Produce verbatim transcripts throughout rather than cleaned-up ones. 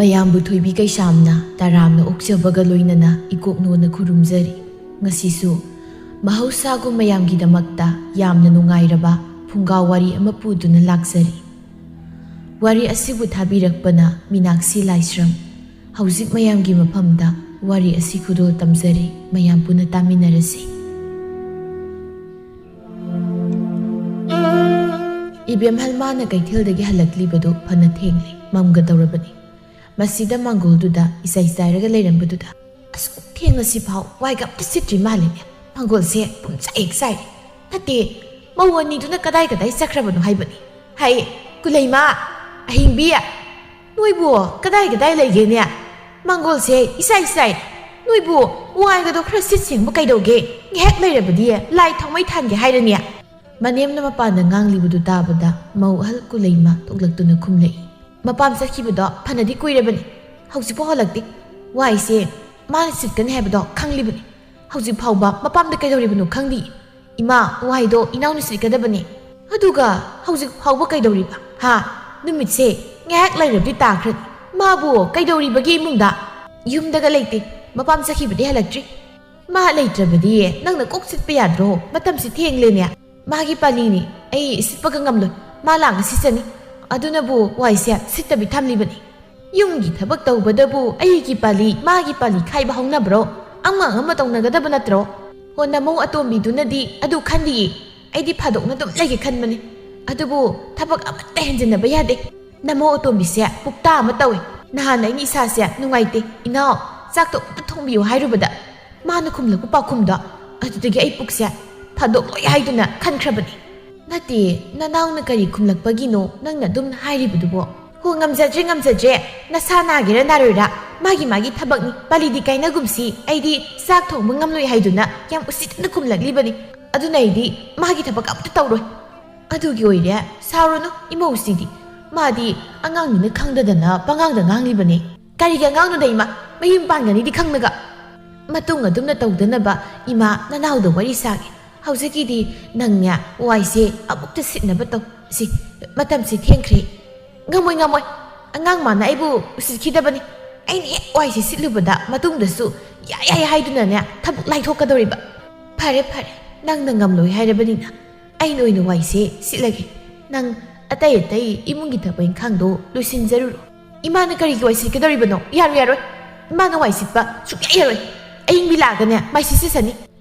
ꯃꯌꯥꯝꯕꯨ ꯊꯣꯏꯕꯤ ꯀꯩꯁꯥꯝꯅ ꯇꯔꯥꯝꯅ ꯑꯣꯛꯆꯕꯒ ꯂꯣꯏꯅꯅ ꯏꯀꯣꯛꯅꯣꯅ ꯈꯨꯔꯨꯝꯖꯔꯤ꯫ ꯉꯁꯤꯁꯨ ꯃꯍꯧꯁꯥꯒꯨꯝ ꯃꯌꯥꯝꯒꯤꯗꯃꯛꯇ ꯌꯥꯝꯅ ꯅꯨꯡꯉꯥꯏꯔꯕ ꯐꯨꯡꯒꯥ ꯋꯥꯔꯤ ꯑꯃ ꯄꯨꯗꯨꯅ ꯂꯥꯛꯆꯔꯤ꯫ ꯋꯥꯔꯤ ꯑꯁꯤꯕꯨ ꯊꯥꯕꯤꯔꯛꯄꯅ ꯃꯤꯅꯥꯛꯁꯤ ꯂꯥꯏꯁ꯭ꯔꯝ꯫ ꯍꯧꯖꯤꯛ ꯃꯌꯥꯝꯒꯤ ꯃꯐꯝꯗ ꯋꯥꯔꯤ ꯑꯁꯤ ꯈꯨꯗꯣꯜ ꯇꯝꯖꯔꯤ, ꯃꯌꯥꯝ ꯄꯨꯟꯅ ꯇꯥꯃꯤꯟꯅꯔꯁꯤ꯫ ꯏꯕꯦꯝꯍꯜ ꯃꯥꯅ ꯀꯩꯊꯦꯜꯗꯒꯤ ꯍꯜꯂꯛꯂꯤꯕꯗꯨ ꯐꯅ ꯊꯦꯡꯂꯦ, ꯃꯝꯒꯗꯧꯔꯕꯅꯤ꯫ ꯃꯁꯤꯗ ꯃꯥꯡꯒꯣꯜꯗꯨꯗ ꯏꯆꯥꯏ ꯆꯥꯏꯔꯒ ꯂꯩꯔꯝꯕꯗꯨꯗ, "ꯑꯁꯨꯛ ꯊꯦꯡꯉꯁꯤꯐꯥꯎ ꯋꯥꯏꯒ ꯑꯝꯇ ꯁꯤꯠꯇ꯭ꯔꯤ ꯃꯥꯜꯂꯦꯅꯦ꯫ ꯃꯥꯡꯒꯣꯜꯁꯦ ꯄꯨꯝꯆꯥꯏ ꯍꯦꯛ ꯆꯥꯏꯔꯦ꯫ ꯅꯠꯇꯦ, ꯃꯧ ꯑꯅꯤꯗꯨꯅ ꯀꯗꯥꯏ ꯀꯗꯥꯏ ꯆꯠꯈ꯭ꯔꯕꯅꯣ ꯍꯥꯏꯕꯅꯤ꯫ ꯍꯩ, ꯀꯨꯂꯩꯃ, ꯑꯍꯤꯡꯕꯤ, ꯅꯣꯏꯕꯨ ꯀꯗꯥꯏ ꯀꯗꯥꯏ ꯂꯩꯒꯦꯅꯦ? ꯃꯥꯡꯒꯣꯜꯁꯦ ꯏꯆꯥꯏ ꯆꯥꯏ꯫ ꯅꯣꯏꯕꯨ ꯋꯥꯏꯒꯗꯣ ꯈꯔ ꯁꯤꯠ ꯁꯦꯡꯕ ꯀꯩꯗꯧꯒꯦ? ꯉꯥꯏꯍꯥꯛ ꯂꯩꯔꯕꯗꯤ ꯂꯥꯏ ꯊꯥꯎꯃꯩ ꯊꯥꯟꯒꯦ ꯍꯥꯏꯔꯅꯤ꯫" ꯃꯅꯦꯝꯅ ꯃꯄꯥꯟꯗ ꯉꯥꯡꯂꯤꯕꯗꯨ ꯇꯥꯕꯗ ꯃꯧ ꯑꯍꯜ ꯀꯨꯂꯩꯃ ꯊꯣꯛꯂꯛꯇꯨꯅ ꯈꯨꯝꯂꯛꯏ, "ꯃꯄꯥꯝ ꯆꯠꯈꯤꯕꯗꯣ ꯐꯅꯗꯤ ꯀꯨꯏꯔꯕꯅꯤ, ꯍꯧꯖꯤꯛꯐꯥꯎ ꯍꯜꯂꯛꯇꯦ꯫ ꯋꯥꯏꯁꯦ ꯃꯥꯅ ꯁꯤꯠꯀꯅꯤ ꯍꯥꯏꯕꯗꯣ ꯈꯪꯂꯤꯕꯅꯤ꯫ ꯍꯧꯖꯤꯛ ꯐꯥꯎꯕ ꯃꯄꯥꯝꯗ ꯀꯩꯗꯧꯔꯤꯕꯅꯣ ꯈꯪꯗꯦ꯫ ꯏꯃꯥ, ꯋꯥꯏꯗꯣ ꯏꯅꯥꯎꯅ ꯁꯤꯠꯀꯗꯕꯅꯤ꯫ ꯑꯗꯨꯒ ꯍꯧꯖꯤꯛ ꯐꯥꯎꯕ ꯀꯩꯗꯧꯔꯤꯕ? ꯍꯥ? ꯅꯨꯃꯤꯠꯁꯦ ꯉꯥꯏꯍꯥꯛ ꯂꯩꯔꯕꯗꯤ ꯇꯥꯈ꯭ꯔꯅꯤ꯫ ꯃꯥꯕꯨ ꯀꯩꯗꯧꯔꯤꯕꯒꯦ ꯏꯃꯨꯡꯗ?" "ꯌꯨꯝꯗꯒ ꯂꯩꯇꯦ, ꯃꯄꯥꯝ ꯆꯠꯈꯤꯕꯗꯤ ꯍꯜꯂꯛꯇ꯭ꯔꯤ꯫ ꯃꯥ ꯂꯩꯇ꯭ꯔꯕꯗꯤ ꯅꯪꯅ ꯀꯣꯛ ꯁꯤꯠꯄ ꯌꯥꯗ꯭ꯔꯣ? ꯃꯇꯝꯁꯤ ꯊꯦꯡꯂꯦꯅꯦ꯫ ꯃꯥꯒꯤ ꯄꯥꯂꯤꯅꯤ, ꯑꯩ ꯁꯤꯠꯄꯒ ꯉꯝꯂꯣꯏ꯫ ꯃꯥ ꯂꯥꯛꯅ ꯁꯤꯠꯆꯅꯤ꯫ ꯑꯗꯨꯅꯕꯨ ꯋꯥꯏꯁꯦ ꯁꯤꯠꯇꯕꯤ ꯊꯝꯂꯤꯕꯅꯤ꯫ ꯌꯨꯝꯒꯤ ꯊꯕꯛ ꯇꯧꯕꯗꯕꯨ ꯑꯩꯒꯤ ꯄꯥꯂꯤ, ꯃꯥꯒꯤ ꯄꯥꯂꯤ ꯈꯥꯏꯕ ꯍꯧꯅꯕ꯭ꯔꯣ? ꯑꯃ ꯑꯃ ꯇꯧꯅꯒꯗꯕ ꯅꯠꯇ꯭ꯔꯣ? ꯍꯣ, ꯅꯃꯧ ꯑꯇꯣꯝꯕꯤꯗꯨꯅꯗꯤ ꯑꯗꯨ ꯈꯟꯗꯤꯌꯦ꯫ ꯑꯩꯗꯤ ꯐꯥꯗꯣꯛꯅ ꯑꯗꯨꯝ ꯂꯩꯒꯦ ꯈꯟꯕꯅꯤ꯫ ꯑꯗꯨꯕꯨ ꯊꯕꯛ ꯑꯃꯠꯇ ꯍꯦꯟꯖꯤꯟꯅꯕ ꯌꯥꯗꯦ꯫ ꯅꯃꯧ ꯑꯇꯣꯝꯕꯤꯁꯦ ꯄꯨꯛꯇꯥ ꯑꯃ ꯇꯧꯏ꯫ ꯅꯍꯥꯟ ꯑꯩꯅ ꯏꯁꯥꯁꯦ ꯅꯨꯡꯉꯥꯏꯇꯦ, ꯏꯅꯥꯎ, ꯆꯥꯛꯇꯣ ꯑꯝꯇ ꯊꯣꯡꯕꯤꯌꯨ ꯍꯥꯏꯔꯨꯕꯗ, ꯃꯥꯅ ꯈꯨꯝꯂꯛꯄ ꯄꯥꯎꯈꯨꯝꯗꯣ, ꯑꯗꯨꯗꯒꯤ ꯑꯩ ꯄꯨꯛꯁꯦ ꯐꯥꯗꯣꯛꯂꯣꯏ ꯍꯥꯏꯗꯨꯅ ꯈꯟꯈ꯭ꯔꯕꯅꯤ꯫ ꯅꯠꯇꯦ, ꯅꯅꯥꯎꯅ ꯀꯔꯤ ꯈꯨꯝꯂꯛꯄꯒꯤꯅꯣ ꯅꯪꯅ ꯑꯗꯨꯝ ꯍꯥꯏꯔꯤꯕꯗꯨꯕꯣ? ꯍꯣ, ꯉꯝꯖꯗ꯭ꯔꯦ, ꯉꯝꯖꯗ꯭ꯔꯦ, ꯅꯁꯥ ꯅꯥꯒꯦꯔꯥ ꯅꯥꯔꯣꯏꯔꯥ, ꯃꯥꯒꯤ ꯃꯥꯒꯤ ꯊꯕꯛꯅꯤ, ꯄꯥꯂꯤꯗꯤ ꯀꯥꯏꯅꯒꯨꯝꯁꯤ, ꯑꯩꯗꯤ ꯆꯥꯛ ꯊꯣꯡꯕ ꯉꯝꯂꯣꯏ ꯍꯥꯏꯗꯨꯅ ꯌꯥꯝ ꯎꯁꯤꯠꯇꯅ ꯈꯨꯝꯂꯛꯂꯤꯕꯅꯤ꯫ ꯑꯗꯨꯅ ꯑꯩꯗꯤ ꯃꯥꯒꯤ ꯊꯕꯛ ꯑꯝꯇ ꯇꯧꯔꯣꯏ꯫ ꯑꯗꯨꯒꯤ ꯑꯣꯏꯔꯦ, ꯁꯥꯎꯔꯨꯅꯨ, ꯏꯃꯧꯁꯤꯗꯤ꯫ ꯃꯥꯗꯤ ꯑꯉꯥꯡꯅꯤꯅ ꯈꯪꯗꯗꯅ ꯄꯉꯥꯡꯗ ꯉꯥꯡꯂꯤꯕꯅꯤ꯫ ꯀꯔꯤꯒꯤ ꯑꯉꯥꯡꯅꯣꯗ ꯏꯃꯥ? ꯃꯌꯨꯝ ꯄꯥꯟꯒꯅꯤꯗꯤ ꯈꯪꯂꯒ꯫ ꯃꯇꯨꯡ ꯑꯗꯨꯝꯅ ꯇꯧꯗꯅꯕ ꯏꯃꯥ ꯅꯅꯥꯎꯗ ꯋꯥꯔꯤ ꯁꯥꯒꯦ꯫ ꯍꯧꯖꯤꯛꯀꯤꯗꯤ ꯅꯪꯅꯦ ꯋꯥꯏꯁꯦ ꯑꯃꯨꯛꯇ ꯁꯤꯠꯅꯕ ꯇꯧ꯫ ꯁꯤ, ꯃꯇꯝꯁꯤ ꯊꯦꯡꯈ꯭ꯔꯦ꯫ ꯉꯝꯃꯣꯏ, ꯉꯝꯃꯣꯏ꯫ ꯑꯉꯥꯡ ꯃꯥꯅ ꯑꯩꯕꯨ ꯎꯁꯤꯠꯈꯤꯗꯕꯅꯤ꯫ ꯑꯩꯅ ꯍꯦꯛ ꯋꯥꯏꯁꯦ ꯁꯤꯠꯂꯨꯕꯗ ꯃꯇꯨꯡꯗꯁꯨ ꯌꯥꯏ ꯌꯥꯏ ꯍꯥꯏꯗꯨꯅꯅꯦ ꯊꯕꯛ ꯂꯥꯏꯊꯣꯛꯀꯗꯧꯔꯤꯕ꯫ ꯐꯔꯦ ꯐꯔꯦ, ꯅꯪꯅ ꯉꯝꯂꯣꯏ ꯍꯥꯏꯔꯕꯅꯤꯅ ꯑꯩꯅ ꯑꯣꯏꯅ ꯋꯥꯏꯁꯦ ꯁꯤꯠꯂꯒꯦ꯫ ꯅꯪ ꯑꯇꯩ ꯑꯇꯩ ꯏꯃꯨꯡꯒꯤ ꯊꯕꯛ ꯏꯪꯈꯥꯡꯗꯣ ꯂꯣꯏꯁꯤꯟꯖꯔꯨꯔꯣ꯫ ꯏꯃꯥꯅ ꯀꯔꯤꯒꯤ ꯋꯥꯏ ꯁꯤꯠꯀꯗꯧꯔꯤꯕꯅꯣ? ꯌꯥꯔꯣꯏ, ꯌꯥꯔꯣꯏ꯫ ꯏꯃꯥꯅ ꯋꯥꯏ ꯁꯤꯠꯄ ꯁꯨꯛꯌꯥ ꯌꯥꯔꯣꯏ꯫ ꯑꯌꯤꯡꯕꯤ ꯂꯥꯛꯑꯒꯅꯦ ꯃꯥꯏ ꯁꯤꯠꯆꯁꯅꯤ꯫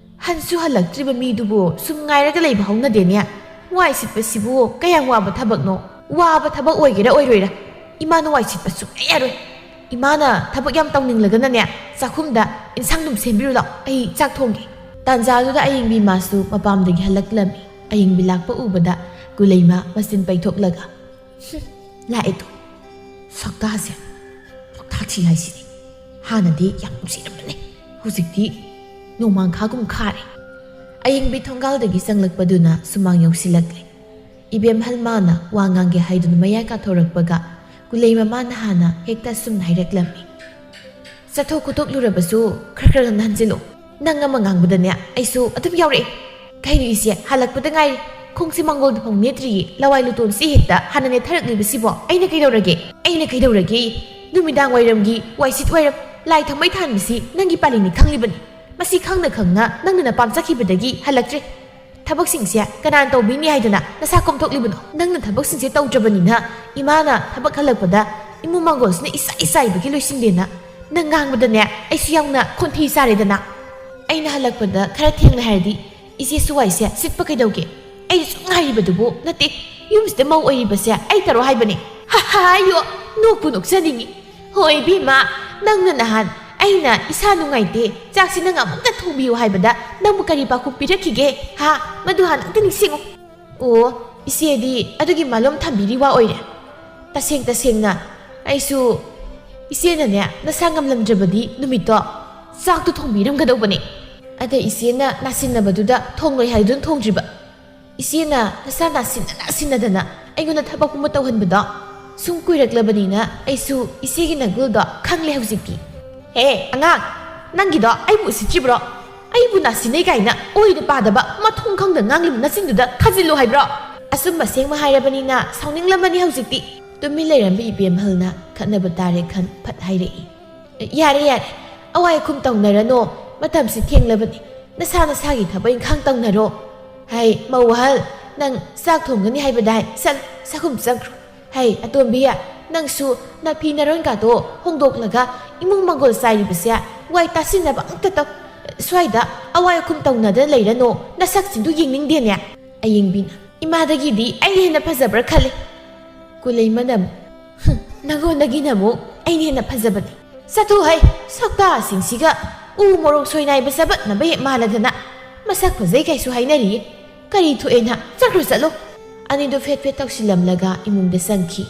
ꯍꯟꯁꯨ ꯍꯜꯂꯛꯇ꯭ꯔꯤꯕ ꯃꯤꯗꯨꯕꯨ ꯁꯨꯝ ꯉꯥꯏꯔꯒ ꯂꯩꯕ ꯍꯧꯅꯗꯦꯅꯦ꯫ ꯋꯥꯏ ꯁꯤꯠꯄꯁꯤꯕꯨ ꯀꯌꯥꯝ ꯋꯥꯕ ꯊꯕꯛꯅꯣ? ꯋꯥꯕ ꯊꯕꯛ ꯑꯣꯏꯒꯦꯔꯥ ꯑꯣꯏꯔꯣꯏꯔꯥ, ꯏꯃꯥꯅ ꯋꯥꯏ ꯁꯤꯠꯄ ꯁꯨꯛꯌꯥ ꯌꯥꯔꯣꯏ꯫ ꯏꯃꯥꯅ ꯊꯕꯛ ꯌꯥꯝ ꯇꯧꯅꯤꯡꯂꯒꯅꯅꯦ, ꯆꯥꯛꯈꯨꯝꯗ ꯏꯟꯁꯥꯡ ꯑꯗꯨꯝ ꯁꯦꯝꯕꯤꯔꯨ ꯂꯥꯎ, ꯑꯩ ꯆꯥꯛ ꯊꯣꯡꯒꯦ꯫ ꯇꯥꯟꯖꯥꯗꯨꯗ ꯑꯌꯤꯡꯕꯤ ꯃꯥꯁꯨ ꯃꯄꯥꯝꯗꯒꯤ ꯍꯜꯂꯛꯂꯝꯃꯤ꯫ ꯑꯌꯤꯡꯕꯤ ꯂꯥꯛꯄ ꯎꯕꯗ ꯒꯨꯂꯩꯃ ꯃꯆꯤꯟ ꯄꯩꯊꯣꯛꯂꯒ, "ꯍꯨꯝ, ꯂꯥꯛꯑꯦ ꯇꯨ꯫ ꯁꯛꯇꯥꯁꯦ꯫ ꯁꯛꯇꯥ ꯊꯤ ꯍꯥꯏꯁꯤꯗꯤ꯫ ꯍꯥꯟꯅꯗꯤ ꯌꯥꯝ ꯅꯨꯡꯁꯤꯔꯝꯕꯅꯦ꯫ ꯍꯧꯖꯤꯛꯇꯤ ꯅꯣꯡꯃꯥꯡꯈꯥꯒꯨꯝ ꯈꯥꯔꯦ꯫" ꯑꯌꯤꯡꯕꯤ ꯊꯣꯡꯒꯥꯜꯗꯒꯤ ꯆꯪꯂꯛꯄꯗꯨꯅ ꯁꯨꯃꯥꯡ ꯌꯧꯁꯤꯜꯂꯛꯂꯦ꯫ ꯏꯕꯦꯝꯍꯜ ꯃꯥꯅ ꯋꯥ ꯉꯥꯡꯒꯦ ꯍꯥꯏꯗꯨꯅ ꯃꯌꯥꯏ ꯀꯥꯊꯣꯔꯛꯄꯒ ꯒꯨꯂꯩꯃ ꯃꯥꯅ ꯍꯥꯟꯅ ꯍꯦꯛꯇ ꯑꯁꯨꯝꯅ ꯍꯥꯏꯔꯛꯂꯝꯃꯤ꯫ "ꯆꯠꯊꯣꯛ ꯈꯣꯠꯇꯣꯛꯂꯨꯔꯕꯁꯨ ꯈꯔ ꯈꯔ ꯉꯟꯅ ꯍꯟꯖꯤꯜꯂꯨ꯫ ꯅꯪ ꯑꯃ ꯉꯥꯡꯕꯗꯅꯦ ꯑꯩꯁꯨ ꯑꯗꯨꯝ ꯌꯥꯎꯔꯛꯑꯦ꯫ ꯀꯩꯅꯣ ꯏꯆꯦ, ꯍꯜꯂꯛꯄꯗ ꯉꯥꯏꯔꯤ꯫ ꯈꯣꯡꯁꯦ ꯃꯥꯡꯒꯣꯜꯗ ꯐꯥꯎ ꯅꯦꯠꯇ꯭ꯔꯤꯌꯦ꯫ ꯂꯋꯥꯏ ꯂꯨꯇꯣꯟꯁꯤ ꯍꯦꯛꯇ ꯍꯥꯟꯅ ꯅꯦꯠꯊꯔꯛꯂꯤꯕꯁꯤꯕꯣ꯫ ꯑꯩꯅ ꯀꯩꯗꯧꯔꯒꯦ? ꯑꯩꯅ ꯀꯩꯗꯧꯔꯒꯦ? ꯅꯨꯃꯤꯗꯥꯡ ꯋꯥꯏꯔꯝꯒꯤ ꯋꯥꯏꯁꯤꯠ ꯋꯥꯏꯔꯝ, ꯂꯥꯏ ꯊꯥꯎꯃꯩ ꯊꯥꯟꯕꯁꯤ ꯅꯪꯒꯤ ꯄꯥꯜꯂꯤꯅꯤ ꯈꯪꯂꯤꯕꯅꯤ꯫ ꯃꯁꯤ ꯈꯪꯅ ꯈꯪꯅ ꯅꯪꯅ ꯅꯄꯥꯝ ꯆꯠꯈꯤꯕꯗꯒꯤ ꯍꯜꯂꯛꯇ꯭ꯔꯤ꯫ ꯊꯕꯛꯁꯤꯡꯁꯦ ꯀꯅꯥꯅ ꯇꯧꯕꯤꯅꯤ ꯍꯥꯏꯗꯅ ꯅꯁꯥ ꯀꯣꯝꯊꯣꯛꯂꯤꯕꯅꯣ? ꯅꯪꯅ ꯊꯕꯛꯁꯤꯡꯁꯦ ꯇꯧꯗ꯭ꯔꯕꯅꯤꯅ ꯏꯃꯥꯅ ꯊꯕꯛ ꯍꯜꯂꯛꯄꯗ ꯏꯃꯨꯡ ꯃꯥꯡꯒꯣꯜꯁꯤꯅ ꯏꯆꯥꯏ ꯏꯆꯥꯏꯕꯒꯤ ꯂꯣꯏꯁꯤꯟꯗꯦꯅ ꯅꯪ ꯉꯥꯡꯕꯗꯅꯦ ꯑꯩꯁꯨ ꯌꯥꯝꯅ ꯈꯣꯟꯊꯤ ꯆꯥꯔꯦꯗꯅ꯫ ꯑꯩꯅ ꯍꯜꯂꯛꯄꯗ ꯈꯔ ꯊꯦꯡꯅ ꯍꯥꯏꯔꯗꯤ ꯏꯆꯦꯁꯨ ꯋꯥꯏꯁꯦ ꯁꯤꯠꯄ ꯀꯩꯗꯧꯒꯦ? ꯑꯩ ꯁꯨꯝ ꯉꯥꯏꯔꯤꯕꯗꯨꯕꯨ ꯅꯠꯇꯦ, ꯌꯨꯝꯁꯤꯗ ꯃꯧ ꯑꯣꯏꯔꯤꯕꯁꯦ ꯑꯩ ꯇꯔꯣ ꯍꯥꯏꯕꯅꯦ꯫ ꯍꯥ ꯍꯥ, ꯑꯌꯣ, ꯅꯣꯛꯄꯨ ꯅꯣꯛꯆꯅꯤꯡꯉꯤ꯫ ꯍꯣꯏ ꯏꯕꯦꯝꯃ, ꯅꯪꯅ ꯅꯍꯥꯟ ꯑꯩꯅ ꯏꯁꯥ ꯅꯨꯡꯉꯥꯏꯇꯦ, ꯆꯥꯛꯁꯤ ꯅꯪ ꯑꯃꯨꯛꯇ ꯊꯣꯡꯕꯤꯌꯨ ꯍꯥꯏꯕꯗ ꯅꯪꯕꯨ ꯀꯔꯤ ꯄꯥꯎꯈꯨꯝ ꯄꯤꯔꯛꯈꯤꯒꯦ? ꯍꯥ? ꯃꯗꯨ ꯍꯥꯟꯅ ꯑꯝꯇ ꯅꯤꯡꯁꯤꯡꯉꯨ꯫ ꯑꯣ, ꯏꯆꯦꯗꯤ ꯑꯗꯨꯒꯤ ꯃꯥꯂꯣꯝ ꯊꯝꯕꯤꯔꯤ ꯋꯥ ꯑꯣꯏꯔꯦ꯫ ꯇꯁꯦꯡ ꯇꯁꯦꯡꯅ ꯑꯩꯁꯨ ꯏꯆꯦꯅꯅꯦ ꯅꯁꯥ ꯉꯝꯂꯝꯗ꯭ꯔꯕꯗꯤ ꯅꯨꯃꯤꯠꯇꯣ ꯆꯥꯛꯇꯣ ꯊꯣꯡꯕꯤꯔꯝꯒꯗꯧꯕꯅꯦ꯫ ꯑꯗ ꯏꯆꯦꯅ ꯅꯥꯁꯤꯟꯅꯕꯗꯨꯗ ꯊꯣꯡꯂꯣꯏ ꯍꯥꯏꯗꯨꯅ ꯊꯣꯡꯗ꯭ꯔꯤꯕ꯫ ꯏꯆꯦꯅ ꯅꯁꯥ ꯅꯥꯁꯤꯟꯅ ꯅꯥꯁꯤꯟꯅꯗꯅ ꯑꯩꯉꯣꯟꯗ ꯊꯕꯛ ꯄꯨꯝꯕ ꯇꯧꯍꯟꯕꯗꯣ ꯁꯨꯝ ꯀꯨꯏꯔꯛꯂꯕꯅꯤꯅ ꯑꯩꯁꯨ ꯏꯆꯦꯒꯤ ꯅꯒꯨꯜꯗꯣ ꯈꯪꯂꯦ ꯍꯧꯖꯤꯛꯇꯤ꯫ ꯍꯦ ꯑꯉꯥꯡ, ꯅꯪꯒꯤꯗꯣ ꯑꯩꯕꯨ ꯎꯁꯤꯠꯇ꯭ꯔꯤꯕ꯭ꯔꯣ? ꯑꯩꯕꯨ ꯅꯥꯁꯤꯟꯅꯩ ꯀꯥꯏꯅ ꯑꯣꯏꯗ ꯄꯥꯗꯕ ꯃꯊꯣꯡ ꯈꯪꯗ ꯉꯥꯡꯂꯤꯕ ꯅꯆꯤꯟꯗꯨꯗ ꯈꯥꯖꯤꯜꯂꯨ ꯍꯥꯏꯕ꯭ꯔꯣ? ꯑꯆꯨꯝꯕ ꯁꯦꯡꯕ ꯍꯥꯏꯔꯕꯅꯤꯅ ꯁꯥꯎꯅꯤꯡꯂꯝꯃꯅꯤ ꯍꯧꯖꯤꯛꯇꯤ꯫ ꯇꯨꯃꯤꯟ ꯂꯩꯔꯝꯕ ꯏꯕꯦꯝꯍꯜꯅ ꯈꯠꯅꯕ ꯇꯥꯔꯦ ꯈꯟ ꯐꯠ ꯍꯥꯏꯔꯛꯏ꯫ "ꯌꯥꯔꯦ, ꯌꯥꯔꯦ, ꯑꯋꯥꯏ ꯑꯈꯨꯝ ꯇꯧꯅꯔꯅꯣ, ꯃꯇꯝꯁꯤ ꯊꯦꯡꯂꯕꯅꯤ꯫ ꯅꯁꯥ ꯅꯁꯥꯒꯤ ꯊꯕꯛ ꯏꯪꯈꯥꯡ ꯇꯧꯅꯔꯣ꯫ ꯍꯩ, ꯃꯧ ꯑꯍꯜ, ꯅꯪ ꯆꯥꯛ ꯊꯣꯡꯒꯅꯤ ꯍꯥꯏꯕꯗꯥꯏ? ꯆꯠ, ꯆꯥꯛꯈꯨꯝ ꯆꯪꯈ꯭ꯔꯣ꯫ ꯍꯩ, ꯑꯇꯣꯝꯕꯤ, ꯅꯪꯁꯨ ꯅꯐꯤ ꯅꯔꯣꯟꯒꯥꯗꯣ ꯍꯣꯡꯗꯣꯛꯂꯒ ꯏꯃꯨꯡ ꯃꯪꯒꯣꯜ ꯆꯥꯏꯔꯤꯕꯁꯦ ꯋꯥꯏ ꯇꯥꯁꯤꯟꯅꯕ ꯑꯝꯇ ꯇꯧ꯫ ꯁ꯭ꯋꯥꯏꯗ ꯑꯋꯥꯏ ꯑꯈꯨꯝ ꯇꯧꯅꯗꯅ ꯂꯩꯔꯅꯣ, ꯅꯁꯛꯁꯤꯡꯗꯨ ꯌꯦꯡꯅꯤꯡꯗꯦꯅꯦ꯫" ꯑꯌꯤꯡꯕꯤꯅ, "ꯏꯃꯥꯗꯒꯤꯗꯤ ꯑꯩꯅ ꯍꯦꯟꯅ ꯐꯖꯕ꯭ꯔꯥ ꯈꯜꯂꯤ꯫" ꯀꯨꯂꯩꯃꯅ ꯑꯃꯨꯛ, "ꯍꯨꯝ, ꯅꯪꯉꯣꯟꯗꯒꯤꯅ ꯑꯃꯨꯛ ꯑꯩꯅ ꯍꯦꯟꯅ ꯐꯖꯕꯅꯤ꯫ ꯆꯠꯊꯣꯛ ꯍꯩ, ꯁꯛꯇꯥꯁꯤꯡꯁꯤꯒ ꯎ ꯃꯣꯔꯣꯛ ꯁꯣꯏꯅꯥꯏꯕ ꯆꯕꯠꯅꯕ ꯍꯦꯛ ꯃꯥꯜꯂꯗꯅ꯫ ꯃꯁꯛ ꯐꯖꯩ ꯀꯥꯏꯁꯨ ꯍꯥꯏꯅꯔꯤꯌꯦ꯫ ꯀꯔꯤ ꯊꯣꯛꯑꯦꯅ? ꯆꯠꯈ꯭ꯔꯣ, ꯆꯠꯂꯣ꯫" ꯑꯅꯤꯗꯨ ꯐꯦꯠ ꯐꯦꯠ ꯇꯧꯁꯤꯜꯂꯝꯂꯒ ꯏꯃꯨꯡꯗ ꯆꯪꯈꯤ꯫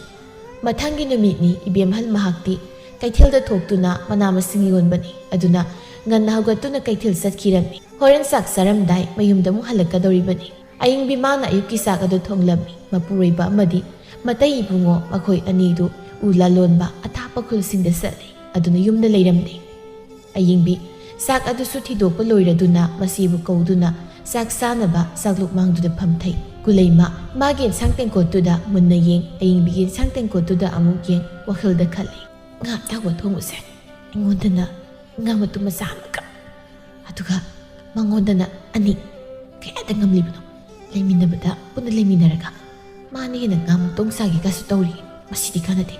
ꯃꯊꯪꯒꯤ ꯅꯨꯃꯤꯠꯅꯤ ꯏꯕꯦꯝꯍꯜ ꯃꯍꯥꯛꯇꯤ ꯀꯩꯊꯦꯜꯗ ꯊꯣꯛꯇꯨꯅ ꯃꯅꯥ ꯃꯁꯤꯡ ꯌꯣꯟꯕꯅꯤ꯫ ꯑꯗꯨꯅ ꯉꯟꯅ ꯍꯧꯒꯠꯇꯨꯅ ꯀꯩꯊꯦꯜ ꯆꯠꯈꯤꯔꯝꯃꯤ꯫ ꯍꯣꯔꯦꯟ ꯆꯥꯛ ꯆꯥꯔꯝꯗꯥꯏ ꯃꯌꯨꯝꯗ ꯑꯃꯨꯛ ꯍꯜꯂꯛꯀꯗꯧꯔꯤꯕꯅꯤ꯫ ꯑꯌꯤꯡꯕꯤ ꯃꯥꯅ ꯑꯌꯨꯛꯀꯤ ꯆꯥꯛ ꯑꯗꯨ ꯊꯣꯡꯂꯝꯃꯤ꯫ ꯃꯄꯨꯔꯣꯏꯕ ꯑꯃꯗꯤ ꯃꯇꯩ ꯏꯕꯨꯡꯉꯣ ꯃꯈꯣꯏ ꯑꯅꯤꯗꯨ ꯎ ꯂꯥꯂꯣꯟꯕ ꯑꯊꯥꯞꯄ ꯈꯨꯜꯁꯤꯡꯗ ꯆꯠꯂꯤ꯫ ꯑꯗꯨꯅ ꯌꯨꯝꯗ ꯂꯩꯔꯝꯗꯦ꯫ ꯑꯌꯤꯡꯕꯤ ꯆꯥꯛ ꯑꯗꯨꯁꯨ ꯊꯤꯗꯣꯛꯄ ꯂꯣꯏꯔꯗꯨꯅ ꯃꯁꯤꯕꯨ ꯀꯧꯗꯨꯅ ꯆꯥꯛ ꯆꯥꯅꯕ ꯆꯥꯛꯂꯨꯛ ꯃꯥꯡꯗꯨꯗ ꯐꯝꯊꯩ꯫ ꯀꯨꯂꯩꯃ ꯃꯥꯒꯤ ꯏꯟꯁꯥꯡ ꯇꯦꯡꯀꯣꯠꯇꯨꯗ ꯃꯨꯟꯅ ꯌꯦꯡ, ꯑꯌꯤꯡꯕꯤꯒꯤ ꯏꯟꯁꯥꯡ ꯇꯦꯡꯀꯣꯠꯇꯨꯗ ꯑꯃꯨꯛ ꯌꯦꯡ, ꯋꯥꯈꯜꯗ ꯈꯜꯂꯤ꯫ "ꯉꯥ ꯑꯇꯥꯎꯕ ꯊꯣꯡꯕꯁꯦ ꯑꯩꯉꯣꯟꯗꯅ ꯉꯥ ꯃꯇꯨꯝ ꯃꯆꯥ ꯑꯃꯈꯛ, ꯑꯗꯨꯒ ꯃꯉꯣꯟꯗꯅ ꯑꯅꯤ꯫ ꯀꯌꯥꯗ ꯉꯝꯂꯤꯕꯅꯣ? ꯂꯩꯃꯤꯟꯅꯕꯗ ꯄꯨꯟꯅ ꯂꯩꯃꯤꯟꯅꯔꯒ ꯃꯥꯅ ꯍꯦꯟꯅ ꯉꯥ ꯃꯇꯣꯡ ꯆꯥꯒꯦꯒꯁꯨ ꯇꯧꯔꯤ꯫ ꯃꯁꯤꯗꯤ ꯀꯥꯟꯅꯗꯦ꯫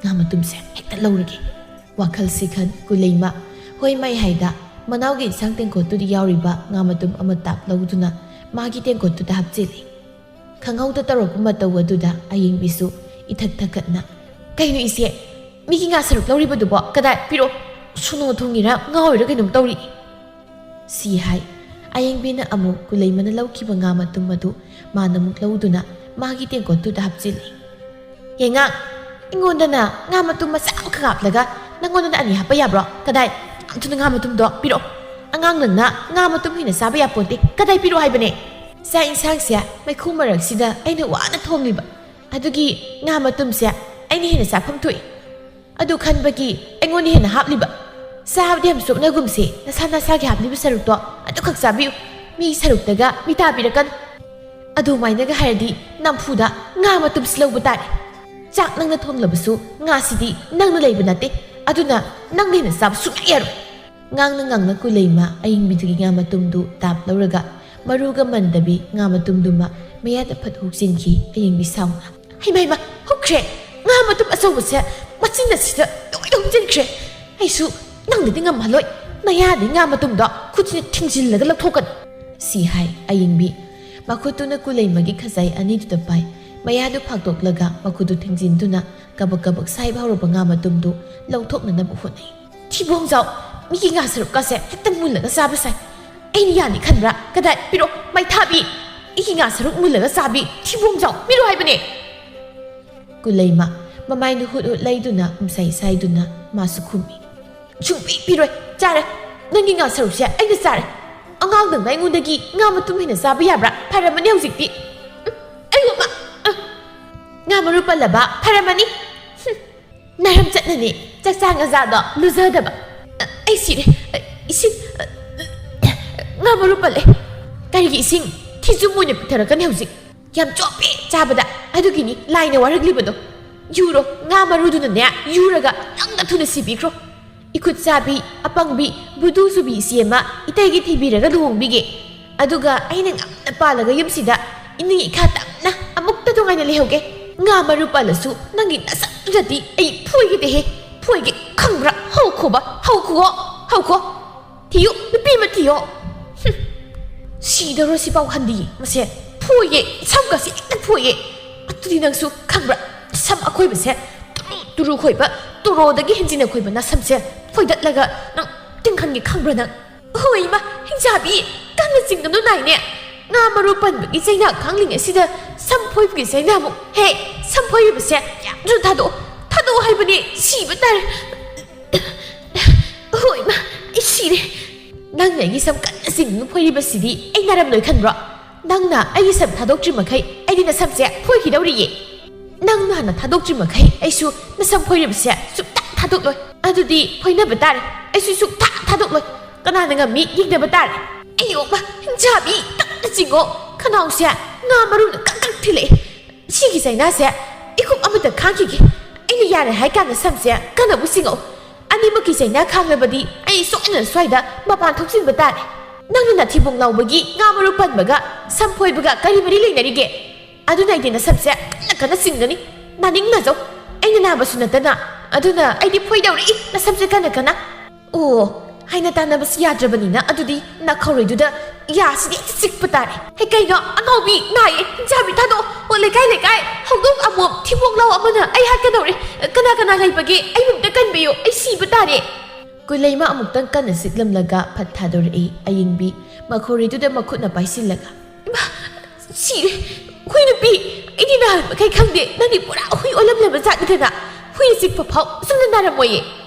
ꯉꯥ ꯃꯇꯨꯝꯁꯦ ꯍꯦꯛꯇ ꯂꯧꯔꯒꯦ꯫" ꯋꯥꯈꯜꯁꯤ ꯈꯟ ꯀꯨꯂꯩꯃ ꯍꯣꯏ ꯃꯥꯏ ꯍꯥꯏꯗ ꯃꯅꯥꯎꯒꯤ ꯏꯟꯁꯥꯡ ꯇꯦꯡꯀꯣꯠꯇꯨꯗ ꯌꯥꯎꯔꯤꯕ ꯉꯥ ꯃꯇꯨꯝ ꯑꯃ ꯇꯥꯞ ꯂꯧꯗꯨꯅ ꯃꯥꯒꯤ ꯇꯦꯡꯀꯣꯠꯇꯨꯗ ꯍꯥꯞꯆꯤꯜꯂꯤ꯫ ꯈꯪꯍꯧꯗ ꯇꯧꯔꯛꯄ ꯃꯇꯧ ꯑꯗꯨꯗ ꯑꯌꯤꯡꯕꯤꯁꯨ ꯏꯊꯛ ꯊꯛꯀꯠꯅ, "ꯀꯩꯅꯣ ꯏꯆꯦ? ꯃꯤꯒꯤ ꯉꯥ ꯁꯔꯨꯛ ꯂꯧꯔꯤꯕꯗꯨꯕꯣ? ꯀꯗꯥꯏ? ꯄꯤꯔꯛꯑꯣ꯫ ꯁꯣꯅꯣ ꯊꯨꯡꯉꯤꯔꯥ ꯉꯥꯎꯔꯤꯔꯥ ꯀꯩꯅꯣꯝ ꯇꯧꯔꯤ꯫" ꯁꯤ ꯍꯥꯏ꯫ ꯑꯌꯤꯡꯕꯤꯅ ꯑꯃꯨꯛ ꯀꯨꯂꯩꯃꯅ ꯂꯧꯈꯤꯕ ꯉꯥ ꯃꯇꯨꯝ ꯑꯗꯨ ꯃꯥꯅ ꯑꯃꯨꯛ ꯂꯧꯗꯨꯅ ꯃꯥꯒꯤ ꯇꯦꯡꯀꯣꯠꯇꯨꯗ ꯍꯥꯞꯆꯤꯜꯂꯤ꯫ "ꯌꯦꯡꯉꯥ, ꯑꯩꯉꯣꯟꯗꯅ ꯉꯥ ꯃꯇꯨꯝ ꯃꯆꯥ ꯑꯃꯈꯛ ꯍꯥꯞꯂꯒ ꯅꯪꯉꯣꯟꯗꯅ ꯑꯅꯤ ꯍꯥꯞꯄ ꯌꯥꯕ꯭ꯔꯣ? ꯀꯗꯥꯏ? ꯌꯥꯝ ꯊꯨꯅ ꯉꯥ ꯃꯇꯨꯝꯗꯣ ꯄꯤꯔꯛꯑꯣ꯫ ꯑꯉꯥꯡ ꯅꯪꯅ ꯉꯥ ꯃꯇꯨꯝ ꯍꯦꯟꯅ ꯆꯥꯕ ꯌꯥꯄꯣꯟꯇꯦ꯫ ꯀꯗꯥꯏ? ꯄꯤꯔꯛꯑꯣ ꯍꯥꯏꯕꯅꯦ꯫ ꯆꯥꯛ ꯏꯟꯁꯥꯡꯁꯦ ꯃꯩꯈꯨ ꯃꯔꯛꯁꯤꯗ ꯑꯩꯅ ꯋꯥꯅ ꯊꯣꯡꯂꯤꯕ꯫ ꯑꯗꯨꯒꯤ ꯉꯥ ꯃꯇꯨꯝꯁꯦ ꯑꯩꯅ ꯍꯦꯟꯅ ꯆꯥꯐꯝ ꯊꯣꯛꯏ꯫ ꯑꯗꯨ ꯈꯟꯕꯒꯤ ꯑꯩꯉꯣꯟꯗ ꯍꯦꯟꯅ ꯍꯥꯞꯂꯤꯕ꯫ ꯆꯥꯕꯗꯤ ꯌꯥꯝ ꯆꯣꯞꯅꯒꯨꯝꯁꯦ, ꯅꯁꯥ ꯅꯁꯥꯒꯤ ꯍꯥꯞꯂꯤꯕ ꯁꯔꯨꯛꯇꯣ ꯑꯗꯨꯈꯛ ꯆꯥꯕꯤꯌꯨ꯫ ꯃꯤ ꯁꯔꯨꯛꯇꯒ ꯃꯤꯇꯥ ꯄꯤꯔꯛꯀꯅꯨ꯫" ꯑꯗꯨꯃꯥꯏꯅꯒ ꯍꯥꯏꯔꯗꯤ ꯅꯝꯐꯨꯗ ꯉꯥ ꯃꯇꯨꯝꯁꯤ ꯂꯧꯕ ꯇꯥꯔꯦ꯫ ꯆꯥꯛ ꯅꯪꯅ ꯊꯣꯡꯂꯕꯁꯨ ꯉꯥꯁꯤꯗꯤ ꯅꯪꯅ ꯂꯩꯕ ꯅꯠꯇꯦ, ꯑꯗꯨꯅ ꯅꯪꯅ ꯍꯦꯟꯅ ꯆꯥꯕ ꯁꯨꯡꯌꯥ ꯌꯥꯔꯣꯏ꯫ ꯉꯥꯡꯅ ꯉꯥꯡꯅ ꯀꯨꯂꯩꯃ ꯑꯌꯤꯡꯕꯤꯗꯨꯒꯤ ꯉꯥ ꯃꯇꯨꯝꯗꯨ ꯇꯥꯞ ꯂꯧꯔꯒ ꯃꯔꯨꯒ ꯃꯟꯗꯕꯤ ꯉꯥ ꯃꯇꯨꯝꯗꯨꯃ ꯃꯌꯥꯗ ꯐꯠ ꯍꯨꯛꯆꯤꯟꯈꯤ ꯑꯌꯤꯡꯕꯤ ꯁꯥꯎꯅ꯫ "ꯍꯩꯃ ꯍꯩꯃ, ꯍꯨꯛꯈ꯭ꯔꯦ! ꯉꯥ ꯃꯇꯨꯝ ꯑꯆꯧꯕꯁꯦ ꯃꯆꯤꯟ ꯑꯁꯤꯗ ꯂꯣꯏꯅ ꯍꯨꯛꯆꯤꯟꯈ꯭ꯔꯦ꯫ ꯑꯩꯁꯨ ꯅꯪꯗꯗꯤ ꯉꯝꯍꯜꯂꯣꯏ꯫ ꯅꯌꯥꯗꯤ ꯉꯥ ꯃꯇꯨꯝꯗꯣ ꯈꯨꯠꯁꯤꯅ ꯊꯤꯡꯖꯤꯜꯂꯒ ꯂꯧꯊꯣꯛꯀꯅꯤ!" ꯁꯤ ꯍꯥꯏ ꯑꯌꯤꯡꯕꯤ꯫ ꯃꯈꯨꯠꯇꯨꯅ ꯀꯨꯂꯩꯃꯒꯤ ꯈꯖꯥꯏ ꯑꯅꯤꯗꯨꯗ ꯄꯥꯏ꯫ ꯃꯌꯥꯗꯨ ꯐꯥꯛꯇꯣꯛꯂꯒ ꯃꯈꯨꯠꯇꯨ ꯊꯤꯡꯖꯤꯟꯗꯨꯅ ꯀꯕꯛ ꯀꯕꯛ ꯁꯥꯏꯕ ꯍꯧꯔꯕ ꯉꯥ ꯃꯇꯨꯝꯗꯨ ꯂꯧꯊꯣꯛꯅꯅꯕ ꯍꯣꯠꯅꯩ꯫ "ꯊꯤꯕꯣꯡꯖꯥꯎ! ꯃꯤꯒꯤ ꯉꯥ ꯁꯔꯨꯛꯀꯁꯦ ꯍꯦꯛꯇ ꯃꯨꯜꯂꯒ ꯆꯥꯕ ꯁꯥꯏ꯫ ꯑꯩꯅ ꯌꯥꯅꯤ ꯈꯟꯕ꯭ꯔꯥ? ꯀꯗꯥꯏ? ꯄꯤꯔꯣ, ꯃꯩꯊꯥꯕꯤ! ꯑꯩꯒꯤ ꯉꯥ ꯁꯔꯨꯛ ꯃꯨꯜꯂꯒ ꯆꯥꯕꯤ ꯊꯤꯕꯣꯡꯖꯥꯎ! ꯄꯤꯔꯣ ꯍꯥꯏꯕꯅꯦ!" ꯀꯨꯂꯩꯃ ꯃꯃꯥꯏꯗꯨ ꯍꯨꯠ ꯍꯨꯠ ꯂꯩꯗꯨꯅ ꯎꯝꯁꯥꯏ ꯁꯥꯏꯗꯨꯅ ꯃꯥꯁꯨ ꯈꯨꯝꯃꯤ꯫ "ꯁꯨꯡꯄꯤ ꯄꯤꯔꯣꯏ꯫ ꯆꯥꯔꯦ꯫ ꯅꯪꯒꯤ ꯉꯥ ꯁꯔꯨꯛꯁꯦ ꯑꯩꯅ ꯆꯥꯔꯦ꯫ ꯑꯉꯥꯡ ꯅꯪꯅ ꯑꯩꯉꯣꯟꯗꯒꯤ ꯉꯥ ꯃꯇꯨꯝ ꯍꯦꯟꯅ ꯆꯥꯕ ꯌꯥꯕ꯭ꯔꯥ? ꯐꯔꯝꯃꯅꯤ ꯍꯧꯖꯤꯛꯇꯤ꯫ ꯎꯝ, ꯑꯩ ꯑꯃ, ꯎꯝ, ꯉꯥ ꯃꯔꯨ ꯄꯜꯂꯕ ꯐꯔꯝꯃꯅꯤ꯫ ꯍꯨꯝ, ꯅꯔꯝ ꯆꯠꯅꯅꯦ ꯆꯥꯛꯆꯥ ꯉꯖꯥꯗꯣ ꯂꯨꯖꯗꯕ꯫ ꯑ, ꯑꯩ ꯁꯤꯔꯦ꯫ ꯑ, ꯏꯁꯤꯡ, ꯑ, ꯉꯥ ꯃꯔꯨ ꯄꯜꯂꯦ꯫ ꯀꯔꯤꯒꯤ ꯏꯁꯤꯡ? ꯊꯤꯖꯨꯝ ꯑꯣꯏꯅ ꯄꯤꯊꯔꯛꯀꯅꯤ ꯍꯧꯖꯤꯛ꯫ ꯌꯥꯝ ꯆꯣꯞꯄꯦ ꯆꯥꯕꯗ, ꯑꯗꯨꯒꯤꯅꯤ ꯂꯥꯏꯅ ꯋꯥꯔꯛꯂꯤꯕꯗꯣ꯫ ꯌꯨꯔꯣ, ꯉꯥ ꯃꯔꯨꯗꯨꯅꯅꯦ ꯌꯨꯔꯒ ꯅꯪꯅ ꯊꯨꯅ ꯁꯤꯕꯤꯈ꯭ꯔꯣ꯫ ꯏꯈꯨꯠ ꯆꯥꯕꯤ, ꯑꯄꯪꯕꯤ, ꯕꯨꯗꯨ ꯆꯨꯕꯤ ꯏꯆꯦ ꯑꯃ ꯏꯇꯩꯒꯤ ꯊꯤꯕꯤꯔꯒ ꯂꯨꯍꯣꯡꯕꯤꯒꯦ꯫ ꯑꯗꯨꯒ ꯑꯩꯅ ꯉꯝꯅ ꯄꯥꯜꯂꯒ ꯌꯨꯝꯁꯤꯗ ꯏꯅꯤꯡ ꯏꯈꯥ ꯇꯞꯅ ꯑꯃꯨꯛꯇ ꯅꯨꯡꯉꯥꯏꯅ ꯂꯩꯍꯧꯒꯦ꯫ ꯉꯥ ꯃꯔꯨ ꯄꯜꯂꯁꯨ ꯅꯪꯒꯤ ꯅꯁꯛꯇꯨꯗꯗꯤ ꯑꯩ ꯐꯣꯏꯒꯦꯗꯦꯍꯦ꯫ ꯐꯣꯏꯒꯦ, ꯈꯪꯕ꯭ꯔꯥ? ꯍꯧꯈꯣꯕ, ꯍꯧꯈꯣ, ꯍꯧꯈꯣ꯫ ꯊꯤꯌꯨ, ꯅꯨꯄꯤ ꯑꯃ ꯊꯤꯌꯣ꯫ ꯍꯨꯝ꯫ ꯁꯤꯗꯧꯔꯣ ꯁꯤꯐꯥꯎ ꯍꯟꯗꯤ ꯃꯁꯦ꯫ ꯐꯣꯏꯌꯦ, ꯁꯝꯒꯁꯦ ꯍꯦꯛꯇ ꯐꯣꯏꯌꯦ꯫ ꯑꯗꯨꯗꯤ ꯅꯪꯁꯨ ꯈꯪꯕ꯭ꯔꯥ? ꯁꯝ ꯑꯈꯣꯏꯕꯁꯦ ꯇꯨꯔꯨ ꯇꯨꯔꯨ ꯈꯣꯏꯕ, ꯇꯣꯔꯣꯗꯒꯤ ꯍꯦꯟꯖꯤꯟꯅ ꯈꯣꯏꯕ ꯅꯁꯝꯁꯦ ꯐꯣꯏꯗꯠꯂꯒ ꯅꯪ ꯇꯤꯡꯍꯟꯒꯦ ꯈꯪꯕ꯭ꯔꯥ ꯅꯪ? ꯍꯣꯏ ꯏꯃꯥ, ꯍꯤꯡꯆꯥꯕꯤ, ꯀꯟꯅ ꯆꯤꯡꯒꯅꯨ ꯅꯥꯏꯅꯦ꯫ ꯉꯥ ꯃꯔꯨ ꯄꯟꯕꯒꯤ ꯆꯩꯅꯥ ꯈꯥꯡꯂꯤꯉꯩꯁꯤꯗ ꯁꯝ ꯐꯣꯏꯕꯒꯤ ꯆꯩꯅꯥꯃꯨꯛ꯫ ꯍꯦ, ꯁꯝ ꯐꯣꯏꯔꯤꯕꯁꯦ ꯌꯥꯝ ꯊꯨꯅ ꯊꯥꯗꯣꯛꯑꯣ꯫ ꯊꯥꯗꯣꯛꯑꯣ ꯍꯥꯏꯕꯅꯦ, ꯁꯤꯕ ꯇꯥꯔꯦ꯫ ꯍꯣꯏ ꯏꯃꯥ, ꯑꯩ ꯁꯤꯔꯦ꯫ ꯅꯪꯅ ꯑꯩꯒꯤ ꯁꯝ ꯀꯟꯅ ꯆꯤꯡꯗꯨꯅ ꯐꯣꯏꯔꯤꯕꯁꯤꯗꯤ ꯑꯩ ꯅꯥꯔꯝꯂꯣꯏ ꯈꯟꯕ꯭ꯔꯣ? ꯅꯪꯅ ꯑꯩꯒꯤ ꯁꯝ ꯊꯥꯗꯣꯛꯇ꯭ꯔꯤ ꯃꯈꯩ ꯑꯩꯗꯤ ꯅꯁꯝꯁꯦ ꯐꯣꯏꯈꯤꯗꯧꯔꯤꯌꯦ꯫ ꯅꯪꯅ ꯍꯥꯟꯅ ꯊꯥꯗꯣꯛꯇ꯭ꯔꯤ ꯃꯈꯩ ꯑꯩꯁꯨ ꯅꯁꯝ ꯐꯣꯏꯔꯤꯕꯁꯦ ꯁꯨꯛꯊꯥ ꯊꯥꯗꯣꯛꯂꯣꯏ꯫ ꯑꯗꯨꯗꯤ ꯐꯣꯏꯅꯕ ꯇꯥꯔꯦ꯫ ꯑꯩꯁꯨ ꯁꯨꯛꯊꯥ ꯊꯥꯗꯣꯛꯂꯣꯏ꯫ ꯀꯅꯥꯅ ꯉꯝꯃꯤ ꯌꯦꯡꯅꯕ ꯇꯥꯔꯦ꯫ ꯑꯩ ꯑꯣꯛꯃ, ꯍꯤꯡꯆꯥꯕꯤ, ꯀꯟꯅ ꯆꯤꯡꯉꯣ꯫ ꯈꯅꯥꯎꯁꯦ ꯉꯥ ꯃꯔꯨꯅ ꯀꯛ ꯀꯛ ꯊꯤꯜꯂꯛꯑꯦ꯫ ꯁꯤꯒꯤ ꯆꯩꯅꯥꯁꯦ ꯏꯈꯨꯝ ꯑꯃꯇ ꯈꯥꯡꯈꯤꯒꯦ꯫ ꯑꯩꯅ ꯌꯥꯔꯦ ꯍꯥꯏ ꯀꯥꯟꯗ ꯁꯝꯁꯦ ꯀꯟꯅ ꯑꯃꯨꯛ ꯁꯤꯡꯉꯛꯎ꯫ ꯑꯅꯤꯃꯛꯀꯤ ꯆꯩꯅꯥ ꯈꯥꯡꯂꯕꯗꯤ ꯑꯩ ꯁꯣꯏꯗꯅ ꯁ꯭ꯋꯥꯏꯗ ꯃꯄꯥꯟ ꯊꯣꯛꯆꯤꯟꯕ ꯇꯥꯔꯦ꯫ ꯅꯪꯅ ꯅꯥꯊꯤꯕꯣꯡ ꯂꯥꯎꯕꯒꯤ ꯉꯥ ꯃꯔꯨ ꯄꯟꯕꯒ ꯁꯝ ꯐꯣꯏꯕꯒ ꯀꯔꯤ ꯃꯔꯤ ꯂꯩꯅꯔꯤꯒꯦ? ꯑꯗꯨꯅ ꯑꯩꯗꯤ ꯅꯁꯝꯁꯦ ꯀꯟꯅ ꯀꯟꯅ ꯆꯤꯡꯒꯅꯤ꯫ ꯅꯥꯅꯤꯡꯅꯖꯧ꯫ ꯑꯩꯅ ꯅꯥꯕꯁꯨ ꯅꯠꯇꯅ꯫ ꯑꯗꯨꯅ ꯑꯩꯗꯤ ꯐꯣꯏꯗꯧꯔꯤ, ꯅꯁꯝꯁꯦ ꯀꯟꯅ ꯀꯟꯅ꯫ ꯑꯣ, ꯍꯥꯏꯅ ꯇꯥꯟꯅꯕꯁꯤ ꯌꯥꯗ꯭ꯔꯕꯅꯤꯅ ꯑꯗꯨꯗꯤ ꯅꯥꯈꯧꯔꯣꯏꯗꯨꯗ ꯌꯥꯁꯤꯗꯤ ꯍꯦꯛꯇ ꯆꯤꯛꯄ ꯇꯥꯔꯦ꯫ ꯍꯦ, ꯀꯩꯅꯣ? ꯑꯉꯥꯎꯕꯤ, ꯅꯥꯏꯌꯦ, ꯍꯤꯡꯆꯥꯕꯤ ꯊꯥꯗꯣꯛꯑꯣ꯫ ꯑꯣ, ꯂꯩꯀꯥꯏ ꯂꯩꯀꯥꯏ, ꯍꯧꯗꯣꯡ ꯑꯃꯣꯝ ꯊꯤꯕꯣꯡ ꯂꯥꯎ ꯑꯃꯅ ꯑꯩ ꯍꯥꯠꯀꯗꯧꯔꯦ꯫ ꯀꯅꯥ ꯀꯅꯥ ꯂꯩꯕꯒꯦ? ꯑꯩꯕꯨ ꯑꯝꯇ ꯀꯟꯕꯤꯌꯨ, ꯑꯩ ꯁꯤꯕ ꯇꯥꯔꯦ꯫ ꯀꯨꯂꯩꯃ ꯑꯃꯨꯛꯇꯪ ꯀꯟꯅ ꯆꯤꯛꯂꯝꯂꯒ ꯐꯠ ꯊꯥꯗꯣꯔꯛꯏ꯫ ꯑꯌꯤꯡꯕꯤ ꯃꯈꯧꯔꯤꯗꯨꯗ ꯃꯈꯨꯠꯅ ꯄꯥꯏꯁꯤꯜꯂꯒ, "ꯏꯃꯥ, ꯁꯤꯔꯦ꯫ ꯍꯨꯏ ꯅꯨꯄꯤ, ꯑꯩꯗꯤ ꯅꯍꯥꯟ ꯃꯈꯩ ꯈꯪꯗꯦ, ꯅꯪꯗꯤ ꯄꯨꯔꯥ ꯍꯨꯏ ꯑꯣꯜꯂꯝꯂꯕ ꯖꯥꯠꯅꯤꯗꯅ꯫ ꯍꯨꯏ ꯆꯤꯛꯄ ꯐꯥꯎ ꯁꯨꯝꯅ ꯅꯥꯔꯝꯃꯣꯏꯌꯦ꯫"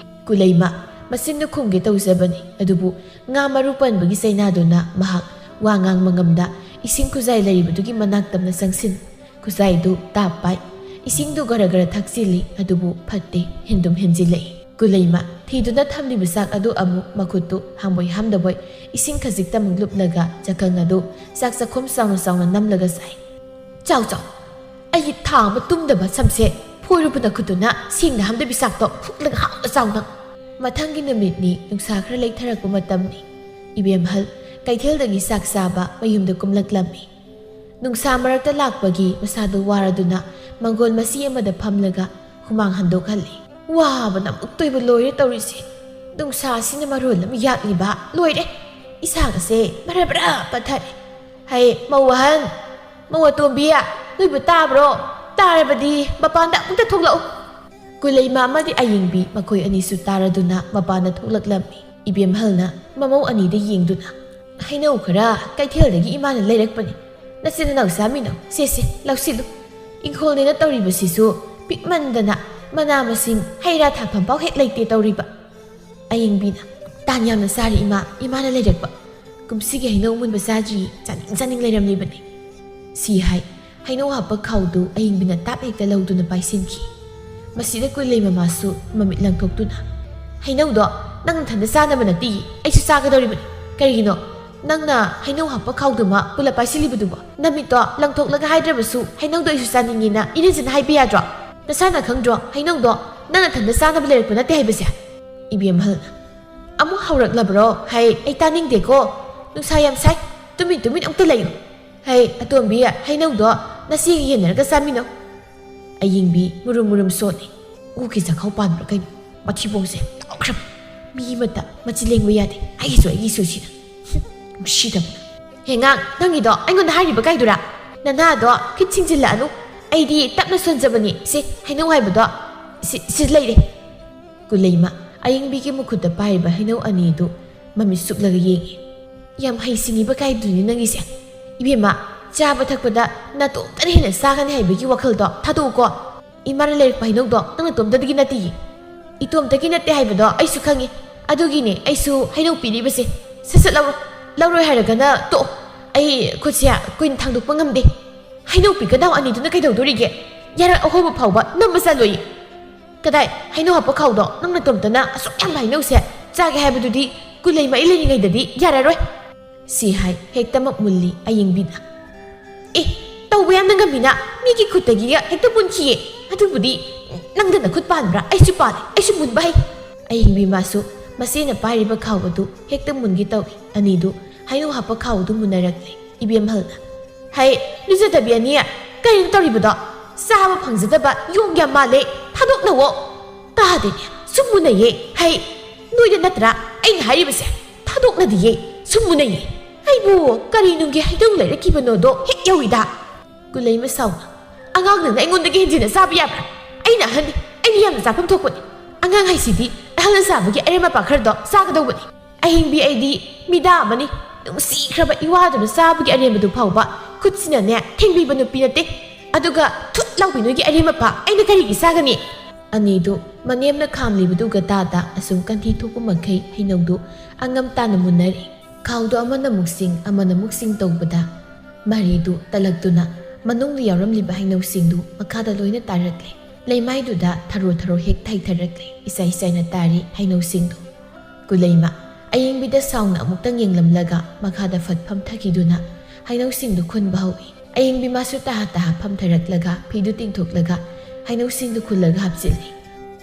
ꯀꯨꯂꯩꯃ ꯃꯆꯤꯟꯗꯨ ꯈꯨꯝꯒꯦ ꯇꯧꯖꯕꯅꯤ, ꯑꯗꯨꯕꯨ ꯉꯥ ꯃꯔꯨ ꯄꯟꯕꯒꯤ ꯆꯩꯅꯥꯗꯨꯅ ꯃꯍꯥꯛ ꯋꯥ ꯉꯥꯡꯕ ꯉꯝꯗ ꯏꯁꯤꯡ ꯈꯨꯖꯥꯏ ꯂꯩꯔꯤꯕꯗꯨꯒꯤ ꯃꯅꯥꯛ ꯇꯝꯅ ꯆꯪꯁꯤꯟ, ꯈꯨꯖꯥꯏꯗꯨ ꯇꯥꯞ ꯄꯥꯏ꯫ ꯏꯁꯤꯡꯗꯨ ꯒꯔ ꯒꯔ ꯊꯛꯆꯤꯜꯂꯤ, ꯑꯗꯨꯕꯨ ꯐꯠꯇꯦ, ꯍꯦꯟꯗꯨꯝ ꯍꯦꯟꯖꯤꯜꯂꯛꯏ꯫ ꯀꯨꯂꯩꯃ ꯊꯤꯗꯨꯅ ꯊꯝꯂꯤꯕ ꯆꯥꯛ ꯑꯗꯨ ꯑꯃꯨꯛ ꯃꯈꯨꯠꯇꯨ ꯍꯥꯝꯕꯣꯏ ꯍꯥꯝꯗꯕꯣꯏ ꯏꯁꯤꯡ ꯈꯖꯤꯛꯇꯃꯛ ꯂꯨꯞꯂꯒ ꯆꯥꯛꯀꯪ ꯑꯗꯨ ꯆꯥꯛ ꯆꯥꯛꯈꯨꯝ ꯆꯥꯎꯅ ꯆꯥꯎꯅ ꯅꯝꯂꯒ ꯆꯥꯏ꯫ "ꯆꯥꯎ, ꯆꯥꯎ꯫ ꯑꯩꯒꯤ ꯊꯥ ꯑꯃ ꯇꯨꯝꯗꯕ ꯁꯝꯁꯦ ꯐꯣꯏꯔꯨꯕ ꯅꯈꯨꯠꯇꯨꯅ ꯁꯦꯡꯅ ꯍꯥꯝꯗꯕꯤ ꯆꯥꯛꯇꯣ ꯍꯨꯛꯂꯒ ꯍꯥꯎꯅ ꯆꯥꯎ ꯅꯪ꯫" ꯃꯊꯪꯒꯤ ꯅꯨꯃꯤꯠꯅꯤ, ꯅꯨꯡꯁꯥ ꯈꯔ ꯂꯩꯊꯔꯛꯄ ꯃꯇꯝꯅꯤ꯫ ꯏꯕꯦꯝꯍꯜ ꯀꯩꯊꯦꯜꯗꯒꯤ ꯆꯥꯛ ꯆꯥꯕ ꯃꯌꯨꯝꯗ ꯀꯨꯝꯂꯛꯂꯝꯃꯤ꯫ ꯅꯨꯡꯁꯥ ꯃꯔꯛꯇ ꯂꯥꯛꯄꯒꯤ ꯃꯁꯥꯗꯨ ꯋꯥꯔꯗꯨꯅ ꯃꯪꯒꯣꯜ ꯃꯆꯤ ꯑꯃꯗ ꯐꯝꯂꯒ ꯍꯨꯃꯥꯡ ꯍꯟꯗꯣꯛꯍꯜꯂꯤ꯫ ꯋꯥꯕꯅ ꯑꯃꯨꯛꯇꯣꯏꯕ ꯂꯣꯏꯔꯦ ꯇꯧꯔꯤꯁꯦ꯫ ꯅꯨꯡꯁꯥꯁꯤꯅ ꯃꯔꯣꯜ ꯑꯃ ꯌꯥꯛꯂꯤꯕ, ꯂꯣꯏꯔꯦ꯫ ꯏꯁꯥꯒꯁꯦ ꯕꯔꯥ ꯕꯔꯥ ꯄꯠꯊꯔꯦ꯫ "ꯍꯩ, ꯃꯧ ꯑꯍꯟ, ꯃꯧ ꯑꯇꯣꯝꯕꯤ, ꯅꯣꯏꯕꯨ ꯇꯥꯕ꯭ꯔꯣ? ꯇꯥꯔꯕꯗꯤ ꯃꯄꯥꯟꯗ ꯑꯃꯨꯛꯇ ꯊꯣꯛꯂꯛꯎ꯫" ꯀꯨꯂꯩꯃ ꯑꯃꯗꯤ ꯑꯌꯤꯡꯕꯤ ꯃꯈꯣꯏ ꯑꯅꯤꯁꯨ ꯇꯥꯔꯗꯨꯅ ꯃꯄꯥꯟꯗ ꯊꯣꯛꯂꯛꯂꯝꯃꯤ꯫ ꯏꯕꯦꯝꯍꯜꯅ ꯃꯃꯧ ꯑꯅꯤꯗ ꯌꯦꯡꯗꯨꯅ, "ꯍꯩꯅꯧ ꯈꯔ ꯀꯩꯊꯦꯜꯗꯒꯤ ꯏꯃꯥꯅ ꯂꯩꯔꯛꯄꯅꯤ꯫ ꯅꯆꯤꯟ ꯅꯅꯥꯎ ꯆꯥꯃꯤꯟꯅꯧ꯫ ꯁꯦ, ꯁꯦ, ꯂꯧꯁꯤꯜꯂꯨ꯫ ꯏꯪꯈꯣꯜꯅꯦꯅ ꯇꯧꯔꯤꯕꯁꯤꯁꯨ ꯄꯤꯛꯃꯟꯗꯅ ꯃꯅꯥ ꯃꯁꯤꯡ, ꯍꯩ ꯔꯥ ꯊꯥꯐꯝ ꯐꯥꯎ ꯍꯦꯛ ꯂꯩꯇꯦ ꯇꯧꯔꯤꯕ꯫" ꯑꯌꯤꯡꯕꯤꯅ, "ꯇꯥꯟ ꯌꯥꯝꯅ ꯆꯥꯔꯤ ꯏꯃꯥ, ꯏꯃꯥꯅ ꯂꯩꯔꯛꯄ꯫ ꯀꯨꯝꯁꯤꯒꯤ ꯍꯩꯅꯧ ꯃꯨꯟꯕ ꯆꯥꯗ꯭ꯔꯤ, ꯆꯥꯅꯤꯡ ꯆꯥꯅꯤꯡ ꯂꯩꯔꯝꯂꯤꯕꯅꯤ꯫" ꯁꯤ ꯍꯥꯏ, ꯍꯩꯅꯧ ꯍꯥꯞꯄ ꯈꯥꯎꯗꯨ ꯑꯌꯤꯡꯕꯤꯅ ꯇꯥꯞ ꯍꯦꯛꯇ ꯂꯧꯗꯨꯅ ꯄꯥꯏꯁꯤꯟꯈꯤ꯫ ꯃꯁꯤꯗ ꯀꯨꯂꯩ ꯃꯃꯥꯁꯨ ꯃꯃꯤꯠ ꯂꯪꯊꯣꯛꯇꯨꯅ, "ꯍꯩꯅꯧꯗꯣ ꯅꯪ ꯅꯊꯟꯗ ꯆꯥꯅꯕ ꯅꯠꯇꯦ, ꯑꯩꯁꯨ ꯆꯥꯒꯗꯧꯔꯤꯕꯅꯤ꯫ ꯀꯔꯤꯒꯤꯅꯣ ꯅꯪꯅ ꯍꯩꯅꯧ ꯍꯥꯞꯄ ꯈꯥꯎꯗꯨꯃ ꯄꯨꯂꯞ ꯄꯥꯏꯁꯤꯜꯂꯤꯕꯗꯨꯕꯣ? ꯅꯃꯤꯠꯇꯣ ꯂꯪꯊꯣꯛꯂꯒ ꯍꯥꯏꯗ꯭ꯔꯕꯁꯨ ꯍꯩꯅꯧꯗꯣ ꯑꯩꯁꯨ ꯆꯥꯅꯤꯡꯉꯦꯅ ꯏꯔꯦꯟꯖꯅ ꯍꯥꯏꯕ ꯌꯥꯗ꯭ꯔꯣ?" ꯅꯁꯥꯅ ꯈꯪꯗ꯭ꯔꯣ, ꯍꯩꯅꯧꯗꯣ ꯅꯪ ꯅꯊꯟꯗ ꯆꯥꯅꯕ ꯂꯩꯔꯛꯄ ꯅꯠꯇꯦ ꯍꯥꯏꯕꯁꯦ? ꯏꯕꯦꯝꯍꯜꯅ, "ꯑꯃꯨꯛ ꯍꯧꯔꯛꯂꯕ꯭ꯔꯣ? ꯍꯩ, ꯑꯩ ꯇꯥꯅꯤꯡꯗꯦꯀꯣ꯫ ꯅꯨꯡꯁꯥ ꯌꯥꯝ ꯁꯥꯏ꯫ ꯇꯨꯃꯤꯟ ꯇꯨꯃꯤꯟ ꯑꯃꯨꯛꯇ ꯂꯩꯌꯨ꯫ ꯍꯩ, ꯑꯇꯣꯝꯕꯤ, ꯍꯩꯅꯧꯗꯣ ꯅꯆꯦꯒ ꯌꯦꯟꯅꯔꯒ ꯆꯥꯃꯤꯟꯅꯧ꯫" ꯑꯌꯤꯡꯕꯤ ꯃꯨꯔꯨꯝ ꯃꯨꯔꯨꯝ ꯁꯣꯠꯂꯤ꯫ ꯎꯒꯤ ꯆꯥꯛꯈꯥꯎ ꯄꯥꯟꯕ꯭ꯔꯥ ꯀꯩꯅꯣ? ꯃꯊꯤꯕꯣꯡꯁꯦ ꯇꯥꯎꯈ꯭ꯔꯕ꯫ ꯃꯤ ꯑꯃꯠꯇ ꯃꯆꯤ ꯂꯦꯡꯕ ꯌꯥꯗꯦ꯫ ꯑꯩꯒꯤꯁꯨ, ꯑꯩꯒꯤꯁꯨ ꯁꯤꯅ꯫ ꯍꯨꯝ, ꯃꯁꯤꯗꯕ꯫ "ꯍꯦꯉꯥꯡ, ꯅꯪꯒꯤꯗꯣ ꯑꯩꯉꯣꯟꯗ ꯍꯥꯏꯔꯤꯕ ꯀꯥꯏꯗꯨꯔꯥ? ꯅꯅꯥꯗꯣ ꯈꯤꯠ ꯁꯤꯡꯖꯤꯜꯂꯛꯑꯅꯨ꯫ ꯑꯩꯗꯤ ꯇꯞꯅ ꯁꯣꯟꯖꯕꯅꯤ꯫ ꯁꯤ ꯍꯩꯅꯧ ꯍꯥꯏꯕꯗꯣ ꯁꯤ, ꯁꯤ ꯂꯩꯔꯦ꯫" ꯀꯨꯂꯩꯃ ꯑꯌꯤꯡꯕꯤꯒꯤ ꯃꯈꯨꯠꯇ ꯄꯥꯏꯔꯤꯕ ꯍꯩꯅꯧ ꯑꯅꯤꯗꯨ ꯃꯃꯤꯠ ꯁꯨꯛꯂꯒ ꯌꯦꯡꯉꯤ꯫ "ꯌꯥꯝ ꯍꯩꯁꯤꯡꯉꯤꯕ ꯀꯥꯏꯗꯨꯅꯤ ꯅꯪꯒꯤꯁꯦ꯫ ꯏꯕꯦꯝꯃ, ꯆꯥꯕ ꯊꯛꯄꯗ ꯅꯇꯣꯝꯇꯅ ꯍꯦꯟꯅ ꯆꯥꯒꯅꯤ ꯍꯥꯏꯕꯒꯤ ꯋꯥꯈꯜꯗꯣ ꯊꯥꯗꯣꯛꯎꯀꯣ꯫ ꯏꯃꯥꯅ ꯂꯩꯔꯛꯄ ꯍꯩꯅꯧꯗꯣ ꯅꯪ ꯅꯇꯣꯝꯇꯗꯒꯤ ꯅꯠꯇꯦꯌꯦ꯫" "ꯏꯇꯣꯝꯇꯒꯤ ꯅꯠꯇꯦ ꯍꯥꯏꯕꯗꯣ ꯑꯩꯁꯨ ꯈꯪꯉꯤ꯫ ꯑꯗꯨꯒꯤꯅꯦ ꯑꯩꯁꯨ ꯍꯩꯅꯧ ꯄꯤꯔꯤꯕꯁꯦ꯫ ꯁꯠ ꯁꯠ ꯂꯧꯔꯣ꯫ ꯂꯧꯔꯣꯏ ꯍꯥꯏꯔꯒꯅ ꯇꯣꯛꯑꯣ꯫ ꯑꯩ ꯈꯨꯠꯁꯦ ꯀꯨꯏꯅ ꯊꯥꯡꯗꯣꯛꯄ ꯉꯝꯗꯦ꯫" "ꯍꯩꯅꯧ ꯄꯤꯒꯗꯥꯎ ꯑꯅꯤꯗꯨꯅ ꯀꯩꯗꯧꯗꯣꯔꯤꯒꯦ? ꯌꯥꯔꯣꯏ, ꯑꯍꯣꯕ ꯐꯥꯎꯕ ꯅꯝꯕ ꯆꯠꯂꯣꯏ꯫" "ꯀꯗꯥꯏ, ꯍꯩꯅꯧ ꯍꯥꯞꯄ ꯈꯥꯎꯗꯣ ꯅꯪ ꯅꯇꯣꯝꯇꯅ ꯑꯁꯨꯛ ꯌꯥꯝꯕ ꯍꯩꯅꯧꯁꯦ ꯆꯥꯒꯦ ꯍꯥꯏꯕꯗꯨꯗꯤ ꯀꯨꯂꯩꯃ ꯑꯩ ꯂꯩꯔꯤꯉꯩꯗꯗꯤ ꯌꯥꯔꯔꯣꯏ꯫" ꯁꯤ ꯍꯥꯏ ꯍꯦꯛꯇꯃꯛ ꯃꯨꯜꯂꯤ ꯑꯌꯤꯡꯕꯤꯅ꯫ "ꯑꯦ, ꯇꯧꯕ ꯌꯥꯝꯅ ꯉꯝꯃꯤꯅ, ꯃꯤꯒꯤ ꯈꯨꯠꯇꯒꯤꯒ ꯍꯦꯛꯇ ꯃꯨꯟꯈꯤꯌꯦ꯫ ꯑꯗꯨꯕꯨꯗꯤ ꯅꯪꯗ ꯅꯈꯨꯠ ꯄꯥꯟꯕ꯭ꯔꯥ? ꯑꯩꯁꯨ ꯄꯥꯜꯂꯦ, ꯑꯩꯁꯨ ꯃꯨꯟꯕ ꯍꯩ꯫" ꯑꯌꯤꯡꯕꯤ ꯃꯥꯁꯨ ꯃꯆꯦꯅ ꯄꯥꯏꯔꯤꯕ ꯈꯥꯎ ꯑꯗꯨ ꯍꯦꯛꯇ ꯃꯨꯟꯒꯦ ꯇꯧꯏ꯫ ꯑꯅꯤꯗꯨ ꯍꯩꯅꯧ ꯍꯥꯞꯄ ꯈꯥꯎ ꯑꯗꯨ ꯃꯨꯟꯅꯔꯛꯂꯦ꯫ ꯏꯕꯦꯝꯍꯜꯅ, "ꯍꯩ, ꯂꯨꯖꯗꯕꯤ ꯑꯅꯤ, ꯀꯔꯤꯅꯣ ꯇꯧꯔꯤꯕꯗꯣ? ꯆꯥꯕ ꯐꯪꯖꯗꯕ ꯌꯣꯡ ꯌꯥꯝ ꯃꯥꯜꯂꯦ꯫ ꯊꯥꯗꯣꯛꯅꯧꯋꯣ꯫" "ꯇꯥꯗꯦꯅꯦ, ꯁꯨꯝ ꯃꯨꯟꯅꯩꯌꯦ꯫ ꯍꯩ, ꯅꯣꯏꯗ ꯅꯠꯇ꯭ꯔꯥ ꯑꯩꯅ ꯍꯥꯏꯔꯤꯕꯁꯦ? ꯊꯥꯗꯣꯛꯅꯗꯤꯌꯦ, ꯁꯨꯝ ꯃꯨꯟꯅꯩꯌꯦ꯫ ꯑꯩꯕꯨ ꯀꯔꯤ ꯅꯨꯡꯒꯤ ꯍꯩꯅꯧ ꯂꯩꯔꯛꯈꯤꯕꯅꯣꯗꯣ ꯍꯦꯛ ꯌꯧꯏꯗ꯫" ꯀꯨꯂꯩꯃ ꯁꯥꯎꯅ, "ꯑꯉꯥꯡꯅꯅ ꯑꯩꯉꯣꯟꯗꯒꯤ ꯍꯦꯟꯖꯤꯟꯅ ꯆꯥꯕ ꯌꯥꯕ꯭ꯔꯥ? ꯑꯩꯅ ꯑꯍꯟꯅꯤ, ꯑꯩꯅ ꯌꯥꯝꯅ ꯆꯥꯐꯝ ꯊꯣꯛꯄꯅꯤ꯫ ꯑꯉꯥꯡ ꯍꯥꯏꯁꯤꯗꯤ ꯑꯍꯜꯅ ꯆꯥꯕꯒꯤ ꯑꯔꯦꯝ ꯑꯄꯥ ꯈꯔꯗꯣ ꯆꯥꯒꯗꯧꯕꯅꯤ꯫ ꯑꯍꯤꯡꯕꯤ ꯑꯩꯗꯤ ꯃꯤꯗꯥ ꯑꯃꯅꯤ꯫ ꯅꯨꯡꯁꯤꯈ꯭ꯔꯕ ꯏꯋꯥꯗꯨꯅ ꯆꯥꯕꯒꯤ ꯑꯔꯦꯝꯕꯗꯨ ꯐꯥꯎꯕ ꯈꯨꯠꯁꯤꯅꯅꯦ ꯊꯦꯡꯕꯤꯕ ꯅꯨꯄꯤ ꯅꯠꯇꯦ꯫ ꯑꯗꯨꯒ ꯊꯨꯠ ꯂꯥꯎꯕꯤ ꯅꯣꯏꯒꯤ ꯑꯔꯦꯝ ꯑꯄꯥ ꯑꯩꯅ ꯀꯔꯤꯒꯤ ꯆꯥꯒꯅꯤ?" ꯑꯅꯤꯗꯨ ꯃꯅꯦꯝꯅ ꯈꯥꯝꯂꯤꯕꯗꯨꯒ ꯇꯥ ꯇꯥ ꯑꯁꯨꯝ ꯀꯟꯊꯤ ꯊꯣꯛꯄ ꯃꯈꯩ ꯍꯩꯅꯧꯗꯨ ꯑꯉꯝ ꯇꯥꯅ ꯃꯨꯟꯅꯔꯤ꯫ ꯈꯥꯎꯗꯣ ꯑꯃꯅ ꯑꯃꯨꯛ ꯁꯤꯡ, ꯑꯃꯅ ꯑꯃꯨꯛ ꯁꯤꯡ ꯇꯧꯕꯗ ꯃꯔꯤꯗꯨ ꯇꯠꯂꯛꯇꯨꯅ ꯃꯅꯨꯡꯗ ꯌꯥꯎꯔꯝꯂꯤꯕ ꯍꯩꯅꯧꯁꯤꯡꯗꯨ ꯃꯈꯥꯗ ꯂꯣꯏꯅ ꯇꯥꯔꯛꯂꯦ꯫ ꯂꯩꯃꯥꯏꯗꯨꯗ ꯊꯔꯣ ꯊꯔꯣ ꯍꯦꯛ ꯊꯩꯊꯔꯛꯂꯦ꯫ ꯏꯁꯥꯏ ꯏꯁꯥꯏꯅ ꯇꯥꯔꯤ ꯍꯩꯅꯧꯁꯤꯡꯗꯨ꯫ ꯀꯨꯂꯩꯃ ꯑꯌꯤꯡꯕꯤꯗ ꯁꯥꯎꯅ ꯑꯃꯨꯛꯇꯪ ꯌꯦꯡꯂꯝꯂꯒ ꯃꯈꯥꯗ ꯐꯠ ꯐꯝꯊꯈꯤꯗꯨꯅ ꯍꯩꯅꯧꯁꯤꯡꯗꯨ ꯈꯨꯟꯕ ꯍꯧꯏ꯫ ꯑꯌꯤꯡꯕꯤ ꯃꯥꯁꯨ ꯇꯥꯍ ꯇꯥꯍ ꯐꯝꯊꯔꯛꯂꯒ ꯐꯤꯗꯨ ꯇꯤꯡꯊꯣꯛꯂꯒ ꯍꯩꯅꯧꯁꯤꯡꯗꯨ ꯈꯨꯜꯂꯒ ꯍꯥꯞꯆꯤꯜꯂꯤ꯫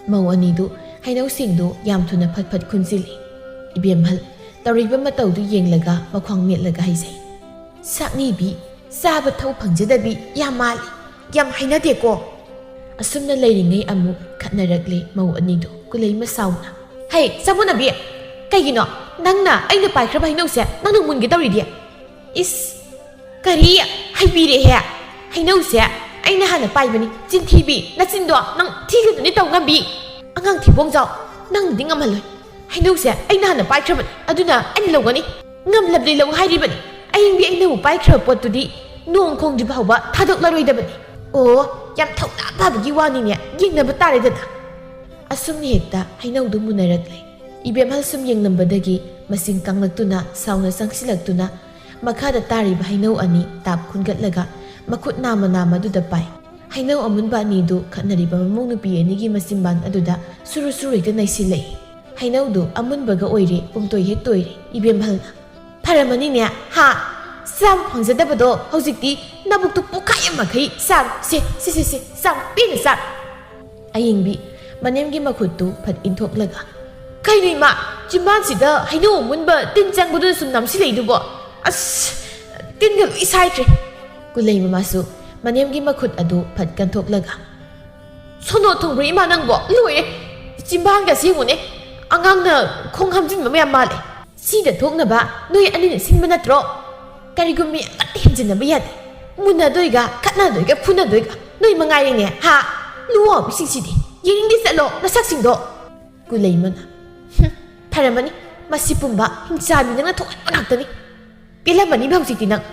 ꯃꯧ ꯑꯅꯤꯗꯨ ꯍꯩꯅꯧꯁꯤꯡꯗꯨ ꯌꯥꯝ ꯊꯨꯅ ꯐꯠ ꯐꯠ ꯈꯨꯟꯖꯤꯜꯂꯤ꯫ ꯏꯕꯦꯝꯍꯜ ꯇꯧꯔꯤꯕ ꯃꯇꯧꯗꯨ ꯌꯦꯡꯂꯒ ꯃꯈ꯭ꯋꯥꯡ ꯃꯦꯠꯂꯒ ꯍꯥꯏꯖꯩ, "ꯁꯛꯅꯤꯕꯤ, ꯆꯥꯕ ꯊꯧ ꯐꯪꯖꯗꯕꯤ ꯌꯥꯝ ꯃꯥꯜꯂꯤ, ꯌꯥꯝ ꯍꯩꯅꯗꯦꯀꯣ"꯫ ꯑꯁꯨꯝꯅ ꯂꯩꯔꯤꯉꯩ ꯑꯃꯨꯛ ꯈꯠꯅꯔꯛꯂꯦ ꯃꯧ ꯑꯅꯤꯗꯨ ꯀꯨꯂꯩꯃ ꯁꯥꯎꯅ꯫ "ꯍꯩ, ꯁꯥꯃꯨꯅꯕꯤ, ꯀꯩꯒꯤꯅꯣ ꯅꯪꯅ ꯑꯩꯅ ꯄꯥꯏꯈ꯭ꯔꯕ ꯍꯩꯅꯧꯁꯦ ꯅꯪꯅ ꯃꯨꯟꯒꯦ ꯇꯧꯔꯤꯗꯤ?" "ꯏꯁ, ꯀꯔꯤ? ꯍꯩꯕꯤꯔꯦꯍꯦ! ꯍꯩꯅꯧꯁꯦ ꯑꯩꯅ ꯍꯥꯟꯅ ꯄꯥꯏꯕꯅꯤ, ꯆꯤꯟꯊꯤꯕꯤ! ꯅꯆꯤꯟꯗꯣ ꯅꯪ ꯊꯤꯒꯗꯨꯅꯤ ꯇꯧ ꯉꯝꯕꯤ! ꯑꯉꯥꯡ ꯊꯤꯕꯣꯡꯖꯥꯎ, ꯅꯪꯅꯗꯤ ꯉꯝꯍꯜꯂꯣꯏ꯫ ꯍꯩꯅꯧꯁꯦ ꯑꯩꯅ ꯍꯥꯟꯅ ꯄꯥꯏꯈ꯭ꯔꯕꯅꯤ, ꯑꯗꯨꯅ ꯑꯩꯅ ꯂꯧꯒꯅꯤ꯫ ꯉꯝꯂꯕꯗꯤ ꯂꯧ ꯍꯥꯏꯔꯤꯕꯅꯤ꯫ ꯑꯌꯤꯡꯕꯤ ꯑꯩꯅꯕꯨ ꯄꯥꯏꯈ꯭ꯔꯕ ꯄꯣꯠꯇꯨꯗꯤ ꯅꯣꯡ ꯈꯣꯡꯗ꯭ꯔꯤ ꯐꯥꯎꯕ ꯊꯥꯗꯣꯛꯂꯔꯣꯏꯗꯕꯅꯤ꯫ ꯑꯣ, ꯌꯥꯝ ꯊꯧꯅꯥ ꯐꯕꯒꯤ ꯋꯥꯅꯤꯅꯦ, ꯌꯦꯡꯅꯕ ꯇꯥꯔꯦꯗꯅ"꯫ ꯑꯁꯨꯝꯅ ꯍꯦꯛꯇ ꯍꯩꯅꯧꯗꯨ ꯃꯨꯟꯅꯔꯛꯂꯦ꯫ ꯏꯕꯦꯝꯍꯜ ꯁꯨꯝ ꯌꯦꯡꯂꯝꯕꯗꯒꯤ ꯃꯆꯤꯟ ꯀꯥꯡꯂꯛꯇꯨꯅ ꯁꯥꯎꯅ ꯆꯪꯁꯤꯜꯂꯛꯇꯨꯅ ꯃꯈꯥꯗ ꯇꯥꯔꯤꯕ ꯍꯩꯅꯧ ꯑꯅꯤ ꯇꯥꯞ ꯈꯨꯟꯒꯠꯂꯒ ꯃꯈꯨꯠ ꯅꯥꯝꯃ ꯅꯥꯝꯃꯗꯨꯗ ꯄꯥꯏ꯫ ꯍꯩꯅꯧ ꯑꯃꯨꯟꯕ ꯑꯅꯤꯗꯨ ꯈꯠꯅꯔꯤꯕ ꯃꯃꯧ ꯅꯨꯄꯤ ꯑꯅꯤꯒꯤ ꯃꯆꯤꯟꯕꯥꯟ ꯑꯗꯨꯗ ꯁꯨꯔꯨ ꯁꯨꯔꯨ ꯍꯦꯛꯇ ꯅꯩꯁꯤꯜꯂꯛꯏ꯫ ꯍꯩꯅꯧꯗꯨ ꯑꯃꯨꯟꯕꯒ ꯑꯣꯏꯔꯦ, ꯄꯨꯝꯇꯣꯏ ꯍꯦꯛ ꯇꯣꯏꯔꯦ꯫ ꯏꯕꯦꯝꯍꯜꯅ, "ꯐꯔꯝꯃꯅꯤꯅꯦ, ꯍꯥ? ꯆꯥꯕ ꯐꯪꯖꯗꯕꯗꯣ ꯍꯧꯖꯤꯛꯇꯤ ꯅꯕꯨꯛꯇꯨ ꯄꯨꯈꯥꯏ ꯑꯃꯈꯩ ꯆꯥꯔꯣ꯫ ꯁꯦ, ꯁꯦ, ꯁꯦ, ꯁꯦ, ꯆꯥꯔꯣ, ꯄꯦꯟꯅ ꯆꯥꯔꯣ"꯫ ꯑꯌꯤꯡꯕꯤ ꯃꯅꯦꯝꯒꯤ ꯃꯈꯨꯠꯇꯨ ꯐꯠ ꯏꯟꯊꯣꯛꯂꯒ, "ꯀꯩꯅꯣ ꯏꯃꯥ, ꯆꯤꯝꯕꯥꯟꯁꯤꯗ ꯍꯩꯅꯧ ꯑꯃꯨꯟꯕ ꯇꯤꯟ ꯆꯪꯕꯗꯨꯅ ꯁꯨꯝ ꯅꯝꯁꯤꯜꯂꯛꯏꯗꯨꯕꯣ? ꯑꯁ, ꯇꯤꯟꯒ ꯂꯣꯏ ꯁꯥꯏꯈ꯭ꯔꯦ"꯫ ꯀꯨꯂꯩ ꯃꯃꯥꯁꯨ ꯃꯅꯦꯝꯒꯤ ꯃꯈꯨꯠ ꯑꯗꯨ ꯐꯠ ꯀꯟꯊꯣꯛꯂꯒ, "ꯁꯣꯅꯣ ꯊꯨꯡꯕ꯭ꯔꯥ ꯏꯃꯥ ꯅꯪꯕꯣ? ꯂꯣꯏꯔꯦ! ꯆꯤꯝꯕꯥꯟꯒ ꯁꯦꯡꯉꯨꯅꯦ, ꯑꯉꯥꯡꯅ ꯈꯣꯡ ꯍꯥꯝꯖꯤꯟꯕ ꯃꯌꯥꯝ ꯃꯥꯜꯂꯦ꯫ ꯁꯤꯗ ꯊꯣꯛꯅꯕ ꯅꯣꯏ ꯑꯅꯤꯅ ꯁꯤꯟꯕ ꯅꯠꯇ꯭ꯔꯣ? ꯀꯔꯤꯒꯨꯝꯕꯤ ꯑꯃꯠꯇ ꯍꯦꯟꯖꯤꯟꯅꯕ ꯌꯥꯗꯦ꯫ ꯃꯨꯟꯅꯗꯣꯏꯒ, ꯈꯠꯅꯗꯣꯏꯒ, ꯐꯨꯅꯗꯣꯏꯒ ꯅꯣꯏ ꯃꯉꯥꯏꯔꯦꯅꯦ, ꯍꯥ? ꯂꯨꯋꯥꯎꯕꯤꯁꯤꯡꯁꯤꯗꯤ꯫ ꯌꯦꯡꯅꯤꯡꯗꯦ, ꯆꯠꯂꯣ ꯅꯁꯛꯁꯤꯡꯗꯣ"꯫ ꯀꯨꯂꯩꯃꯅ, "ꯍꯨꯝ, ꯐꯔꯝꯃꯅꯤ, ꯃꯁꯤ ꯄꯨꯝꯕ ꯍꯤꯡꯆꯥꯕꯤ ꯅꯪꯅ ꯊꯣꯛꯍꯟꯕ ꯉꯥꯛꯇꯅꯤ꯫ ꯄꯦꯜꯂꯝꯃꯅꯤꯕ ꯍꯧꯖꯤꯛꯇꯤ ꯅꯪ꯫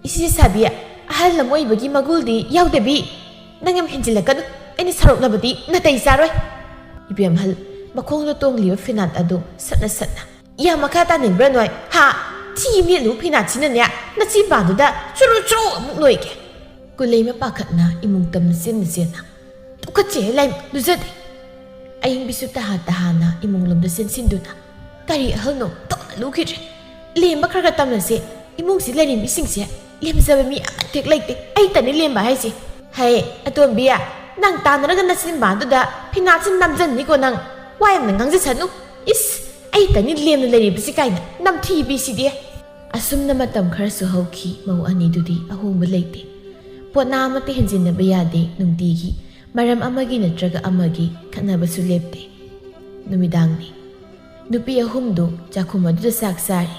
ꯏꯆꯦ ꯁꯥꯕꯤ, ꯑꯍꯜ ꯑꯃ ꯑꯣꯏꯕꯒꯤ ꯃꯒꯨꯜꯗꯤ ꯌꯥꯎꯗꯕꯤ꯫ ꯅꯪ ꯌꯥꯝ ꯍꯦꯟꯖꯤꯜꯂꯛꯀꯅꯨ, ꯑꯩꯅ ꯁꯥꯎꯔꯛꯂꯕꯗꯤ ꯅꯥꯇꯩ ꯆꯥꯔꯣꯏ"꯫ ꯏꯕꯦꯝꯍꯜ ꯃꯈꯣꯡꯗ ꯇꯣꯡꯂꯤꯕ ꯐꯤꯅꯥꯠ ꯑꯗꯨ ꯁꯠꯅ ꯁꯠꯅ, "ꯌꯥꯝ ꯃꯈꯥ ꯇꯥꯅꯤꯡꯕ꯭ꯔꯥ ꯅꯣꯏ? ꯍꯥ? ꯊꯤ ꯅꯦꯠꯂꯨ ꯐꯤꯅꯥꯠꯁꯤꯅꯅꯦ ꯅꯆꯤꯟꯕꯥꯟꯗꯨꯗ ꯆꯨꯔꯨ ꯆꯨꯔꯨ ꯑꯃꯨꯛ ꯅꯣꯏꯒꯦ"꯫ ꯀꯨꯂꯩꯃ ꯄꯥꯈꯠꯅ ꯏꯃꯨꯡ ꯇꯝꯅ ꯆꯦꯟꯅ ꯆꯦꯟꯅ, "ꯇꯨꯀꯠꯆꯩ ꯂꯥꯏꯃ, ꯂꯨꯖꯗꯦ"꯫ ꯑꯌꯤꯡꯕꯤꯁꯨ ꯇꯍꯥ ꯇꯍꯥꯅ ꯏꯃꯨꯡꯂꯣꯝꯗ ꯆꯦꯟꯁꯤꯟꯗꯨꯅ, "ꯀꯔꯤ ꯑꯍꯜꯅꯣ ꯇꯞꯅ ꯂꯨꯈꯤꯗ꯭ꯔꯦ꯫ ꯂꯦꯝꯕ ꯈꯔ ꯈꯔ ꯇꯝꯂꯁꯦ꯫ ꯏꯃꯨꯡꯁꯤ ꯂꯩꯔꯤꯕ ꯃꯤꯁꯤꯡꯁꯦ ꯂꯦꯝꯖꯕ ꯃꯤ ꯑꯃꯠꯇ ꯍꯦꯛ ꯂꯩꯇꯦ꯫ ꯑꯩꯇꯅꯤ ꯂꯦꯝꯕ ꯍꯥꯏꯁꯦ꯫ ꯍꯩ, ꯑꯇꯣꯝꯕꯤ, ꯅꯪ ꯇꯥꯟꯅꯔꯒ ꯅꯆꯤꯟꯕꯥꯟꯗꯨꯗ ꯐꯤꯅꯥꯠꯁꯤ ꯅꯝꯖꯟꯅꯤꯀꯣ ꯅꯪ꯫ ꯋꯥ ꯌꯥꯝꯅ ꯉꯥꯡꯖꯁꯅꯨ꯫ ꯏꯁ, ꯑꯩꯇꯅꯤ ꯂꯦꯝꯅ ꯂꯩꯔꯤꯕꯁꯤ ꯀꯥꯏꯅ, ꯅꯝꯊꯤꯕꯤꯁꯤꯗꯤ꯫ ꯑꯁꯨꯝꯅ ꯃꯇꯝ ꯈꯔꯁꯨ ꯍꯧꯈꯤ꯫ ꯃꯧ ꯑꯅꯤꯗꯨꯗꯤ ꯑꯍꯣꯡꯕ ꯂꯩꯇꯦ꯫ ꯄꯣꯠꯅꯥ ꯑꯃꯠꯇ ꯍꯦꯟꯖꯤꯟꯅꯕ ꯌꯥꯗꯦ꯫ ꯅꯨꯡꯇꯤꯒꯤ ꯃꯔꯝ ꯑꯃꯒꯤ ꯅꯠꯇ꯭ꯔꯒ ꯑꯃꯒꯤ ꯈꯠꯅꯕꯁꯨ ꯂꯦꯞꯇꯦ꯫ ꯅꯨꯃꯤꯗꯥꯡꯅꯤ꯫ ꯅꯨꯄꯤ ꯑꯍꯨꯝꯗꯨ ꯆꯥꯛꯈꯨꯝ ꯑꯗꯨꯗ ꯆꯥꯛ ꯆꯥꯔꯤ꯫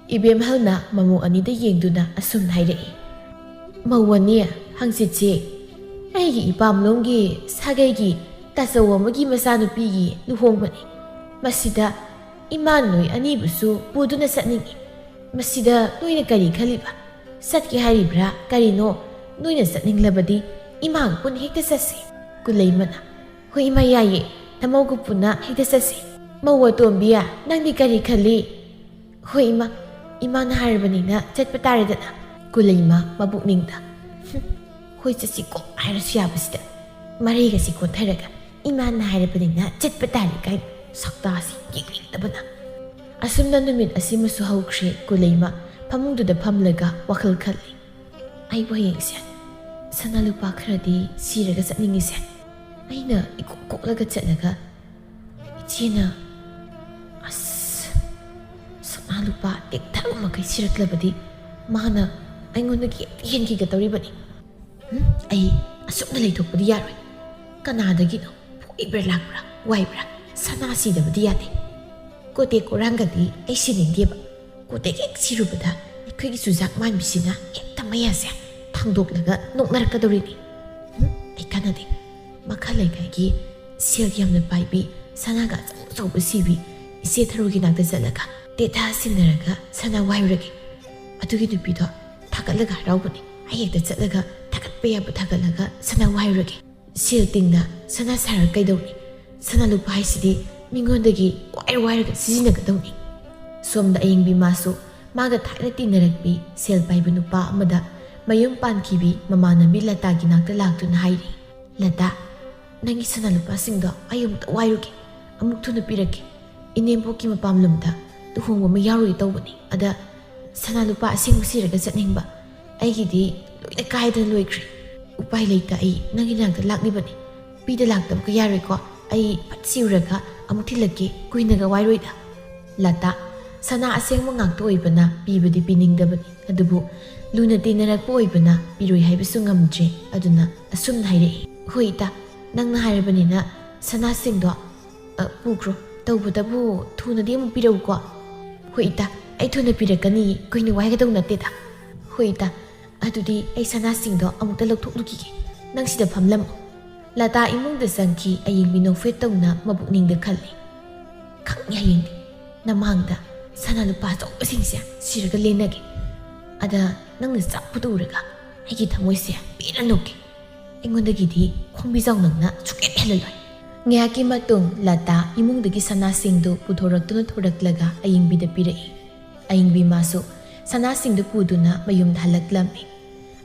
ꯏꯕꯦꯝꯍꯜꯅ ꯃꯃꯧ ꯑꯅꯤꯗ ꯌꯦꯡꯗꯨꯅ ꯑꯁꯨꯝꯅ ꯍꯥꯏꯔꯛꯏ, "ꯃꯧ ꯑꯅꯤ, ꯍꯪꯆꯤꯠꯁꯦ ꯑꯩꯒꯤ ꯏꯄꯥꯝꯂꯣꯝꯒꯤ ꯁꯥꯒꯩꯒꯤ ꯇꯥꯆꯧ ꯑꯃꯒꯤ ꯃꯆꯥꯅꯨꯄꯤꯒꯤ ꯂꯨꯍꯣꯡꯕꯅꯤ꯫ ꯃꯁꯤꯗ ꯏꯃꯥ ꯅꯣꯏ ꯑꯅꯤꯕꯨꯁꯨ ꯄꯨꯗꯨꯅ ꯆꯠꯅꯤꯡꯏ꯫ ꯃꯁꯤꯗ ꯅꯣꯏꯅ ꯀꯔꯤ ꯈꯜꯂꯤꯕ? ꯆꯠꯀꯦ ꯍꯥꯏꯔꯤꯕ꯭ꯔꯥ? ꯀꯔꯤꯅꯣ? ꯅꯣꯏꯅ ꯆꯠꯅꯤꯡꯂꯕꯗꯤ ꯏꯃꯥꯒ ꯄꯨꯟꯅ ꯍꯦꯛꯇ ꯆꯠꯁꯤ꯫" ꯀꯨꯂꯩꯃꯅ, "ꯍꯣꯏ ꯏꯃꯥ, ꯌꯥꯏꯌꯦ, ꯅꯃꯧꯒ ꯄꯨꯟꯅ ꯍꯦꯛꯇ ꯆꯠꯁꯤ꯫ ꯃꯧ ꯑꯇꯣꯝꯕꯤ, ꯅꯪꯗꯤ ꯀꯔꯤ ꯈꯜꯂꯤ?" "ꯍꯣꯏ ꯏꯃꯥ, ꯏꯃꯥꯅ ꯍꯥꯏꯔꯕꯅꯤꯅ ꯆꯠꯄ ꯇꯥꯔꯦꯗꯅ꯫" ꯀꯨꯂꯩꯃ ꯃꯄꯨꯛꯅꯤꯡꯗ, "ꯍꯨꯝ, ꯍꯣꯏ ꯆꯠꯁꯤꯀꯣ ꯍꯥꯏꯔꯁꯨ ꯌꯥꯕꯁꯤꯗ ꯃꯔꯩꯒꯁꯤ ꯀꯣꯟꯊꯔꯒ ꯏꯃꯥꯅ ꯍꯥꯏꯔꯕꯅꯤꯅ ꯆꯠꯄ ꯇꯥꯔꯦ ꯀꯥꯏꯅ ꯁꯛꯇꯥꯁꯤ ꯌꯦꯡꯅꯤꯡꯗꯕꯅ꯫" ꯑꯁꯨꯝꯅ ꯅꯨꯃꯤꯠ ꯑꯁꯤꯃꯁꯨ ꯍꯧꯈ꯭ꯔꯦ꯫ ꯀꯨꯂꯩꯃ ꯐꯃꯨꯡꯗꯨꯗ ꯐꯝꯂꯒ ꯋꯥꯈꯜ ꯈꯜꯂꯤ꯫ "ꯑꯩꯕꯨ ꯍꯌꯦꯡꯁꯦ ꯁꯅꯥ ꯂꯨꯄꯥ ꯈꯔꯗꯤ ꯁꯤꯔꯒ ꯆꯠꯅꯤꯡꯉꯤꯁꯦ꯫ ꯑꯩꯅ ꯏꯀꯣꯛ ꯀꯣꯛꯂꯒ ꯆꯠꯂꯒ ꯏꯆꯦꯅ, ꯑꯁ, ꯁꯅꯥ ꯂꯨꯄꯥ ꯇꯦꯛꯊꯕ ꯃꯈꯩ ꯁꯤꯔꯛꯂꯕꯗꯤ ꯃꯥꯅ ꯑꯩꯉꯣꯟꯗꯒꯤ ꯍꯦꯛꯇ ꯍꯦꯟꯈꯤꯒꯗꯧꯔꯤꯕꯅꯤ꯫ ꯎꯝ, ꯑꯩ ꯑꯁꯨꯝꯅ ꯂꯩꯊꯣꯛꯄꯗꯤ ꯌꯥꯔꯣꯏ꯫ ꯀꯅꯥꯗꯒꯤꯅꯣ ꯐꯣꯏꯕ꯭ꯔꯥ ꯂꯥꯛꯄ꯭ꯔꯥ ꯋꯥꯏꯕ꯭ꯔꯥ, ꯁꯅꯥ ꯁꯤꯗꯕꯗꯤ ꯌꯥꯗꯦ꯫ ꯀꯣꯇꯦꯛ ꯀꯣꯔꯥꯡꯒꯗꯤ ꯑꯩ ꯁꯤꯅꯤꯡꯗꯦꯕ꯫ ꯀꯣꯇꯦꯛ ꯍꯦꯛ ꯁꯤꯔꯨꯕꯗ ꯑꯩꯈꯣꯏꯒꯤ ꯆꯨꯖꯥꯛ ꯃꯥꯟꯕꯤꯁꯤꯅ ꯍꯦꯛꯇ ꯃꯌꯥꯁꯦ ꯊꯥꯡꯗꯣꯛꯂꯒ ꯅꯣꯛꯅꯔꯛꯀꯗꯧꯔꯤꯅꯤ꯫ ꯎꯝ, ꯑꯩ ꯀꯥꯟꯅꯗꯦ꯫ ꯃꯈꯥ ꯂꯩꯀꯥꯏꯒꯤ ꯁꯦꯜ ꯌꯥꯝꯅ ꯄꯥꯏꯕꯤ, ꯁꯅꯥꯒ ꯑꯆꯧ ꯑꯆꯧꯕ ꯁꯤꯕꯤ ꯏꯆꯦ ꯊꯔꯣꯒꯤ ꯅꯥꯛꯇ ꯆꯠꯂꯒ ꯇꯦꯊꯥ ꯁꯤꯟꯅꯔꯒ ꯁꯅꯥ ꯋꯥꯏꯔꯨꯔꯒꯦ꯫ ꯑꯗꯨꯒꯤ ꯅꯨꯄꯤꯗꯣ ꯊꯥꯒꯠꯂꯒ ꯍꯔꯥꯎꯕꯅꯤ꯫ ꯑꯩ ꯍꯦꯛꯇ ꯆꯠꯂꯒ ꯊꯥꯒꯠꯄ ꯌꯥꯕ ꯊꯥꯒꯠꯂꯒ ꯁꯅꯥ ꯋꯥꯏꯔꯨꯔꯒꯦ꯫ ꯁꯦꯜ ꯇꯤꯡꯅ ꯁꯅꯥ ꯁꯥꯔ ꯀꯩꯗꯧꯅꯤ? ꯁꯅꯥ ꯂꯨꯄꯥ ꯍꯥꯏꯁꯤꯗꯤ ꯃꯤꯉꯣꯟꯗꯒꯤ ꯋꯥꯏꯔ ꯋꯥꯏꯔꯒ ꯁꯤꯖꯤꯟꯅꯒꯗꯧꯅꯤ꯫" ꯁꯣꯝꯗ ꯑꯌꯤꯡꯕꯤ ꯃꯥꯁꯨ ꯃꯥꯒ ꯊꯥꯏꯅ ꯇꯤꯟꯅꯔꯛꯄꯤ ꯁꯦꯜ ꯄꯥꯏꯕ ꯅꯨꯄꯥ ꯑꯃꯗ ꯃꯌꯨꯝ ꯄꯥꯟꯈꯤꯕꯤ ꯃꯃꯥꯟꯅꯕꯤ ꯂꯇꯥꯒꯤ ꯅꯥꯛꯇ ꯂꯥꯛꯇꯨꯅ ꯍꯥꯏꯔꯤ, "ꯂꯇꯥ, ꯅꯪꯒꯤ ꯁꯅꯥ ꯂꯨꯄꯥꯁꯤꯡꯗꯣ ꯑꯩ ꯑꯃꯨꯛꯇ ꯋꯥꯏꯔꯨꯒꯦ, ꯑꯃꯨꯛ ꯊꯨꯅ ꯄꯤꯔꯛꯀꯦ꯫ ꯏꯅꯦꯝꯕꯣꯛꯀꯤ ꯃꯄꯥꯝ ꯂꯝꯗ ꯂꯨꯍꯣꯡꯕ ꯑꯃ ꯌꯥꯎꯔꯨꯒꯦ ꯇꯧꯕꯅꯤ꯫ ꯑꯗ ꯁꯅꯥ ꯂꯨꯄꯥ ꯑꯁꯦꯡꯕ ꯁꯤꯔꯒ ꯆꯠꯅꯤꯡꯕ꯫ ꯑꯩꯒꯤꯗꯤ ꯂꯣꯏꯅ ꯀꯥꯏꯗꯅ ꯂꯣꯏꯈ꯭ꯔꯦ꯫ ꯎꯄꯥꯏ "ꯎꯄꯥꯏ ꯂꯩꯇ, ꯑꯩ ꯅꯪꯒꯤ ꯅꯥꯛꯇ ꯂꯥꯛꯂꯤꯕꯅꯤ꯫ ꯄꯤꯗ ꯂꯥꯛꯇꯕꯒ ꯌꯥꯔꯣꯏꯀꯣ꯫ ꯑꯩ ꯐꯠ ꯁꯤꯔꯨꯔꯒ ꯑꯃꯨꯛ ꯊꯤꯜꯂꯛꯀꯦ, ꯀꯨꯏꯅꯒ ꯋꯥꯏꯔꯣꯏꯗ꯫" "ꯂꯇꯥ, ꯁꯅꯥ ꯑꯁꯦꯡꯕ ꯉꯥꯛꯇ ꯑꯣꯏꯕꯅ ꯄꯤꯕꯗꯤ ꯄꯤꯅꯤꯡꯗꯕꯅꯤ, ꯑꯗꯨꯕꯨ ꯂꯨꯅ ꯇꯤꯟꯅꯔꯛꯄ ꯑꯣꯏꯕꯅ ꯄꯤꯔꯣꯏ ꯍꯥꯏꯕꯁꯨ ꯉꯝꯗ꯭ꯔꯦ꯫ ꯑꯗꯨꯅ ꯑꯁꯨꯝꯅ ꯍꯥꯏꯔꯛꯏ꯫" "ꯍꯣꯏ ꯏꯇꯥ, ꯅꯪꯅ ꯍꯥꯏꯔꯕꯅꯤꯅ ꯁꯅꯥꯁꯤꯡꯗꯣ, ꯑ, ꯄꯨꯈ꯭ꯔꯣ꯫ ꯇꯧꯕꯇꯕꯨ ꯊꯨꯅꯗꯤ ꯑꯃꯨꯛ ꯄꯤꯔꯛꯎꯀꯣ꯫" "ꯍꯣꯏ ꯏꯇꯥ, ꯑꯩ ꯊꯨꯅ ꯄꯤꯔꯛꯀꯅꯤ, ꯀꯨꯏꯅ ꯋꯥꯏꯒꯗꯧ ꯅꯠꯇꯦꯗ꯫" "ꯍꯣꯏ ꯏꯇꯥ, ꯑꯗꯨꯗꯤ ꯑꯩ ꯁꯅꯥꯁꯤꯡꯗꯣ ꯑꯃꯨꯛꯇ ꯂꯧꯊꯣꯛꯂꯨꯈꯤꯒꯦ꯫ ꯅꯪ ꯁꯤꯗ ꯐꯝꯂꯝꯃꯨ꯫" ꯂꯇꯥ ꯏꯃꯨꯡꯗ ꯆꯪꯈꯤ꯫ ꯑꯌꯤꯡꯕꯤ ꯅꯣꯛꯐꯦꯠ ꯇꯧꯅ ꯃꯕꯨꯛꯅꯤꯡꯗ ꯈꯜꯂꯤ, "ꯈꯪꯉꯤ, ꯍꯌꯦꯡꯗꯤ ꯅꯃꯥꯡꯗ ꯁꯅꯥ ꯂꯨꯄꯥ ꯑꯆꯧꯕꯁꯤꯡꯁꯦ ꯁꯤꯔꯒ ꯂꯦꯟꯅꯒꯦ꯫ ꯑꯗ ꯅꯪꯅ ꯆꯥꯛꯄꯗꯨ ꯎꯔꯒ ꯑꯩꯒꯤ ꯊꯃꯣꯏꯁꯦ ꯄꯦꯟꯅ ꯅꯣꯛꯀꯦ꯫ ꯑꯩꯉꯣꯟꯗꯒꯤꯗꯤ ꯈꯣꯡꯕꯤ ꯆꯥꯎꯅꯪꯅ ꯁꯨꯛꯍꯦꯟ ꯍꯦꯜꯂꯜꯂꯣꯏ꯫" ꯉꯥꯏꯍꯥꯛꯀꯤ ꯃꯇꯨꯡ ꯂꯇꯥ ꯏꯃꯨꯡꯗꯒꯤ ꯁꯅꯥꯁꯤꯡꯗꯨ ꯄꯨꯊꯣꯔꯛꯇꯨꯅ ꯊꯣꯔꯛꯂꯒ ꯑꯌꯤꯡꯕꯤꯗ ꯄꯤꯔꯛꯏ꯫ ꯑꯌꯤꯡꯕꯤ ꯃꯥꯁꯨ ꯁꯅꯥꯁꯤꯡꯗꯨ ꯄꯨꯗꯨꯅ ꯃꯌꯨꯝꯗ ꯍꯜꯂꯛꯂꯝꯃꯤ꯫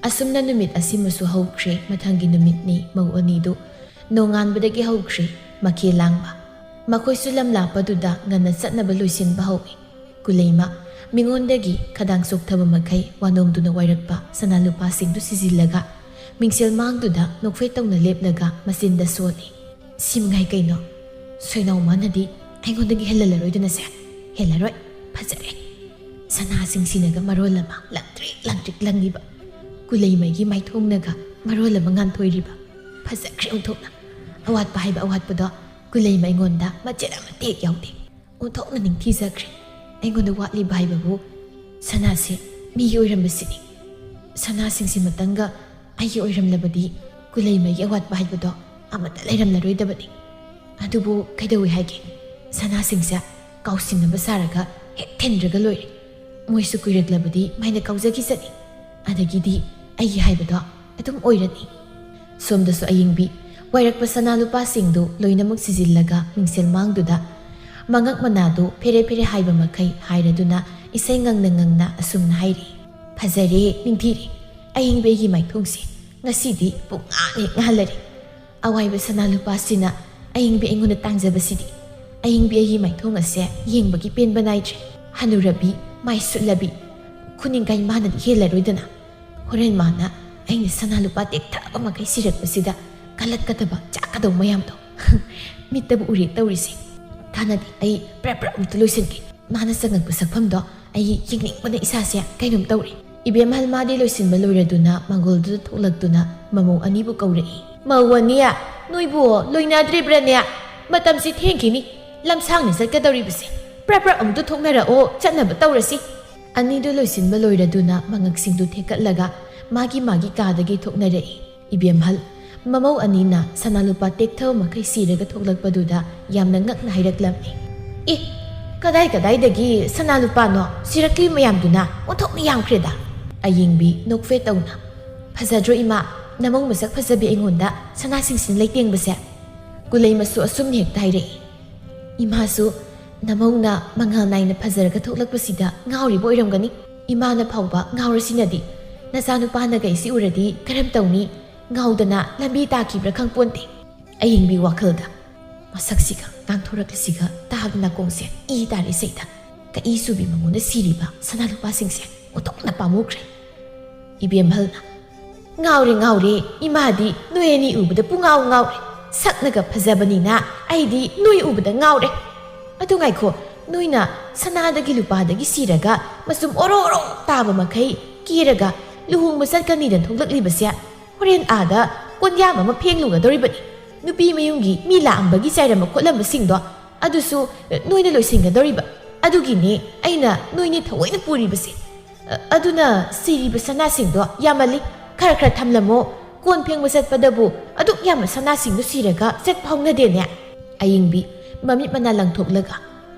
ꯑꯁꯨꯝꯅ ꯅꯨꯃꯤꯠ ꯑꯁꯤꯃꯁꯨ ꯍꯧꯈ꯭ꯔꯦ꯫ ꯃꯊꯪꯒꯤ ꯅꯨꯃꯤꯠꯅꯤ꯫ ꯃꯧ ꯑꯅꯤꯗꯨ ꯅꯣꯡꯉꯥꯟꯕꯗꯒꯤ ꯍꯧꯈ꯭ꯔꯦ ꯃꯈꯦ ꯂꯥꯡꯕ꯫ ꯃꯈꯣꯏꯁꯨ ꯂꯝ ꯂꯥꯞꯄꯗꯨꯗ ꯉꯟꯅ ꯆꯠꯅꯕ ꯂꯣꯏꯁꯤꯟꯕ ꯍꯧꯏ꯫ ꯀꯨꯂꯩꯃ ꯃꯤꯉꯣꯟꯗꯒꯤ ꯈꯗꯥꯡ ꯆꯣꯛꯊꯕ ꯃꯈꯩ ꯋꯥꯅꯣꯝꯗꯨꯅ ꯋꯥꯏꯔꯛꯄ ꯁꯅꯥ ꯂꯨꯄꯥꯁꯤꯡꯗꯨ ꯁꯤꯖꯤꯜꯂꯒ ꯃꯤꯡꯁꯦꯜ ꯃꯥꯡꯗꯨꯗ ꯅꯣꯛꯐꯦꯠ ꯇꯧꯅ ꯂꯦꯞꯂꯒ ꯃꯆꯤꯟꯗ ꯁꯣꯜꯂꯤ꯫ "ꯁꯤ ꯃꯉꯥꯏ ꯀꯩꯅꯣ? ꯁꯣꯏꯅꯥꯎ ꯃꯥꯅꯗꯤ ꯑꯩꯉꯣꯟꯗꯒꯤ ꯍꯦꯜꯍꯜꯂꯔꯣꯏꯗꯅꯁꯦ?" "ꯍꯦꯜꯂꯔꯣꯏ꯫ ꯐꯖꯔꯦ꯫ ꯁꯅꯥꯁꯤꯡꯁꯤꯅꯒ ꯃꯔꯣꯜ ꯑꯃ ꯂꯪꯇ꯭ꯔꯤꯛ ꯂꯪꯇ꯭ꯔꯤꯛ ꯂꯪꯉꯤꯕ, ꯀꯨꯂꯩꯃꯩꯒꯤ ꯃꯥꯏꯊꯣꯡꯅꯒ ꯃꯔꯣꯜ ꯑꯃ ꯉꯥꯟꯊꯣꯏꯔꯤꯕ꯫ ꯐꯖꯈ꯭ꯔꯦ ꯑꯣꯟꯊꯣꯛꯅ꯫ ꯑꯋꯥꯠꯄ ꯍꯥꯏꯕ ꯑꯋꯥꯠꯄꯗꯣ ꯀꯨꯂꯩꯃ ꯑꯩꯉꯣꯟꯗ ꯃꯆꯦꯠ ꯑꯃꯠꯇ ꯍꯦꯛ ꯌꯥꯎꯗꯦ꯫ ꯑꯣꯟꯊꯣꯛꯅ ꯅꯤꯡꯊꯤꯖꯈ꯭ꯔꯦ꯫ ꯑꯩꯉꯣꯟꯗ ꯋꯥꯠꯂꯤꯕ ꯍꯥꯏꯕꯕꯨ ꯁꯅꯥꯁꯦ ꯃꯤꯒꯤ ꯑꯣꯏꯔꯝꯕꯁꯤꯅꯤ꯫ ꯁꯅꯥꯁꯤꯡꯁꯤꯃꯇꯪꯒ ꯑꯩꯒꯤ ꯑꯣꯏꯔꯝꯂꯕꯗꯤ ꯀꯨꯂꯩꯃꯩꯒꯤ ꯑꯋꯥꯠꯄ ꯍꯥꯏꯕꯗꯣ ꯑꯃꯠꯇ ꯂꯩꯔꯝꯂꯔꯣꯏꯗꯕꯅꯤ꯫ ꯑꯗꯨꯕꯨ ꯀꯩꯗꯧꯏ ꯍꯥꯏꯒꯦ? ꯁꯅꯥꯁꯤꯡꯁꯦ ꯀꯥꯎꯁꯤꯟꯅꯕ ꯁꯥꯔꯒ ꯍꯦꯛ ꯊꯤꯟꯗ꯭ꯔꯒ ꯂꯣꯏꯔꯦ꯫ ꯃꯣꯏꯁꯨ ꯀꯨꯏꯔꯛꯂꯕꯗꯤ ꯃꯥꯏꯅ ꯀꯥꯎꯖꯈꯤꯁꯅꯤ꯫ ꯑꯗꯒꯤꯗꯤ ꯑꯩꯒꯤ ꯍꯥꯏꯕꯗꯣ ꯑꯗꯨꯝ ꯑꯣꯏꯔꯅꯤ꯫" ꯁꯣꯝꯗꯁꯨ ꯑꯌꯤꯡꯕꯤ ꯋꯥꯏꯔꯛꯄ ꯁꯅꯥ ꯂꯨꯄꯥꯁꯤꯡꯗꯨ ꯂꯣꯏꯅꯃꯛ ꯁꯤꯖꯤꯜꯂꯒ ꯃꯤꯡꯁꯦꯜ ꯃꯥꯡꯗꯨꯗ ꯃꯉꯛ ꯃꯅꯥꯗꯨ ꯐꯦꯔꯦ ꯐꯦꯔꯦ ꯍꯥꯏꯕ ꯃꯈꯩ ꯍꯥꯏꯔꯗꯨꯅ ꯏꯁꯩ ꯉꯪꯅ ꯉꯪꯅ ꯑꯁꯨꯝꯅ ꯍꯥꯏꯔꯤ, "ꯐꯖꯔꯦ, ꯅꯤꯡꯊꯤꯔꯦ꯫ ꯑꯌꯤꯡꯕꯤ ꯑꯩꯒꯤ ꯃꯥꯏꯊꯣꯡꯁꯦ ꯉꯁꯤꯗꯤ ꯄꯨꯡꯉꯥꯟ ꯍꯦꯛ ꯉꯥꯜꯂꯔꯦ꯫ ꯑꯋꯥꯏꯕ ꯁꯅꯥ ꯂꯨꯄꯥꯁꯤꯅ ꯑꯌꯤꯡꯕꯤ ꯑꯩꯉꯣꯟꯗ ꯇꯥꯡꯖꯕꯁꯤꯗꯤ꯫ ꯑꯌꯤꯡꯕꯤ ꯑꯩꯒꯤ ꯃꯥꯏꯊꯣꯡ ꯑꯁꯦ ꯌꯦꯡꯕꯒꯤ ꯄꯦꯟꯕ ꯅꯥꯏꯗ꯭ꯔꯦ꯫ ꯍꯅꯨꯔꯕꯤ, ꯃꯥꯏ ꯁꯨꯠꯂꯕꯤ, ꯈꯨꯅꯤꯡꯒꯥꯏ ꯃꯥꯅꯗꯤ ꯍꯦꯜꯂꯔꯣꯏꯗꯅ꯫ ꯍꯣꯔꯦꯟ ꯃꯥꯅ ꯑꯩꯅ ꯁꯅꯥ ꯂꯨꯄꯥ ꯇꯦꯛꯊꯕ ꯃꯈꯩ ꯁꯤꯔꯛꯄꯁꯤꯗ ꯀꯜꯂꯛꯀꯗꯕ, ꯆꯥꯛꯀꯗꯧ ꯃꯌꯥꯝꯗꯣ꯫ ꯃꯤꯠꯇꯕꯨ ꯎꯔꯦ ꯇꯧꯔꯤꯁꯦ꯫ ꯊꯥꯅꯗꯤ ꯑꯩ ꯄ꯭ꯔꯞ ꯄ꯭ꯔꯞ ꯑꯃꯨꯛꯇ ꯂꯣꯏꯁꯤꯟꯒꯦ꯫ ꯃꯥꯅ ꯆꯪꯉꯛꯄ ꯁꯛꯐꯝꯗꯣ ꯑꯩ ꯌꯦꯡꯅꯤꯡꯕꯅ ꯏꯁꯥꯁꯦ ꯀꯩꯅꯣꯝ ꯇꯧꯔꯦ꯫ ꯏꯕꯦꯝꯍꯜ ꯃꯥꯗꯤ ꯂꯣꯏꯁꯤꯟꯕ ꯂꯣꯏꯔꯗꯨꯅ ꯃꯥꯡꯒꯣꯜꯗꯨꯗ ꯊꯣꯛꯂꯛꯇꯨꯅ ꯃꯃꯧ ꯑꯅꯤꯕꯨ ꯀꯧꯔꯛꯏ꯫ "ꯃꯧ ꯑꯅꯤ, ꯅꯣꯏꯕꯨ ꯂꯣꯏꯅꯗ꯭ꯔꯤꯕ꯭ꯔꯅꯦ? ꯃꯇꯝꯁꯤ ꯊꯦꯡꯈꯤꯅꯤ꯫ ꯂꯝꯁꯥꯡꯅ ꯆꯠꯀꯗꯧꯔꯤꯕꯁꯦ꯫ ꯄ꯭ꯔꯞ ꯄ꯭ꯔꯞ ꯑꯃꯨꯛꯇ ꯊꯣꯛꯅꯔꯛꯑꯣ, ꯆꯠꯅꯕ ꯇꯧꯔꯁꯤ꯫" ꯑꯅꯤꯗꯨ ꯂꯣꯏꯁꯤꯟꯕ ꯂꯣꯏꯔꯗꯨꯅ ꯃꯉꯛꯁꯤꯡꯗꯨ ꯊꯦꯛꯀꯠꯂꯒ ꯃꯥꯒꯤ ꯃꯥꯒꯤ ꯀꯥꯗꯒꯤ ꯊꯣꯛꯅꯔꯛꯏ꯫ ꯏꯕꯦꯝꯍꯜ, ꯃꯃꯧ ꯑꯅꯤꯅ ꯁꯅꯥ ꯂꯨꯄꯥ ꯇꯦꯛꯊꯕ ꯃꯈꯩ ꯁꯤꯔꯒ ꯊꯣꯛꯂꯛꯄꯗꯨꯗ ꯌꯥꯝꯅ ꯉꯛꯅ ꯍꯥꯏꯔꯛꯂꯝꯃꯤ꯫ "ꯑꯦ, ꯀꯗꯥꯏ ꯀꯗꯥꯏꯗꯒꯤ ꯁꯅꯥ ꯂꯨꯄꯥꯅꯣ ꯁꯤꯔꯛꯂꯤ ꯃꯌꯥꯝꯗꯨꯅ? ꯑꯣꯟꯊꯣꯛꯅ ꯌꯥꯝꯈ꯭ꯔꯦꯗ!" ꯑꯌꯦꯡꯕꯤ ꯅꯣꯛꯐꯦ ꯇꯧꯅ, "ꯐꯖꯗ꯭ꯔꯣ ꯏꯃꯥ, ꯅꯃꯧ ꯃꯁꯛ ꯐꯖꯕꯤ ꯑꯩꯉꯣꯟꯗ ꯁꯅꯥꯁꯤꯡꯁꯤꯅ ꯂꯩꯇꯦꯡꯕꯁꯦ?" ꯀꯨꯂꯩꯃꯁꯨ ꯑꯁꯨꯝꯅ ꯍꯦꯛꯇ ꯍꯥꯏꯔꯛꯏ꯫ "ꯏꯃꯥꯁꯨ ꯅꯃꯧꯅ ꯃꯉꯥꯜ ꯅꯥꯏꯅ ꯐꯖꯔꯒ ꯊꯣꯛꯂꯛꯄꯁꯤꯗ ꯉꯥꯎꯔꯤꯕ ꯑꯣꯏꯔꯝꯒꯅꯤ꯫ ꯏꯃꯥꯅ ꯐꯥꯎꯕ ꯉꯥꯎꯔꯁꯤꯅꯗꯤ꯫ ꯅꯆꯥꯅꯨꯄꯥꯅ ꯀꯩꯁꯤ ꯎꯔꯗꯤ ꯀꯔꯝ ꯇꯧꯅꯤ? ꯉꯥꯎꯗꯅ ꯂꯝꯕꯤ ꯇꯥꯈꯤꯕ꯭ꯔꯥ ꯈꯪꯄꯣꯟꯇꯦ꯫" ꯑꯌꯤꯡꯕꯤ ꯋꯥꯈꯜꯗ, "ꯃꯁꯛꯁꯤꯒ ꯉꯥꯡꯊꯣꯔꯛꯂꯤꯁꯤꯒ ꯇꯥꯕ ꯅꯥꯀꯣꯡꯁꯦ ꯏ ꯇꯥꯔꯦ ꯁꯩꯗ꯫ ꯀꯛꯏ ꯁꯨꯕꯤ ꯃꯉꯣꯟꯗ ꯁꯤꯔꯤꯕ ꯁꯅꯥ ꯂꯨꯄꯥꯁꯤꯡꯁꯦ ꯑꯣꯟꯊꯣꯛꯅ ꯄꯥꯝꯃꯨꯈ꯭ꯔꯦ꯫" ꯏꯕꯦꯝꯍꯜꯅ, "ꯉꯥꯎꯔꯦ, ꯉꯥꯎꯔꯦ꯫ ꯏꯃꯥꯗꯤ ꯅꯣꯏ ꯑꯅꯤ ꯎꯕꯗ ꯄꯨꯡꯉꯥꯎ ꯉꯥꯎꯔꯦ꯫ ꯁꯛꯅꯒ ꯐꯖꯕꯅꯤꯅ ꯑꯩꯗꯤ ꯅꯣꯏ ꯎꯕꯗ ꯉꯥꯎꯔꯦ꯫ ꯑꯗꯨ ꯉꯥꯏꯈꯣ, ꯅꯣꯏꯅ ꯁꯅꯥꯗꯒꯤ ꯂꯨꯄꯥꯗꯒꯤ ꯁꯤꯔꯒ ꯃꯆꯨꯝ ꯑꯣꯔꯣ ꯑꯣꯔꯣ ꯇꯥꯕ ꯃꯈꯩ ꯀꯦꯔꯒ ꯂꯨꯍꯣꯡꯕ ꯆꯠꯀꯅꯤꯗꯅ ꯊꯣꯛꯂꯛꯂꯤꯕꯁꯦ, ꯍꯣꯔꯦꯟ ꯑꯥꯗ ꯀꯣꯟꯌꯥꯝ ꯑꯃ ꯐꯦꯡꯂꯨꯒꯗꯧꯔꯤꯕꯅꯤ꯫ ꯅꯨꯄꯤ ꯃꯌꯨꯝꯒꯤ ꯃꯤ ꯂꯥꯛꯑꯝꯕꯒꯤ ꯆꯥꯏꯔꯝꯕ ꯈꯣꯠꯂꯝꯕꯁꯤꯡꯗꯣ ꯑꯗꯨꯁꯨ ꯅꯣꯏꯅ ꯂꯣꯏꯁꯤꯟꯒꯗꯧꯔꯤꯕ꯫ ꯑꯗꯨꯒꯤꯅꯦ ꯑꯩꯅ ꯅꯣꯏꯅꯤ ꯊꯑꯣꯏꯅ ꯄꯨꯔꯤꯕꯁꯦ꯫ ꯑ-, ꯑꯗꯨꯅ ꯁꯤꯔꯤꯕ ꯁꯅꯥꯁꯤꯡꯗꯣ ꯌꯥꯝꯃꯜꯂꯤ꯫ ꯈꯔ ꯈꯔ ꯊꯝꯂꯝꯃꯣ꯫ ꯀꯣꯟ ꯐꯦꯡꯕ ꯆꯠꯄꯗꯕꯨ ꯑꯗꯨꯛ ꯌꯥꯝꯕ ꯁꯅꯥꯁꯤꯡꯗꯨ ꯁꯤꯔꯒ ꯆꯠꯄ ꯍꯧꯅꯗꯦꯅꯦ꯫" ꯑꯌꯤꯡꯕꯤ ꯃꯃꯤꯠ ꯃꯅꯥ ꯂꯪꯊꯣꯛꯂꯒ,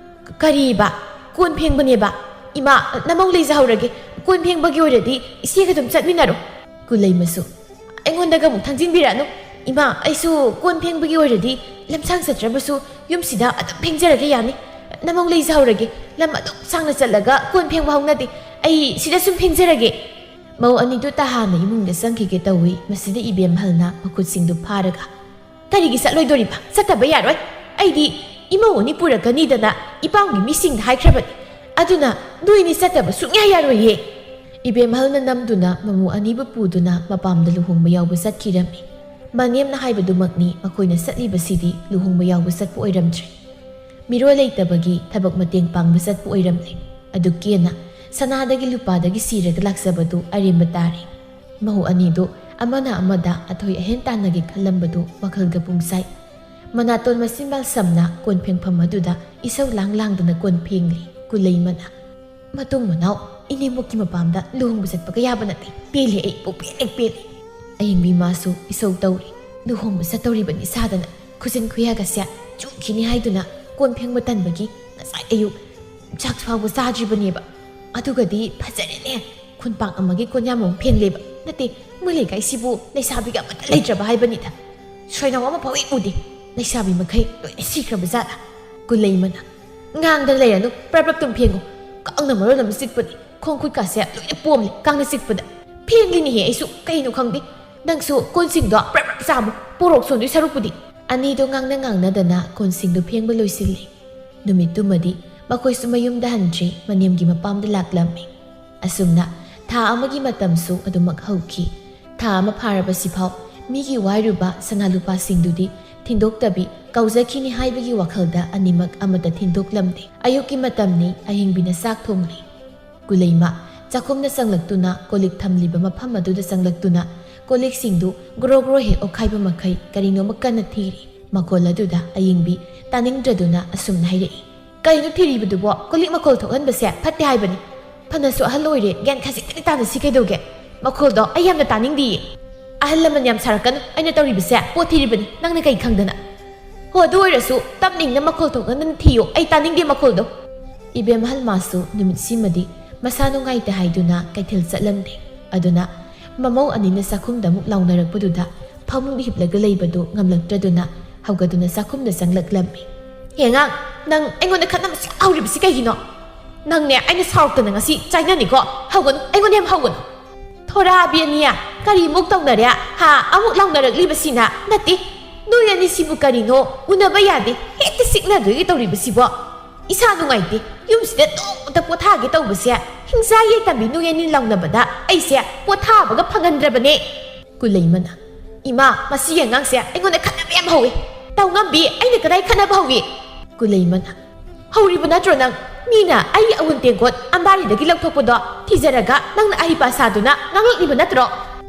"ꯀꯔꯤꯕ? ꯀꯣꯟ ꯐꯦꯡꯕꯅꯦꯕ? ꯏꯃꯥ, ꯅꯃꯧ ꯂꯩꯖꯍꯧꯔꯒꯦ꯫ ꯀꯣꯟ ꯐꯦꯡꯕꯒꯤ ꯑꯣꯏꯔꯗꯤ ꯏꯆꯦꯒ ꯑꯗꯨꯝ ꯆꯠꯃꯤꯟꯅꯔꯣ꯫" ꯀꯨꯂꯩꯃꯁꯨ, "ꯑꯩꯉꯣꯟꯗꯒ ꯑꯃꯨꯛ ꯊꯥꯡꯖꯤꯟꯕꯤꯔꯛꯑꯅꯨ꯫ ꯏꯃꯥ, ꯑꯩꯁꯨ ꯀꯣꯟ ꯐꯦꯡꯕꯒꯤ ꯑꯣꯏꯔꯗꯤ ꯂꯝꯁꯥꯡ ꯆꯠꯇ꯭ꯔꯕꯁꯨ ꯌꯨꯝꯁꯤꯗ ꯑꯗꯨꯝ ꯐꯦꯡꯖꯔꯒꯦ ꯌꯥꯅꯤ꯫ ꯅꯃꯧ ꯂꯩꯖꯍꯧꯔꯒꯦ꯫ ꯂꯝ ꯑꯗꯨꯛ ꯁꯥꯡꯅ ꯆꯠꯂꯒ ꯀꯣꯟ ꯐꯦꯡꯕ ꯍꯧꯅꯗꯦ꯫ ꯑꯩ ꯁꯤꯗ ꯁꯨꯝ ꯐꯦꯡꯖꯔꯒꯦ꯫" ꯃꯧ ꯑꯅꯤꯗꯨ ꯇꯍꯥꯟꯅ ꯏꯃꯨꯡꯗ ꯆꯪꯈꯤꯒꯦ ꯇꯧꯏ꯫ ꯃꯁꯤꯗ ꯏꯕꯦꯝꯍꯜꯅ ꯃꯈꯨꯠꯁꯤꯡꯗꯨ ꯐꯥꯔꯒ, "ꯀꯔꯤꯒꯤ ꯆꯠꯂꯣꯏꯗꯣꯔꯤꯕ? ꯆꯠꯇꯕ ꯌꯥꯔꯣꯏ꯫ ꯑꯩꯗꯤ ꯏꯃꯧ ꯑꯅꯤ ꯄꯨꯔꯛꯀꯅꯤꯗꯅ ꯏꯄꯥꯝꯒꯤ ꯃꯤꯁꯤꯡꯗ ꯍꯥꯏꯈ꯭ꯔꯕꯅꯤ꯫ ꯑꯗꯨꯅ ꯅꯣꯏꯅꯤ ꯆꯠꯇꯕ ꯁꯨꯡꯌꯥ ꯌꯥꯔꯣꯏꯌꯦ꯫" ꯏꯕꯦꯝꯍꯜꯅ ꯅꯝꯗꯨꯅ ꯃꯃꯧ ꯑꯅꯤꯕꯨ ꯄꯨꯗꯨꯅ ꯃꯄꯥꯝꯗ ꯂꯨꯍꯣꯡꯕ ꯌꯥꯎꯕ ꯆꯠꯈꯤꯔꯝꯃꯤ꯫ ꯃꯅꯦꯝꯅ ꯍꯥꯏꯕꯗꯨꯃꯛꯅꯤ ꯃꯈꯣꯏꯅ ꯆꯠꯂꯤꯕꯁꯤꯗꯤ ꯂꯨꯍꯣꯡꯕ ꯌꯥꯎꯕ ꯆꯠꯄ ꯑꯣꯏꯔꯝꯗ꯭ꯔꯦ꯫ ꯃꯤꯔꯣꯜ ꯂꯩꯇꯕꯒꯤ ꯊꯕꯛ ꯃꯇꯦꯡ ꯄꯥꯡꯕ ꯆꯠꯄ ꯑꯣꯏꯔꯝꯂꯦ꯫ ꯑꯗꯨ ꯀꯦꯅ ꯁꯅꯥꯗꯒꯤ ꯂꯨꯄꯥꯗꯒꯤ ꯁꯤꯔꯒ ꯂꯥꯛꯆꯕꯗꯨ ꯑꯔꯦꯝꯕ ꯇꯥꯔꯦ꯫ ꯃꯍꯧ ꯑꯅꯤꯗꯨ ꯑꯃꯅ ꯑꯃꯗ ꯑꯊꯣꯏ ꯑꯍꯦꯟ ꯇꯥꯟꯅꯒꯦ ꯈꯜꯂꯝꯕꯗꯨ ꯋꯥꯈꯜꯒ ꯄꯨꯡꯁꯥꯏ꯫ ꯃꯅꯥꯇꯣꯟ ꯃꯆꯤꯟꯕꯥꯜ ꯁꯝꯅ ꯀꯣꯟ ꯐꯦꯡꯐꯝ ꯑꯗꯨꯗ ꯏꯁꯧ ꯂꯥꯡ ꯂꯥꯡꯗꯅ ꯀꯣꯟ ꯐꯦꯡꯂꯤ ꯀꯨꯂꯩꯃꯅ꯫ ꯃꯇꯨꯡ ꯃꯅꯥꯎ ꯏꯅꯦꯝꯕꯣꯛꯀꯤ ꯃꯄꯥꯝꯗ ꯂꯨꯍꯣꯡꯕ ꯆꯠꯄꯒ ꯌꯥꯕ ꯅꯠꯇꯦ꯫ ꯄꯦꯜꯂꯦ ꯑꯩ, ꯄꯨꯡꯄꯦꯜ ꯍꯦꯛ ꯄꯦꯜꯂꯦ꯫ ꯑꯌꯤꯡꯕꯤ ꯃꯥꯁꯨ ꯏꯁꯧ ꯇꯧꯔꯤ꯫ ꯂꯨꯍꯣꯡꯕ ꯆꯠꯇꯧꯔꯤꯕꯅꯤ ꯁꯥꯗꯅ ꯈꯨꯖꯤꯟ ꯈꯨꯌꯥꯒꯁꯦ ꯆꯨꯈꯤꯅꯤ ꯍꯥꯏꯗꯨꯅ ꯀꯣꯟ ꯐꯦꯡꯕ ꯇꯟꯕꯒꯤ ꯉꯁꯥꯏ ꯑꯌꯨꯛ ꯆꯥꯛ ꯐꯥꯎꯕ ꯆꯥꯗ꯭ꯔꯤꯕꯅꯦꯕ꯫ ꯑꯗꯨꯒꯗꯤ ꯐꯖꯔꯦꯅꯦ꯫ ꯈꯨꯟꯄꯥꯛ ꯑꯃꯒꯤ ꯀꯣꯟꯌꯥꯝ ꯑꯃ ꯐꯦꯡꯂꯦꯕ꯫ ꯅꯠꯇꯦ, ꯃꯣꯏ ꯂꯩꯀꯥꯏꯁꯤꯕꯨ ꯂꯩꯁꯥꯕꯤꯒ ꯑꯃꯠꯇ ꯂꯩꯇ꯭ꯔꯕ ꯍꯥꯏꯕꯅꯤꯗ꯫ ꯁꯣꯏꯅꯥꯎ ꯑꯃ ꯐꯥꯎ ꯍꯦꯛ ꯎꯗꯦ꯫ ꯂꯩꯁꯥꯕꯤ ꯃꯈꯩ ꯂꯣꯏꯅ ꯁꯤꯈ꯭ꯔꯕ ꯖꯥꯠꯂ? ꯀꯨꯂꯩꯃꯅ꯫ ꯉꯥꯡꯗꯅ ꯂꯩꯔꯅꯨ, ꯄ꯭ꯔꯞ ꯄ꯭ꯔꯞ ꯇꯨꯝ ꯐꯦꯡꯉꯨ꯫ ꯀꯥꯡꯅ ꯃꯔꯣꯜ ꯑꯃ ꯆꯤꯛꯄꯅꯤ, ꯈꯣꯡ ꯈꯨꯠꯀꯥꯁꯦ ꯂꯣꯏꯅ ꯄꯣꯝꯂꯦ ꯀꯥꯡꯅ ꯆꯤꯛꯄꯗ꯫ ꯐꯦꯡꯂꯤꯅꯤꯍꯦ ꯑꯩꯁꯨ, ꯀꯩꯅꯣ ꯈꯪꯗꯦ꯫ ꯅꯪꯁꯨ ꯀꯣꯟꯁꯤꯡꯗꯣ ꯄ꯭ꯔꯞ ꯄ꯭ꯔꯞ ꯆꯥꯃꯨ, ꯄꯣꯔꯣꯛ ꯁꯣꯟꯗꯣꯏ ꯁꯔꯨꯛꯄꯨꯗꯤ꯫ ꯑꯅꯤꯗꯣ ꯉꯥꯡꯅ ꯉꯥꯡꯅꯗꯅ ꯀꯣꯟꯁꯤꯡꯗꯨ ꯐꯦꯡꯕ ꯂꯣꯏꯁꯤꯜꯂꯤ꯫ ꯅꯨꯃꯤꯠꯇꯨꯃꯗꯤ ꯃꯈꯣꯏꯁꯨ ꯃꯌꯨꯝꯗ ꯍꯟꯗ꯭ꯔꯤ, ꯃꯅꯦꯝꯒꯤ ꯃꯄꯥꯝꯗ ꯂꯥꯛꯂꯝꯃꯤ꯫ ꯑꯁꯨꯝꯅ ꯊꯥ ꯑꯃꯒꯤ ꯃꯇꯝꯁꯨ ꯑꯗꯨꯃꯛ ꯍꯧꯈꯤ꯫ ꯊꯥ ꯑꯃ ꯐꯥꯔꯕꯁꯤꯐꯥꯎ ꯃꯤꯒꯤ ꯋꯥꯏꯔꯨꯕ ꯁꯅꯥ ꯂꯨꯄꯥꯁꯤꯡꯗꯨꯗꯤ ꯊꯤꯟꯗꯣꯛꯇꯕꯤ ꯀꯥꯎꯖꯈꯤꯅꯤ ꯍꯥꯏꯕꯒꯤ ꯋꯥꯈꯜꯗ ꯑꯅꯤꯃꯛ ꯑꯃꯠꯇ ꯊꯤꯟꯗꯣꯛꯂꯝꯗꯦ꯫ ꯑꯌꯨꯛꯀꯤ ꯃꯇꯝꯅꯤ, ꯑꯍꯤꯡꯕꯤꯅ ꯆꯥꯛ ꯊꯣꯡꯂꯤ꯫ ꯀꯨꯂꯩꯃ ꯆꯥꯛꯈꯨꯝꯗ ꯆꯪꯂꯛꯇꯨꯅ ꯀꯣꯜꯂꯤꯛ ꯊꯝꯂꯤꯕ ꯃꯐꯝ ꯑꯗꯨꯗ ꯆꯪꯂꯛꯇꯨꯅ ꯀꯣꯜꯂꯤꯛꯁꯤꯡꯗꯨ ꯒ꯭ꯔꯣ ꯒ꯭ꯔꯣ ꯍꯦꯛ ꯑꯣꯛꯈꯥꯏꯕ ꯃꯈꯩ ꯀꯔꯤꯅꯣꯃ ꯀꯟꯅ ꯊꯤꯔꯤ꯫ ꯃꯈꯣꯜ ꯑꯗꯨꯗ ꯑꯌꯤꯡꯕꯤ ꯇꯥꯅꯤꯡꯗ꯭ꯔꯗꯨꯅ ꯑꯁꯨꯝꯅ ꯍꯥꯏꯔꯛꯏ, "ꯀꯩꯅꯣ ꯊꯤꯔꯤꯕꯗꯨꯕꯣ? ꯀꯣꯜꯂꯤꯛ ꯃꯈꯣꯜ ꯊꯣꯛꯍꯟꯕꯁꯦ ꯐꯠꯇꯦ ꯍꯥꯏꯕꯅꯤ꯫ ꯐꯅꯁꯨ ꯑꯍꯜ ꯑꯣꯏꯔꯦ, ꯒ꯭ꯌꯥꯟ ꯈꯖꯤꯛꯇꯅꯤ ꯇꯥꯅꯁꯤ ꯀꯩꯗꯧꯒꯦ? ꯃꯈꯣꯜꯗꯣ ꯑꯩ ꯌꯥꯝꯅ ꯇꯥꯅꯤꯡꯗꯤꯌꯦ꯫ ꯑꯍꯜ ꯂꯃꯟ ꯌꯥꯝ ꯁꯥꯔꯛꯀꯅꯨ, ꯑꯩꯅ ꯇꯧꯔꯤꯕꯁꯦ ꯄꯣꯠ ꯊꯤꯔꯤꯕꯅꯤ, ꯅꯪꯅ ꯀꯩ ꯈꯪꯗꯅ?" "ꯍꯣ, ꯑꯗꯨ ꯑꯣꯏꯔꯁꯨ ꯇꯞꯅ ꯏꯪꯅ ꯃꯈꯣꯜ ꯊꯣꯛꯍꯟꯗꯅ ꯊꯤꯌꯣ, ꯑꯩ ꯇꯥꯅꯤꯡꯗꯦ ꯃꯈꯣꯜꯗꯣ꯫" ꯏꯕꯦꯝꯍꯜ ꯃꯥꯁꯨ ꯅꯨꯃꯤꯠꯁꯤꯃꯗꯤ ꯃꯁꯥ ꯅꯨꯡꯉꯥꯏꯇꯦ ꯍꯥꯏꯗꯨꯅ ꯀꯩꯊꯦꯜ ꯆꯠꯂꯝꯗꯦ꯫ ꯑꯗꯨꯅ ꯃꯃꯧ ꯑꯅꯤꯅ ꯆꯥꯛꯈꯨꯝꯗ ꯑꯃꯨꯛ ꯂꯥꯎꯅꯔꯛꯄꯗꯨꯗ ꯐꯃꯨꯡꯗ ꯍꯤꯞꯂꯒ ꯂꯩꯕꯗꯨ ꯉꯝꯂꯛꯇ꯭ꯔꯗꯨꯅ ꯍꯧꯒꯠꯇꯨꯅ ꯆꯥꯛꯈꯨꯝꯗ ꯆꯪꯂꯛꯂꯝꯃꯤ꯫ "ꯍꯦꯉꯥꯡ, ꯅꯪ ꯑꯩꯉꯣꯟꯗ ꯈꯠꯅꯕꯁꯨ ꯌꯥꯝ ꯍꯧꯔꯤꯕꯁꯤ ꯀꯩꯒꯤꯅꯣ? ꯅꯪꯅꯦ ꯑꯩꯅ ꯁꯥꯎꯔꯛꯇꯅ ꯉꯁꯤ ꯆꯥꯏꯅꯅꯤꯀꯣ꯫ ꯍꯧꯒꯅꯨ, ꯑꯩꯉꯣꯟꯗ ꯌꯥꯝ ꯍꯧꯒꯅꯨ꯫" "ꯊꯣꯔꯥꯕꯤ ꯑꯅꯤꯌꯥ, ꯀꯔꯤꯃꯨꯛ ꯇꯧꯅꯔꯦ? ꯍꯥ, ꯑꯃꯨꯛ ꯂꯥꯎꯅꯔꯛꯂꯤꯕꯁꯤꯅ? ꯅꯠꯇꯦ, ꯅꯣꯏ ꯑꯅꯤꯁꯤꯕꯨ ꯀꯔꯤꯅꯣ? ꯎꯅꯕ ꯌꯥꯗꯦ, ꯍꯦꯛꯇ ꯆꯤꯛꯅꯗꯣꯏꯒꯤ ꯇꯧꯔꯤꯕꯁꯤꯕꯣ꯫ ꯏꯁꯥ ꯅꯨꯡꯉꯥꯏꯇꯦ, ꯌꯨꯝꯁꯤꯗ ꯅꯣꯡꯃꯇ ꯄꯣꯊꯥꯒꯦ ꯇꯧꯕꯁꯦ ꯄꯨꯡꯆꯥ ꯌꯦꯇꯝꯕꯤ ꯅꯨꯡꯌꯦꯅꯤꯟ ꯂꯥꯎꯅꯕꯗ ꯑꯩꯁꯦ ꯄꯣꯊꯥꯕꯒ ꯐꯪꯍꯟꯗ꯭ꯔꯕꯅꯦ꯫ ꯀꯨꯂꯩꯃꯅ, "ꯏꯃꯥ, ꯃꯁꯤꯒꯤ ꯑꯉꯥꯡꯁꯦ ꯑꯩꯉꯣꯟꯗ ꯈꯠꯅꯕ ꯌꯥꯝ ꯍꯧꯋꯤ꯫ ꯇꯧꯉꯝꯕꯤ, ꯑꯩꯅ ꯀꯗꯥꯏ ꯈꯠꯅꯕ ꯍꯧꯋꯤ?" ꯀꯨꯂꯩꯃꯅ, "ꯍꯧꯔꯤꯕ ꯅꯠꯇ꯭ꯔꯣ ꯅꯪ? ꯃꯤꯅ ꯑꯩꯒꯤ ꯑꯎꯟ ꯇꯦꯡꯀꯣꯠ ꯑꯝꯕꯥꯔꯤꯗꯒꯤ ꯂꯧꯊꯣꯛꯄꯗꯣ ꯊꯤꯖꯔꯒ ꯅꯪꯅ ꯑꯍꯩꯄꯥ ꯁꯥꯗꯨꯅ ꯉꯥꯡꯂꯛꯂꯤꯕ ꯅꯠꯇ꯭ꯔꯣ?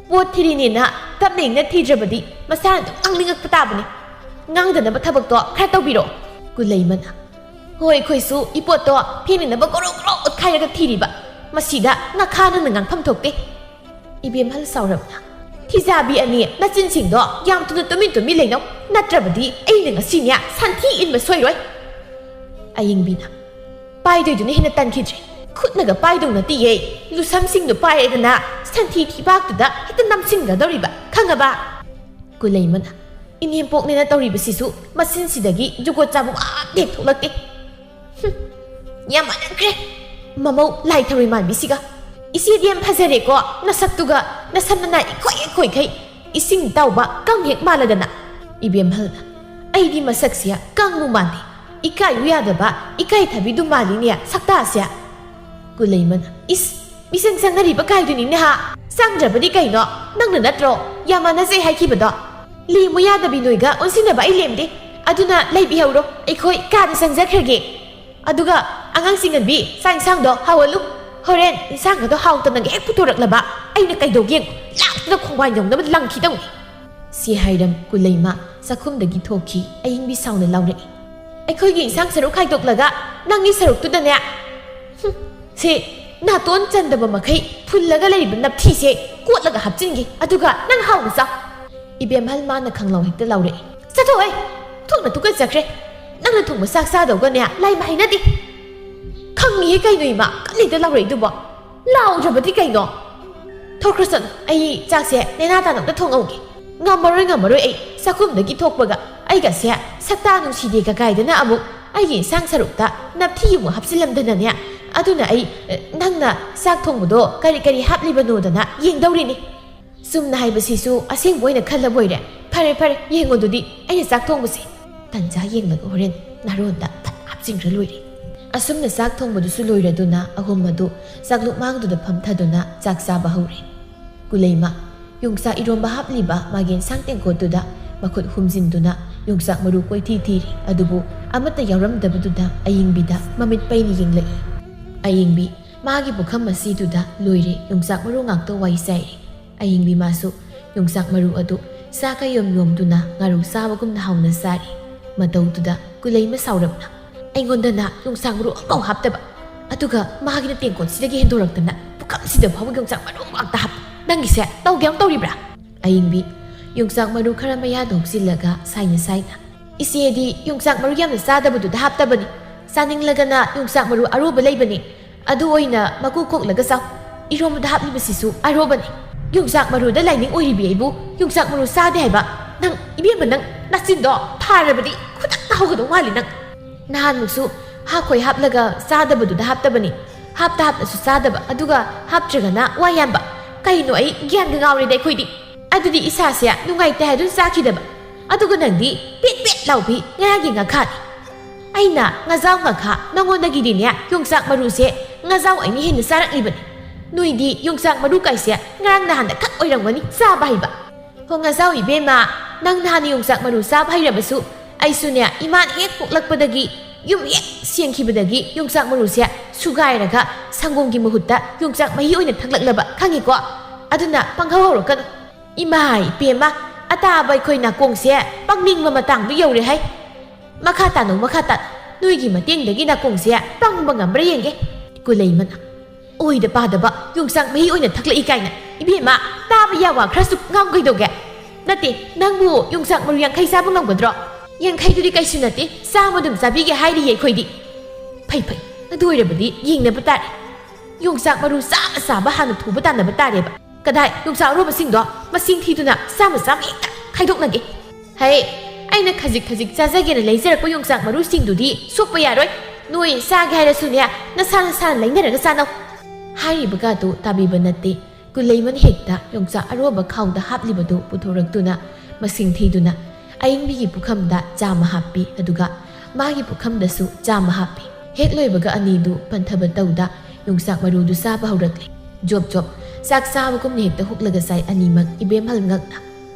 ꯄꯣꯠ ꯊꯤꯔꯤꯅꯦꯅ ꯇꯞꯅ ꯏꯪꯅ ꯊꯤꯗ꯭ꯔꯕꯗꯤ ꯃꯁꯥꯅ ꯑꯗꯨꯝ ꯉꯥꯡꯅꯤꯡꯉꯛꯄ ꯇꯥꯕꯅꯤ꯫ ꯉꯥꯡꯗꯅꯕ ꯊꯕꯛꯇꯣ ꯈꯔ ꯇꯧꯕꯤꯔꯣ꯫" ꯀꯨꯂꯩꯃꯅ, "ꯍꯣꯏ, ꯑꯩꯈꯣꯏꯁꯨ ꯏꯄꯣꯠꯇꯣ ꯐꯦꯡꯅꯅꯕ ꯒꯣꯔꯣ ꯒꯣꯔꯣ ꯑꯣꯠꯈꯥꯏꯔꯒ ꯊꯤꯔꯤꯕ꯫ ꯃꯁꯤꯗ ꯉꯥꯈꯥ ꯅꯪꯅ ꯉꯥꯡꯐꯝ ꯊꯣꯛꯇꯦ꯫" ꯏꯕꯦꯝꯍꯜ ꯁꯥꯎꯔꯝꯅ, "ꯊꯤꯖꯥꯕꯤ ꯑꯅꯤ, ꯅꯆꯤꯟꯁꯤꯡꯗꯣ ꯌꯥꯝ ꯊꯨꯅ ꯇꯨꯃꯤꯟ ꯇꯨꯃꯤꯟ ꯂꯩꯅꯧ, ꯅꯠꯇ꯭ꯔꯕꯗꯤ ꯑꯩꯅ ꯉꯁꯤꯅꯦ ꯁꯟꯊꯤ ꯏꯟꯕ ꯁꯣꯏꯔꯣꯏ꯫" ꯑꯌꯤꯡꯕꯤꯅ, "ꯄꯥꯏꯗꯣꯏꯗꯨꯅ ꯍꯦꯟꯅ ꯇꯟꯈꯤꯗ꯭ꯔꯦ꯫ ꯈꯨꯠꯅꯒ ꯄꯥꯏꯗꯧ ꯅꯠꯇꯤꯌꯦ, ꯂꯨꯁꯝꯁꯤꯡꯗꯨ ꯄꯥꯏꯔꯦꯗꯅ ꯁꯟꯊꯤ ꯊꯤꯕꯥꯛꯇꯨꯗ ꯍꯦꯛꯇ ꯅꯝꯁꯤꯟꯒꯗꯧꯔꯤꯕ, ꯈꯪꯉꯕ?" ꯀꯨꯂꯩꯃꯅ, "ꯏꯅꯦꯝꯄꯣꯛꯅꯦꯅ ꯇꯧꯔꯤꯕꯁꯤꯁꯨ ꯃꯆꯤꯟꯁꯤꯗꯒꯤ ꯖꯨꯒꯣꯠ ꯆꯥꯕ ꯋꯥ ꯑꯃꯠꯇ ꯍꯦꯛ ꯊꯣꯛꯂꯛꯇꯦ꯫ ꯍꯨꯝ, ꯌꯥꯝ ꯃꯥꯟꯅꯈ꯭ꯔꯦ꯫ ꯃꯃꯧ ꯂꯥꯏ ꯊꯔꯣꯏ ꯃꯥꯟꯕꯤꯁꯤꯒ꯫ ꯏꯆꯦꯗꯤ ꯌꯥꯝ ꯐꯖꯔꯦꯀꯣ, ꯅꯁꯛꯇꯨꯒ ꯅꯁꯝ ꯅꯅꯥ ꯏꯈꯣꯏ ꯏꯈꯣꯏꯈꯩ, ꯏꯁꯤꯡ ꯇꯥꯎꯕ ꯀꯪ ꯍꯦꯛ ꯃꯥꯜꯂꯗꯅ꯫" ꯏꯕꯦꯝꯍꯜꯅ, "ꯑꯩꯗꯤ ꯃꯁꯛꯁꯦ ꯀꯪꯕꯨ ꯃꯥꯟꯗꯦ, ꯏꯀꯥꯏꯌꯨ ꯌꯥꯗꯕ ꯏꯀꯥꯏ ꯊꯕꯤꯗꯨ ꯃꯥꯜꯂꯤꯅꯦ ꯁꯛꯇꯥꯁꯦ꯫" ꯀꯨꯂꯩꯃꯅ, "ꯏꯁ, ꯃꯤꯆꯪ ꯆꯪꯅꯔꯤꯕ ꯀꯥꯏꯗꯨꯅꯤꯅꯦ ꯍꯥ? ꯆꯪꯗ꯭ꯔꯕꯗꯤ ꯀꯩꯅꯣ? ꯅꯪꯅ ꯅꯠꯇ꯭ꯔꯣ ꯌꯥꯝ ꯃꯥꯟꯅꯖꯩ ꯍꯥꯏꯈꯤꯕꯗꯣ? ꯂꯦꯝꯃꯨ ꯌꯥꯗꯕꯤ ꯅꯣꯏꯒ ꯑꯣꯟꯁꯤꯟꯅꯕ ꯑꯩ ꯂꯦꯝꯗꯦ꯫ ꯑꯗꯨꯅ ꯂꯩꯕꯤꯍꯧꯔꯣ, ꯑꯩꯈꯣꯏ ꯀꯥꯗ ꯆꯪꯖꯈ꯭ꯔꯒꯦ꯫ ꯑꯗꯨꯒ ꯑꯉꯥꯡꯁꯤꯡ ꯑꯟꯕꯤ, ꯆꯥꯛ ꯏꯟꯁꯥꯡꯗꯣ ꯍꯥꯎꯍꯜꯂꯨ꯫ ꯍꯣꯔꯦꯟ ꯏꯟꯁꯥꯡꯒꯗꯣ ꯍꯥꯎꯇꯅꯒ ꯍꯦꯛ ꯄꯨꯊꯣꯔꯛꯂꯕ ꯑꯩꯅ ꯀꯩꯗꯧꯒꯦ ꯌꯦꯡꯉꯨ, ꯂꯥꯛꯇꯅ ꯈꯣꯡꯕꯥꯟ ꯌꯧꯅꯕ ꯂꯪꯈꯤꯗꯧꯅꯤ꯫" ꯁꯤ ꯍꯥꯏꯔꯝ ꯀꯨꯂꯩꯃ ꯆꯥꯛꯈꯨꯝꯗꯒꯤ ꯊꯣꯛꯈꯤ꯫ ꯑꯌꯤꯡꯕꯤ ꯁꯥꯎꯅ ꯂꯥꯎꯔꯛꯏ, "ꯑꯩꯈꯣꯏꯒꯤ ꯏꯟꯁꯥꯡ ꯁꯔꯨꯛ ꯈꯥꯏꯗꯣꯛꯂꯒ ꯅꯪꯒꯤ ꯁꯔꯨꯛꯇꯨꯗꯅꯦ, ꯍꯨꯝ, ꯁꯦ, ꯅꯥꯇꯣꯟ ꯆꯟꯗꯕ ꯃꯈꯩ ꯐꯨꯜꯂꯒ ꯂꯩꯔꯤꯕ ꯅꯞꯊꯤꯁꯦ ꯀꯣꯠꯂꯒ ꯍꯥꯞꯆꯤꯟꯒꯦ, ꯑꯗꯨꯒ ꯅꯪ ꯍꯥꯎꯅ ꯆꯥꯎ꯫" ꯏꯕꯦꯝꯍꯜ ꯃꯥꯅ ꯈꯪꯂꯥꯎ ꯍꯦꯛꯇ ꯂꯥꯎꯔꯛꯏ, "ꯆꯠꯊꯣꯛꯑꯦ! ꯊꯣꯛꯅ ꯇꯨꯀꯠꯆꯈ꯭ꯔꯦ꯫ ꯅꯪꯅ ꯊꯣꯡꯕ ꯆꯥꯛ ꯆꯥꯗꯧꯒꯅꯦ ꯂꯥꯏꯃ ꯍꯩꯅꯗꯦ꯫" "ꯈꯪꯉꯤꯍꯦ ꯀꯩꯅꯣ ꯏꯃꯥ, ꯀꯔꯤꯗ ꯂꯥꯎꯔꯛꯏꯗꯨꯕꯣ? ꯂꯥꯎꯗ꯭ꯔꯕꯗꯤ ꯀꯩꯅꯣ? ꯊꯣꯛꯈ꯭ꯔꯁꯅꯨ, ꯑꯩ ꯆꯥꯛꯁꯦ ꯅꯦꯅꯥ ꯇꯥꯅ ꯑꯝꯇ ꯊꯣꯡꯍꯧꯒꯦ꯫" "ꯉꯝꯃꯔꯣꯏ, ꯉꯝꯃꯔꯣꯏ, ꯑꯩ ꯆꯥꯛꯈꯨꯝꯗꯒꯤ ꯊꯣꯛꯄꯒ ꯑꯩꯒꯁꯦ ꯁꯛꯇꯥ ꯅꯨꯡꯁꯤꯗꯦ ꯀꯀꯥꯏꯗꯅ ꯑꯃꯨꯛ ꯑꯩꯒꯤ ꯏꯟꯁꯥꯡ ꯁꯔꯨꯛꯇ ꯅꯞꯊꯤ ꯑꯃꯨꯛ ꯍꯥꯞꯆꯤꯜꯂꯝꯗꯅꯅꯦ꯫ ꯑꯗꯨꯅ ꯑꯩ, ꯑ, ꯅꯪꯅ ꯆꯥꯛ ꯊꯣꯡꯕꯗꯣ ꯀꯔꯤ ꯀꯔꯤ ꯍꯥꯞꯂꯤꯕꯅꯣꯗꯅ ꯌꯦꯡꯗꯧꯔꯤꯅꯤ꯫" "ꯆꯨꯝꯅ ꯍꯥꯏꯕꯁꯤꯁꯨ ꯑꯁꯦꯡꯕ ꯑꯣꯏꯅ ꯈꯜꯂꯕ ꯑꯣꯏꯔꯦ꯫ ꯐꯔꯦ, ꯐꯔꯦ, ꯌꯦꯡꯉꯣ ꯑꯗꯨꯗꯤ ꯑꯩꯅ ꯆꯥꯛ ꯊꯣꯡꯕꯁꯦ꯫ ꯇꯟꯖꯥ ꯌꯦꯡꯂꯒ ꯍꯣꯔꯦꯟ ꯅꯥꯔꯣꯟꯗ ꯐꯠ ꯍꯥꯞꯆꯤꯟꯈ꯭ꯔ ꯂꯣꯏꯔꯦ꯫" ꯑꯁꯨꯝꯅ ꯆꯥꯛ ꯊꯣꯡꯕꯗꯨꯁꯨ ꯂꯣꯏꯔꯗꯨꯅ ꯑꯍꯨꯝ ꯑꯗꯨ ꯆꯥꯛꯂꯨꯛ ꯃꯥꯡꯗꯨꯗ ꯐꯝꯊꯗꯨꯅ ꯆꯥꯛ ꯆꯥꯕ ꯍꯧꯔꯦ꯫ ꯀꯨꯂꯩꯃ ꯌꯣꯡꯆꯥꯛ ꯏꯔꯣꯝꯕ ꯍꯥꯞꯂꯤꯕ ꯃꯥꯒꯤ ꯌꯦꯟꯁꯥꯡ ꯇꯦꯡꯀꯣꯠꯇꯨꯗ ꯃꯈꯨꯠ ꯍꯨꯝꯖꯤꯟꯗꯨꯅ ꯌꯣꯡꯆꯥꯛ ꯃꯔꯨ ꯀꯣꯏꯊꯤ ꯊꯤꯔꯤ꯫ ꯑꯗꯨꯕꯨ ꯑꯃꯠꯇ ꯌꯥꯎꯔꯝꯗꯕꯗꯨꯗ ꯑꯌꯤꯡꯕꯤꯗ ꯃꯃꯤꯠ ꯄꯩꯅ ꯌꯦꯡꯂꯛꯏ꯫ ꯑꯌꯤꯡꯕꯤ ꯃꯥꯒꯤ ꯄꯨꯈꯝ ꯑꯁꯤꯗꯨꯗ ꯂꯣꯏꯔꯦ ꯌꯣꯡꯆꯥꯛ ꯃꯔꯨ ꯉꯥꯛꯇ ꯋꯥꯏ ꯆꯥꯏꯔꯤ꯫ ꯑꯌꯤꯡꯕꯤ ꯃꯥꯁꯨ ꯌꯣꯡꯆꯥꯛ ꯃꯔꯨ ꯑꯗꯨ ꯆꯥꯛꯀ ꯌꯣꯝ ꯌꯣꯝꯗꯨꯅ ꯉꯥꯔꯧ ꯆꯥꯕꯒꯨꯝꯅ ꯍꯥꯎꯅ ꯆꯥꯔꯤ꯫ ꯃꯇꯧꯗꯨꯗ ꯀꯨꯂꯩꯃ ꯁꯥꯎꯔꯞꯅ, "ꯑꯩꯉꯣꯟꯗꯅ ꯌꯣꯡꯆꯥꯛ ꯃꯔꯨ ꯑꯃꯐꯥꯎ ꯍꯥꯞꯇꯕ, ꯑꯗꯨꯒ ꯃꯥꯒꯤꯅ ꯇꯦꯡꯀꯣꯠꯁꯤꯗꯒꯤ ꯍꯦꯟꯗꯣꯔꯛꯇꯅ ꯄꯨꯈꯝꯁꯤꯗ ꯐꯥꯎꯕ ꯌꯣꯡꯆꯥꯛ ꯃꯔꯨ ꯉꯥꯛꯇ ꯍꯥꯞꯄ꯫ ꯅꯪꯒꯤꯁꯦ ꯇꯧꯒꯦ ꯑꯃ ꯇꯧꯔꯤꯕ꯭ꯔꯥ?" ꯑꯌꯤꯡꯕꯤ ꯌꯣꯡꯆꯥꯛ ꯃꯔꯨ ꯈꯔ ꯃꯌꯥꯗ ꯍꯨꯞꯆꯤꯜꯂꯒ ꯁꯥꯏꯅ ꯁꯥꯏꯅ, "ꯏꯆꯦꯗꯤ ꯌꯣꯡꯆꯥꯛ ꯃꯔꯨ ꯌꯥꯝꯅ ꯆꯥꯗꯕꯗꯨꯗ ꯍꯥꯞꯇꯕꯅꯤ꯫ ꯆꯥꯅꯤꯡꯂꯒꯅ ꯌꯣꯡꯆꯥꯛ ꯃꯔꯨ ꯑꯔꯣꯕ ꯂꯩꯕꯅꯤ, ꯑꯗꯨ ꯑꯣꯏꯅ ꯃꯀꯨ ꯈꯣꯛꯂꯒ ꯆꯥꯎ꯫ ꯏꯔꯣꯝꯕꯗ ꯍꯥꯞꯂꯤꯕꯁꯤꯁꯨ ꯑꯔꯣꯕꯅꯤ꯫ ꯌꯣꯡꯆꯥꯛ ꯃꯔꯨꯗ ꯂꯥꯏꯅꯤꯡ ꯑꯣꯏꯔꯤꯕꯤ ꯑꯩꯕꯨ ꯌꯣꯡꯆꯥꯛ ꯃꯔꯨ ꯆꯥꯗꯦ ꯍꯥꯏꯕ? ꯅꯪ, ꯏꯕꯦꯝꯃ, ꯅꯪ ꯅꯆꯤꯟꯗꯣ ꯊꯥꯔꯕꯗꯤ ꯈꯨꯗꯛꯇ ꯍꯧꯒꯗꯧ ꯃꯥꯜꯂꯤ ꯅꯪ꯫ ꯅꯍꯥꯟꯃꯨꯛꯁꯨ ꯍꯥꯞꯈꯣꯏ ꯍꯥꯞꯂꯒ ꯆꯥꯗꯕꯗꯨꯗ ꯍꯥꯞꯇꯕꯅꯤ꯫ ꯍꯥꯞꯇ ꯍꯥꯞꯇꯁꯨ ꯆꯥꯗꯕ, ꯑꯗꯨꯒ ꯍꯥꯞꯇ꯭ꯔꯒꯅ ꯋꯥ ꯌꯥꯝꯕ꯫ ꯀꯩꯅꯣ, ꯑꯩ ꯒ꯭ꯌꯥꯟꯒ ꯉꯥꯎꯔꯦꯗ ꯑꯩꯈꯣꯏꯗꯤ꯫ ꯑꯗꯨꯗꯤ ꯏꯁꯥꯁꯦ ꯅꯨꯡꯉꯥꯏꯇꯦ ꯍꯥꯏꯗꯨꯅ ꯆꯥꯈꯤꯗꯕ, ꯑꯗꯨꯒ ꯅꯪꯗꯤ ꯄꯦꯠ ꯄꯦꯠ ꯂꯥꯎꯕꯤ ꯉꯔꯥꯡꯒꯤ ꯉꯥꯈꯥꯅꯤ꯫ ꯑꯩꯅ ꯉꯥꯖꯥꯎ ꯉꯥꯈꯥ, ꯅꯉꯣꯟꯗꯒꯤꯗꯤꯅꯦ ꯌꯣꯡꯆꯥꯛ ꯃꯔꯨꯁꯦ ꯉꯥꯖꯥꯎ ꯑꯩꯅ ꯍꯦꯟꯅ ꯆꯥꯔꯛꯂꯤꯕꯅꯤ꯫ ꯅꯣꯏꯗꯤ ꯌꯣꯡꯆꯥꯛ ꯃꯔꯨ ꯀꯥꯏꯁꯦ ꯉꯔꯥꯡ ꯅꯍꯥꯟꯗ ꯈꯛ ꯑꯣꯏꯔꯝꯒꯅꯤ ꯆꯥꯕ ꯍꯩꯕ꯫ ꯍꯣ ꯉꯥꯖꯥꯎ ꯏꯕꯦꯝꯃ, ꯅꯪ ꯅꯍꯥꯟ ꯌꯣꯡꯆꯥꯛ ꯃꯔꯨ ꯆꯥꯕ ꯍꯩꯔꯕꯁꯨ, ꯑꯩꯁꯨꯅꯦ ꯏꯃꯥꯅ ꯍꯦꯛ ꯄꯣꯛꯂꯛꯄꯗꯒꯤ, ꯌꯨꯝ ꯍꯦꯛ ꯁꯦꯡꯈꯤꯕꯗꯒꯤ ꯌꯣꯡꯆꯥꯛ ꯃꯔꯨꯁꯦ ꯁꯨꯒꯥꯏꯔꯒ ꯁꯪꯒꯣꯝꯒꯤ ꯃꯍꯨꯠꯇ ꯌꯣꯡꯆꯥꯛ ꯃꯍꯤ ꯑꯣꯏꯅ ꯊꯛꯂꯛꯂꯕ, ꯈꯪꯉꯤꯀꯣ? ꯑꯗꯨꯅ ꯄꯪꯍꯧ ꯍꯧꯔꯛꯀꯅꯨ꯫ ꯏꯃꯥ ꯏꯄꯦꯝꯃ, ꯑꯇꯥꯕ ꯑꯩꯈꯣꯏ ꯅꯥꯀꯣꯡꯁꯦ ꯄꯪꯅꯤꯡꯕ ꯃꯇꯥꯡꯗꯨ ꯌꯧꯔꯦ ꯍꯥꯏ꯫ ꯃꯈꯥ ꯇꯥꯅꯧ, ꯃꯈꯥ ꯇꯥꯅꯧ꯫ ꯅꯣꯏꯒꯤ ꯃꯇꯦꯡꯗꯒꯤ ꯅꯥꯀꯣꯡꯁꯦ ꯄꯪꯕ ꯉꯝꯕ꯭ꯔꯥ ꯌꯦꯡꯒꯦ꯫ ꯀꯨꯂꯩꯃꯅ, "ꯑꯣꯏꯗ ꯄꯥꯗꯕ, ꯌꯣꯡꯆꯥꯛ ꯃꯍꯤ ꯑꯣꯏꯅ ꯊꯛꯂꯛꯏ" ꯀꯥꯏꯅ꯫ ꯏꯕꯦꯝꯃ, ꯇꯥꯕ ꯌꯥꯕ ꯈꯔꯁꯨ ꯉꯥꯡꯉꯨ ꯀꯩꯗꯧꯒꯦ? ꯅꯠꯇꯦ, ꯅꯪꯕꯨ ꯌꯣꯡꯆꯥꯛ ꯃꯔꯨ ꯌꯥꯡꯈꯩ ꯆꯥꯕ ꯉꯝꯒꯗ꯭ꯔꯣ? ꯌꯥꯡꯈꯩꯗꯨꯗꯤ ꯀꯩꯁꯨ ꯅꯠꯇꯦ, ꯆꯥꯝꯃ ꯑꯗꯨꯝ ꯆꯥꯕꯤꯒꯦ ꯍꯥꯏꯔꯤꯌꯦ ꯑꯩꯈꯣꯏꯗꯤ꯫ ꯐꯩ ꯐꯩ, ꯑꯗꯨ ꯑꯣꯏꯔꯕꯗꯤ ꯌꯦꯡꯅꯕ ꯇꯥꯔꯦ꯫ ꯌꯣꯡꯆꯥꯛ ꯃꯔꯨ ꯆꯥꯝꯃ ꯆꯥꯕ ꯍꯥꯟꯅ ꯊꯨꯕ ꯇꯥꯟꯅꯕ ꯇꯥꯔꯦꯕ꯫ ꯀꯗꯥꯏ ꯌꯣꯡꯆꯥꯛ ꯑꯔꯣꯕꯁꯤꯡꯗꯣ ꯃꯁꯤꯡ ꯊꯤꯗꯨꯅ ꯆꯥꯝꯃ ꯆꯥꯝꯃ ꯍꯦꯛꯇ ꯈꯥꯏꯗꯣꯛꯅꯒꯦ꯫ ꯍꯩ, ꯑꯩꯅ ꯈꯖꯤꯛ ꯈꯖꯤꯛ ꯆꯥꯖꯒꯦꯅ ꯂꯩꯖꯔꯛꯄ ꯌꯣꯡꯆꯥꯛ ꯃꯔꯨꯁꯤꯡꯗꯨꯗꯤ ꯁꯣꯛꯄ ꯌꯥꯔꯣꯏ꯫ ꯅꯣꯏ ꯆꯥꯒꯦ ꯍꯥꯏꯔꯁꯨꯅꯦ, ꯅꯁꯥ ꯅꯁꯥꯅ ꯂꯩꯅꯔꯒ ꯆꯥꯅꯧ꯫ ꯍꯥꯏꯔꯤꯕꯒꯗꯨ ꯇꯥꯕꯤꯕ ꯅꯠꯇꯦ꯫ ꯀꯨꯂꯩꯃꯅ ꯍꯦꯛꯇ ꯌꯣꯡꯆꯥꯛ ꯑꯔꯣꯕ ꯈꯥꯎꯗ ꯍꯥꯞꯂꯤꯕꯗꯨ ꯄꯨꯊꯣꯔꯛꯇꯨꯅ ꯃꯁꯤꯡ ꯊꯤꯗꯨꯅ ꯑꯌꯤꯡꯕꯤꯒꯤ ꯄꯨꯈꯝꯗ ꯆꯥꯝꯃ ꯍꯥꯞꯄꯤ, ꯑꯗꯨꯒ ꯃꯥꯒꯤ ꯄꯨꯈꯝꯗꯁꯨ ꯆꯥꯝꯃ ꯍꯥꯞꯄꯤ꯫ ꯍꯦꯛ ꯂꯣꯏꯕꯒ ꯑꯅꯤꯗꯨ ꯄꯟꯊꯕ ꯇꯧꯗ ꯌꯣꯡꯆꯥꯛ ꯃꯔꯨꯗꯨ ꯆꯥꯕ ꯍꯧꯔꯛꯂꯦ꯫ ꯖꯣꯞ ꯖꯣꯞ ꯆꯥꯛ ꯆꯥꯕꯒꯨꯝꯅ ꯍꯦꯛꯇ ꯍꯨꯛꯂꯒ ꯆꯥꯏ ꯑꯅꯤꯃꯛ꯫ ꯏꯕꯦꯝꯍꯜ ꯉꯛꯅ,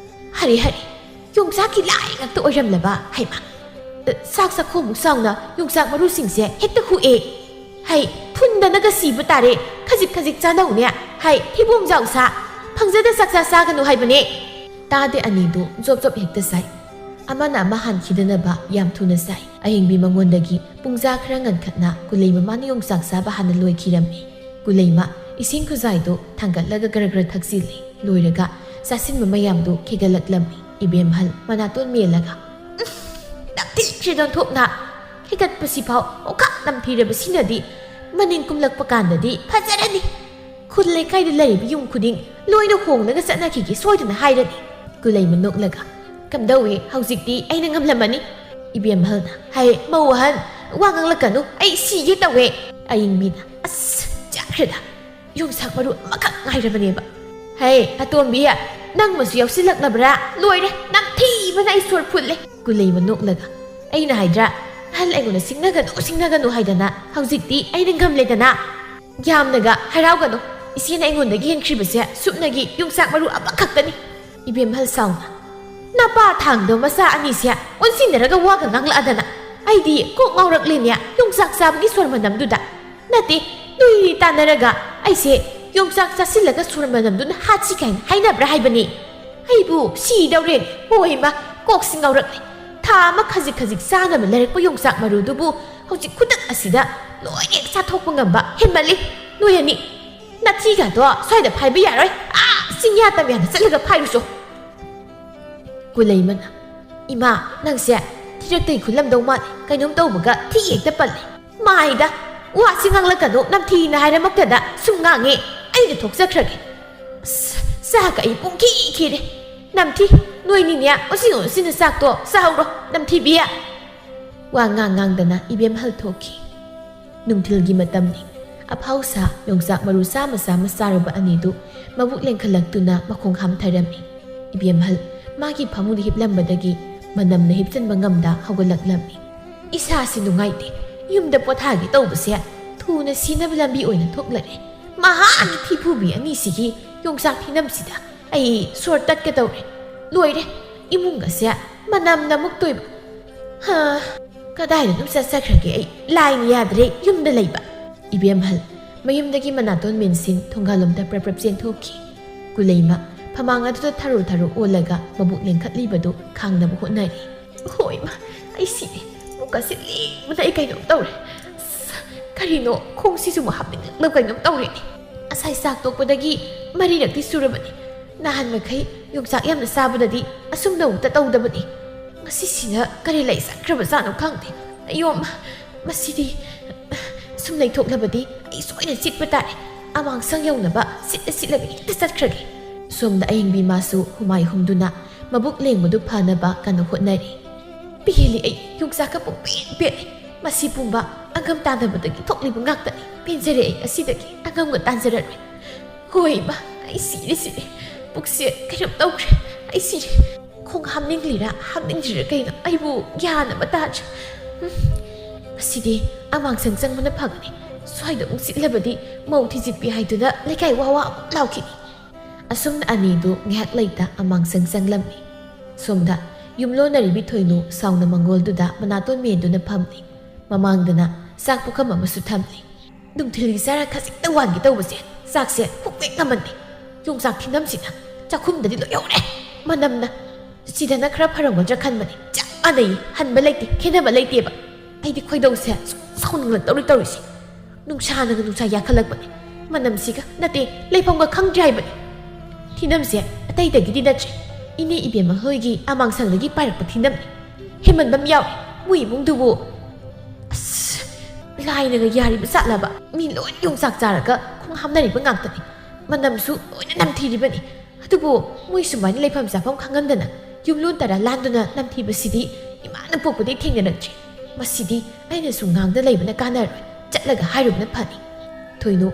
"ꯍꯔꯦ ꯍꯔꯦ, ꯌꯣꯡꯆꯥꯛꯀꯤ ꯂꯥꯏ ꯉꯥꯛꯇ ꯑꯣꯏꯔꯝꯂꯕ ꯍꯩꯃ! ꯆꯥꯛ ꯆꯥꯛꯈꯣꯝꯃꯨꯛ ꯆꯥꯎꯅ ꯌꯣꯡꯆꯥꯛ ꯃꯔꯨꯁꯤꯡꯁꯦ ꯍꯦꯛꯇ ꯍꯨꯛꯑꯦ꯫ ꯍꯩ, ꯐꯨꯟꯗꯅꯒ ꯁꯤꯕ ꯇꯥꯔꯦ꯫ ꯈꯖꯤꯛ ꯈꯖꯤꯛ ꯆꯥꯅꯧꯅꯦ꯫ ꯍꯩ, ꯊꯤꯕꯣꯡꯖꯥꯎ ꯁꯥ꯫ ꯐꯪꯖꯗ ꯆꯥꯛꯆꯥ ꯆꯥꯒꯅꯨ ꯍꯥꯏꯕꯅꯦ꯫" ꯇꯥꯗꯦ ꯑꯅꯤꯗꯨ ꯖꯣꯞ ꯖꯣꯞ ꯍꯦꯛꯇ ꯆꯥꯏ꯫ ꯑꯃꯅ ꯑꯃ ꯍꯥꯟꯈꯤꯗꯅꯕ ꯌꯥꯝ ꯊꯨꯅ ꯆꯥꯏ꯫ ꯑꯍꯤꯡꯕꯤ ꯃꯉꯣꯟꯗꯒꯤ ꯄꯨꯡꯖꯥ ꯈꯔ ꯉꯟꯈꯠꯅ ꯀꯨꯂꯩ ꯃꯃꯥꯅ ꯌꯣꯡꯆꯥꯛ ꯆꯥꯕ ꯍꯥꯟꯅ ꯂꯣꯏꯈꯤꯔꯝꯃꯤ꯫ ꯀꯨꯂꯩꯃ ꯏꯁꯤꯡ ꯈꯨꯖꯥꯏꯗꯨ ꯊꯥꯡꯒꯠꯂꯒ ꯒꯔ ꯒꯔ ꯊꯛꯆꯤꯜꯂꯤ꯫ ꯂꯣꯏꯔꯒ ꯆꯥꯁꯤꯟꯕ ꯃꯌꯥꯝꯗꯨ ꯈꯦꯒꯠꯂꯛꯂꯝꯃꯤ꯫ ꯏꯕꯦꯝꯍꯜ ꯃꯅꯥꯇꯣꯟ ꯃꯦꯜꯂꯒ, "ꯎꯝ, ꯅꯝꯊꯤꯈ꯭ꯔꯦꯗ ꯑꯣꯟꯊꯣꯛꯅ꯫ ꯈꯦꯒꯠꯄꯁꯤꯐꯥꯎ ꯑꯣꯈꯥꯛ ꯅꯝꯊꯤꯔꯕꯁꯤꯅꯗꯤ ꯃꯅꯤꯡ ꯀꯨꯝꯂꯛꯄ ꯀꯥꯟꯗꯗꯤ ꯐꯖꯔꯅꯤ꯫ ꯈꯨꯜ ꯂꯩꯀꯥꯏꯗ ꯂꯩꯔꯤꯕ ꯌꯨꯝ ꯈꯨꯗꯤꯡ ꯂꯣꯏꯅ ꯍꯣꯡꯂꯒ ꯆꯠꯅꯈꯤꯒꯦ ꯁꯣꯏꯗꯅ" ꯍꯥꯏꯔꯅꯤ꯫ ꯀꯨꯂꯩꯃ ꯅꯣꯛꯂꯒ, "ꯀꯝꯗꯧꯏ, ꯍꯧꯖꯤꯛꯇꯤ ꯑꯩꯅ ꯉꯝꯂꯝꯃꯅꯤ?" ꯏꯕꯦꯝꯍꯜꯅ, "ꯍꯩ, ꯃꯧ ꯑꯍꯟ, ꯋꯥ ꯉꯥꯡꯂꯛꯀꯅꯨ, ꯑꯩ ꯁꯤꯒꯦ ꯇꯧꯋꯦ꯫" ꯑꯌꯤꯡꯕꯤꯅ, "ꯑꯁ, ꯆꯠꯈ꯭ꯔꯦꯗ, ꯌꯣꯡꯆꯥꯛ ꯃꯔꯨ ꯑꯃꯈꯛ ꯉꯥꯏꯔꯕꯅꯦꯕ꯫ ꯍꯩ, ꯑꯇꯣꯝꯕꯤ, ꯅꯪꯃꯁꯨ ꯌꯥꯎꯁꯤꯜꯂꯛꯂꯕ꯭ꯔꯥ? ꯂꯣꯏꯔꯦ, ꯅꯝꯊꯤꯕꯅ ꯑꯩ ꯁꯣꯔ ꯐꯨꯠꯂꯦ꯫" ꯀꯨꯂꯩꯃ ꯅꯣꯛꯂꯒ, "ꯑꯩꯅ ꯍꯥꯏꯗ꯭ꯔꯥ, ꯑꯍꯜ ꯑꯩꯉꯣꯟꯗ ꯁꯤꯡꯅꯒꯅꯨ, ꯁꯤꯡꯅꯒꯅꯨ ꯍꯥꯏꯗꯅ꯫ ꯍꯧꯖꯤꯛꯇꯤ ꯑꯩꯅ ꯉꯝꯂꯦꯗꯅ꯫ ꯌꯥꯝꯅꯒ ꯍꯔꯥꯎꯒꯅꯨ, ꯏꯆꯦꯅ ꯑꯩꯉꯣꯟꯗꯒꯤ ꯍꯦꯟꯈ꯭ꯔꯤꯕꯁꯦ ꯁꯨꯞꯅꯒꯤ ꯌꯣꯡꯆꯥꯛ ꯃꯔꯨ ꯑꯃꯈꯛꯇꯅꯤ꯫" ꯏꯕꯦꯝꯍꯜ ꯁꯥꯎꯅ, "ꯅꯄꯥ ꯊꯥꯡꯗꯣ ꯃꯆꯥ ꯑꯅꯤꯁꯦ ꯑꯣꯟꯁꯤꯟꯅꯔꯒ ꯋꯥꯒ ꯉꯥꯡꯂꯛꯑꯗꯅ꯫ ꯑꯩꯗꯤ ꯀꯣꯛ ꯉꯥꯎꯔꯛꯂꯦꯅꯦ, ꯌꯣꯡꯆꯥꯛ ꯆꯥꯕꯒꯤ ꯁꯣꯔ ꯃꯅꯝꯗꯨꯗ꯫ ꯅꯠꯇꯦ, ꯅꯣꯏꯅꯤ ꯇꯥꯟꯅꯔꯒ ꯑꯩꯁꯦ ꯌꯣꯡꯆꯥꯛ ꯆꯥꯁꯤꯜꯂꯒ ꯁꯣꯔ ꯃꯅꯝꯗꯨꯅ ꯍꯥꯠꯁꯤ ꯀꯥꯏꯅ ꯍꯥꯏꯅꯕ꯭ꯔꯥ ꯍꯥꯏꯕꯅꯤ? ꯑꯩꯕꯨ ꯁꯤꯗꯧꯔꯦ꯫ ꯍꯣꯏ ꯏꯃꯥ, ꯀꯣꯛꯁꯤ ꯉꯥꯎꯔꯛꯂꯦ꯫ ꯊꯥ ꯑꯃ ꯈꯖꯤꯛ ꯈꯖꯤꯛ ꯆꯥꯅꯕ ꯂꯩꯔꯛꯄ ꯌꯣꯡꯆꯥꯛ ꯃꯔꯨꯗꯨꯕꯨ ꯍꯧꯖꯤꯛ ꯈꯨꯗꯛ ꯑꯁꯤꯗ ꯂꯣꯏꯅ ꯍꯦꯛ ꯆꯥꯊꯣꯛꯄ ꯉꯝꯕ ꯍꯦꯟꯃꯜꯂꯤ꯫ ꯅꯣꯏ ꯑꯅꯤ, ꯅꯊꯤꯒꯗꯣ ꯁ꯭ꯋꯥꯏꯗ ꯐꯥꯏꯕ ꯌꯥꯔꯣꯏ꯫ ꯑꯥ, ꯆꯤꯡꯌꯥ ꯇꯝꯌꯥꯗ ꯆꯠꯂꯒ ꯐꯥꯏꯔꯨꯆꯣ꯫" ꯀꯨꯂꯩꯃꯅ, "ꯏꯃꯥ, ꯅꯪꯁꯦ ꯊꯤꯔꯛꯇꯩ ꯈꯨꯜꯂꯝꯗꯧ ꯃꯥꯜꯂꯦ, ꯀꯩꯅꯣꯝ ꯇꯧꯕꯒ ꯊꯤ ꯍꯦꯛꯇ ꯄꯜꯂꯦ꯫ ꯃꯥꯏꯗ, ꯋꯥꯁꯤ ꯉꯥꯡꯂꯛꯀꯅꯨ, ꯅꯝꯊꯤꯅ ꯍꯥꯏꯔꯃꯛꯇꯗ ꯁꯨꯝ ꯉꯥꯡꯉꯦ꯫ ꯑꯩꯗ ꯊꯣꯛꯆꯈ꯭ꯔꯒꯦ꯫ ꯑꯁ, ꯆꯥꯛꯀ ꯑꯩ ꯄꯨꯡꯈꯤ ꯈꯤꯔꯦ꯫ ꯅꯝꯊꯤ, ꯅꯣꯏꯅꯤꯅꯦ ꯎꯆꯤꯟ ꯎꯆꯤꯟꯅ ꯆꯥꯛꯇꯣ ꯆꯥꯍꯧꯔꯣ, ꯅꯝꯊꯤꯕꯤ꯫" ꯋꯥ ꯉꯥꯡ ꯉꯥꯡꯗꯅ ꯏꯕꯦꯝꯍꯜ ꯊꯣꯛꯈꯤ꯫ ꯅꯨꯡꯊꯤꯜꯒꯤ ꯃꯇꯝꯅꯤ꯫ ꯑꯐꯥꯎ ꯁꯥ ꯌꯣꯡꯆꯥꯛ ꯃꯔꯨ ꯆꯥꯃ ꯆꯥꯃ ꯆꯥꯔꯨꯕ ꯑꯅꯤꯗꯨ ꯃꯕꯨꯛ ꯂꯦꯡꯈꯠꯂꯛꯇꯨꯅ ꯃꯈꯣꯡ ꯍꯥꯝꯊꯔꯝꯃꯤ꯫ ꯏꯕꯦꯝꯍꯜ ꯃꯥꯒꯤ ꯐꯃꯨꯡꯗ ꯍꯤꯞꯂꯝꯕꯗꯒꯤ ꯃꯅꯝꯅ ꯍꯤꯞꯆꯟꯕ ꯉꯝꯗ ꯍꯧꯒꯠꯂꯛꯂꯝꯃꯤ꯫ "ꯏꯁꯥꯁꯤ ꯅꯨꯡꯉꯥꯏꯇꯦ, ꯌꯨꯝꯗ ꯄꯣꯊꯥꯒꯦ ꯇꯧꯕꯁꯦ ꯊꯨꯅ ꯁꯤꯅꯕ ꯂꯝꯕꯤ ꯑꯣꯏꯅ ꯊꯣꯛꯂꯔꯦ꯫ ꯃꯍꯥꯛꯀꯤ ꯊꯤꯐꯨꯕꯤ ꯑꯅꯤꯁꯤꯒꯤ ꯌꯣꯡꯆꯥꯛ ꯊꯤꯅꯝꯁꯤꯗ ꯑꯩ ꯁꯣꯔ ꯇꯠꯀꯗꯧꯔꯦ꯫ ꯂꯣꯏꯔꯦ, ꯏꯃꯨꯡ ꯑꯁꯦ ꯃꯅꯝꯅ ꯃꯨꯛꯇꯣꯏꯕ꯫ ꯍꯥ, ꯀꯗꯥꯏꯗ ꯑꯗꯨꯝ ꯆꯠꯆꯈ꯭ꯔꯒꯦ ꯑꯩ? ꯂꯥꯏꯅ ꯌꯥꯗ꯭ꯔꯦ ꯌꯨꯝꯗ ꯂꯩꯕ꯫ ꯏꯕꯦꯝꯍꯜ ꯃꯌꯨꯝꯗꯒꯤ ꯃꯅꯥꯇꯣꯟ ꯃꯦꯟꯁꯤꯟ ꯊꯣꯡꯒꯥꯜꯂꯣꯝꯗ ꯄ꯭ꯔꯞ ꯄ꯭ꯔꯞ ꯆꯦꯟꯊꯣꯛꯈꯤ꯫ ꯀꯨꯂꯩꯃ ꯐꯃꯥꯡ ꯑꯗꯨꯗ ꯊꯔꯣ ꯊꯔꯣ ꯑꯣꯜꯂꯒ ꯃꯕꯨꯛ ꯂꯦꯡꯈꯠꯂꯤꯕꯗꯨ ꯈꯥꯡꯅꯕ ꯍꯣꯠꯅꯔꯤ꯫ ꯍꯣꯏ ꯏꯃꯥ, ꯑꯩ ꯁꯤꯔꯦ꯫ ꯃꯨꯛꯀꯁꯦ ꯂꯦꯡꯕꯅ ꯑꯩ ꯀꯩꯅꯣꯝ ꯇꯧꯔꯦ꯫ ꯑꯁ, ꯀꯔꯤꯅꯣ ꯈꯣꯡꯁꯤꯁꯨ ꯑꯃꯨꯛ ꯍꯥꯞꯅꯤꯡꯂꯛꯅ ꯀꯩꯅꯣꯝ ꯇꯧꯔꯦꯅꯦ꯫ ꯉꯁꯥꯏ ꯆꯥꯛ ꯇꯣꯛꯄꯗꯒꯤ ꯃꯔꯤꯔꯛꯇꯤ ꯁꯨꯔꯕꯅꯤ꯫ ꯅꯍꯥꯟ ꯃꯈꯩ ꯌꯣꯡꯆꯥꯛ ꯌꯥꯝꯅ ꯆꯥꯕꯗꯗꯤ ꯑꯁꯨꯝꯅ ꯑꯃꯨꯛꯇ ꯇꯧꯗꯕꯅꯤ꯫ ꯉꯁꯤꯁꯤꯅ ꯀꯔꯤ ꯂꯩ ꯆꯠꯈ꯭ꯔꯕꯖꯥꯠꯅꯣ ꯈꯪꯗꯦ꯫ ꯑꯌꯣꯝ, ꯃꯁꯤꯗꯤ ꯁꯨꯝ ꯂꯩꯊꯣꯛꯂꯕꯗꯤ ꯑꯩ ꯁꯣꯏꯅ ꯆꯤꯠꯄ ꯇꯥꯔꯦ꯫ ꯑꯃꯥꯡꯁꯪ ꯌꯧꯅꯕ ꯁꯤꯠꯂ ꯁꯤꯠꯂꯒ ꯍꯦꯛꯇ ꯆꯠꯈ꯭ꯔꯒꯦ꯫ ꯁꯣꯝꯗ ꯑꯌꯤꯡꯕꯤ ꯃꯥꯁꯨ ꯍꯨꯃꯥꯏ ꯍꯨꯝꯗꯨꯅ ꯃꯕꯨꯛ ꯂꯦꯡꯕꯗꯨ ꯐꯅꯕ ꯀꯟꯅ ꯍꯣꯠꯅꯔꯤ꯫ ꯄꯦꯜꯂꯤ ꯑꯩ, ꯌꯣꯡꯆꯥꯛꯀ ꯄꯨꯡꯄꯦꯟ ꯄꯦꯜꯂꯤ꯫ ꯃꯁꯤ ꯄꯨꯝꯕ ꯑꯉꯝ ꯇꯥꯟꯅꯕꯗꯒꯤ ꯊꯣꯛꯂꯤꯕ ꯉꯥꯛꯇꯅꯤ꯫ ꯄꯦꯟꯖꯔꯦ ꯑꯩ, ꯑꯁꯤꯗꯒꯤ ꯑꯉꯝꯒ ꯇꯥꯟꯖꯔꯔꯣꯏ꯫ ꯍꯣꯏ ꯏꯃꯥ, ꯑꯩ ꯁꯤꯔꯦ ꯁꯤꯔꯦ꯫ ꯄꯨꯛꯁꯦ ꯀꯩꯅꯣꯝ ꯇꯧꯈ꯭ꯔꯦ꯫ ꯑꯩ ꯁꯤꯔꯦ꯫ ꯈꯣꯡ ꯍꯥꯝꯅꯤꯡꯂꯤꯔꯥ ꯍꯥꯝꯅꯤꯡꯗ꯭ꯔꯤꯔꯥ ꯀꯩꯅꯣ, ꯑꯩꯕꯨ ꯒ꯭ꯌꯥꯟ ꯑꯃ ꯇꯥꯗ꯭ꯔꯦ꯫ ꯎꯝ, ꯉꯁꯤꯗꯤ ꯑꯃꯥꯡꯁꯪ ꯆꯪꯕꯅ ꯐꯒꯅꯤ꯫ ꯁ꯭ꯋꯥꯏꯗ ꯑꯃꯨꯛ ꯆꯤꯠꯂꯕꯗꯤ ꯃꯧ ꯊꯤꯖꯤꯠꯄꯤ ꯍꯥꯏꯗꯨꯅ ꯂꯩꯀꯥꯏ ꯋꯥ ꯋꯥ ꯑꯃꯨꯛ ꯂꯥꯎꯈꯤꯅꯤ꯫ ꯑꯁꯨꯝꯅ ꯑꯅꯤꯗꯨ ꯉꯥꯏꯍꯥꯛ ꯂꯩꯇ ꯑꯃꯥꯡꯁꯪ ꯆꯪꯂꯝꯃꯤ꯫ ꯁꯣꯝꯗ ꯌꯨꯝꯂꯣꯟꯅꯔꯤꯕꯤ ꯊꯣꯏꯅꯨ ꯁꯥꯎꯅ ꯃꯪꯒꯣꯜꯗꯨꯗ ꯃꯅꯥꯇꯣꯟ ꯃꯦꯟꯗꯨꯅ ꯐꯝꯂꯤ꯫ ꯃꯃꯥꯡꯗꯅ ꯆꯥꯛ ꯄꯨꯈꯝ ꯑꯃꯁꯨ ꯊꯝꯂꯤ꯫ ꯅꯨꯡꯊꯤꯜꯒꯤ ꯆꯔꯥ ꯈꯖꯤꯛꯇ ꯋꯥꯟꯒꯦ ꯇꯧꯕꯁꯦ ꯆꯥꯛꯁꯦ ꯄꯨꯛ ꯄꯤꯛ ꯉꯝꯃꯟꯗꯦ꯫ ꯌꯣꯡꯆꯥꯛ ꯊꯤꯅꯝꯁꯤꯅ ꯆꯥꯛꯈꯨꯝꯗꯗꯤ ꯂꯣꯏꯍꯧꯔꯦ꯫ ꯃꯅꯝꯅ ꯁꯤꯗꯅ ꯈꯔ ꯐꯔꯝꯒꯗ꯭ꯔꯥ ꯈꯟꯕꯅꯤ꯫ ꯆꯞ ꯃꯥꯟꯅꯩ, ꯍꯟꯕ ꯂꯩꯇꯦ, ꯈꯦꯠꯅꯕ ꯂꯩꯇꯦꯕ꯫ ꯑꯩꯗꯤ ꯈꯣꯏꯗꯧꯁꯦ ꯁꯨꯝ ꯁꯥꯎꯅꯤꯡꯂꯛꯇꯧꯔꯤ ꯇꯧꯔꯤꯁꯦ꯫ ꯅꯨꯡꯁꯥꯅꯒ ꯅꯨꯡꯁꯥ ꯌꯥꯈꯠꯂꯛꯄꯅꯦ꯫ ꯃꯅꯝꯁꯤꯒ ꯅꯠꯇꯦ, ꯂꯩꯐꯝꯒ ꯈꯪꯗ꯭ꯔꯦ ꯍꯥꯏꯕꯅꯤ꯫ ꯊꯤꯅꯝꯁꯦ ꯑꯇꯩꯗꯒꯤꯗꯤ ꯅꯠꯇ꯭ꯔꯦ, ꯏꯅꯦ ꯏꯕꯦꯝꯃ ꯍꯣꯏꯒꯤ ꯑꯃꯥꯡꯁꯪꯗꯒꯤ ꯄꯥꯏꯔꯛꯄ ꯊꯤꯅꯝꯅꯤ꯫ ꯍꯦꯟꯃꯟꯕ ꯑꯃ ꯌꯥꯎꯔꯦ ꯃꯣꯏ ꯏꯃꯨꯡꯗꯨꯕꯨ꯫ ꯑꯁ, ꯂꯥꯏꯅꯒ ꯌꯥꯔꯤꯕ ꯆꯥꯠꯂꯕ? ꯃꯤ ꯂꯣꯏ ꯌꯣꯡꯆꯥꯛ ꯆꯥꯔꯒ ꯈꯣꯡ ꯍꯥꯝꯅꯔꯤꯕ ꯉꯥꯛꯇꯅꯤ꯫ ꯃꯅꯝꯁꯨ ꯂꯣꯏꯅ ꯅꯝꯊꯤꯔꯤꯕꯅꯤ꯫ ꯑꯗꯨꯕꯨ ꯃꯣꯏ ꯁꯨꯃꯥꯏꯅ ꯂꯩꯐꯝ ꯆꯥꯐꯝ ꯈꯪꯍꯟꯗꯅ ꯌꯨꯝꯂꯣꯟ ꯇꯔꯥ ꯂꯥꯟꯗꯨꯅ ꯅꯝꯊꯤꯕꯁꯤꯗꯤ ꯏꯃꯥꯅ ꯄꯣꯛꯄꯗꯒꯤ ꯊꯦꯡꯅꯔꯛꯇ꯭ꯔꯤ꯫ ꯃꯁꯤꯗꯤ ꯑꯩꯅꯁꯨ ꯉꯥꯡꯗ ꯂꯩꯕꯅ ꯀꯥꯟꯅꯔꯣꯏ, ꯆꯠꯂꯒ ꯍꯥꯏꯔꯨꯕꯅ ꯐꯅꯤ꯫ ꯊꯣꯏꯅꯨ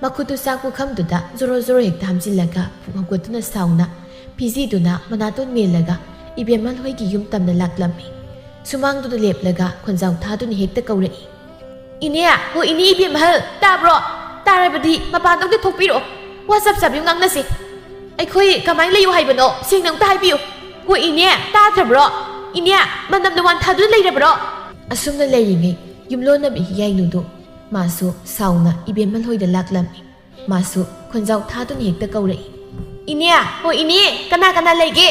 ꯃꯈꯨꯠꯇꯨ ꯆꯥꯛ ꯄꯨꯈꯝꯗꯨꯗ ꯖꯣꯔꯣ ꯖꯣꯔꯣ ꯍꯦꯛꯇ ꯍꯥꯝꯖꯤꯜꯂꯒ ꯄꯨꯛ ꯍꯧꯒꯠꯇꯨꯅ ꯁꯥꯎꯅ ꯐꯤꯖꯤꯗꯨꯅ ꯃꯅꯥꯇꯣꯟ ꯃꯦꯜꯂꯒ ꯏꯕꯦꯝꯃ ꯍꯣꯏꯒꯤ ꯌꯨꯝ ꯇꯝꯅ ꯂꯥꯛꯂꯝꯃꯤ꯫ ꯁꯨꯃꯥꯡꯗꯨꯗ ꯂꯦꯞꯂꯒ ꯈꯣꯟꯖꯥꯎ ꯊꯥꯗꯨꯅ ꯍꯦꯛꯇ ꯀꯧꯔꯛꯏ꯫ "ꯏꯅꯦ, ꯍꯣ ꯏꯅꯦ ꯏꯕꯦꯝꯍꯜ, ꯇꯥꯕ꯭ꯔꯣ? ꯇꯥꯔꯕꯗꯤ ꯃꯄꯥꯟꯗ ꯑꯝꯇ ꯊꯣꯛꯄꯤꯔꯛꯑꯣ꯫ ꯋꯥ ꯆꯞ ꯆꯥꯕꯤ ꯑꯃ ꯉꯥꯡꯅꯁꯤ꯫ ꯑꯩꯈꯣꯏ ꯀꯃꯥꯏꯅ ꯂꯩꯌꯨ ꯍꯥꯏꯕꯅꯣ? ꯁꯦꯡꯅ ꯑꯝꯇ ꯍꯥꯏꯕꯤꯌꯨ꯫ ꯍꯣ ꯏꯅꯦ, ꯇꯥꯗ꯭ꯔꯕ꯭ꯔꯣ? ꯏꯅꯦ, ꯃꯅꯝꯅ ꯋꯥꯟꯊꯥꯗꯨꯅ ꯂꯩꯔꯕ꯭ꯔꯣ?" ꯑꯁꯨꯝꯅ ꯂꯩꯔꯤꯉꯩ ꯌꯨꯝꯂꯣꯟꯅꯕꯤ ꯍꯤꯌꯥꯏꯅꯨꯗꯨ ꯃꯥꯁꯨ ꯁꯥꯎꯅ ꯏꯕꯦꯝꯍꯜ ꯍꯣꯏꯗ ꯂꯥꯛꯂꯝꯃꯤ꯫ ꯃꯥꯁꯨ ꯈꯣꯟꯖꯥꯎ ꯊꯥꯗꯨꯅ ꯍꯦꯛꯇ ꯀꯧꯔꯛꯏ꯫ "ꯏꯅꯦ, ꯍꯣ ꯏꯅꯦ, ꯀꯅꯥ ꯀꯅꯥ ꯂꯩꯒꯦ?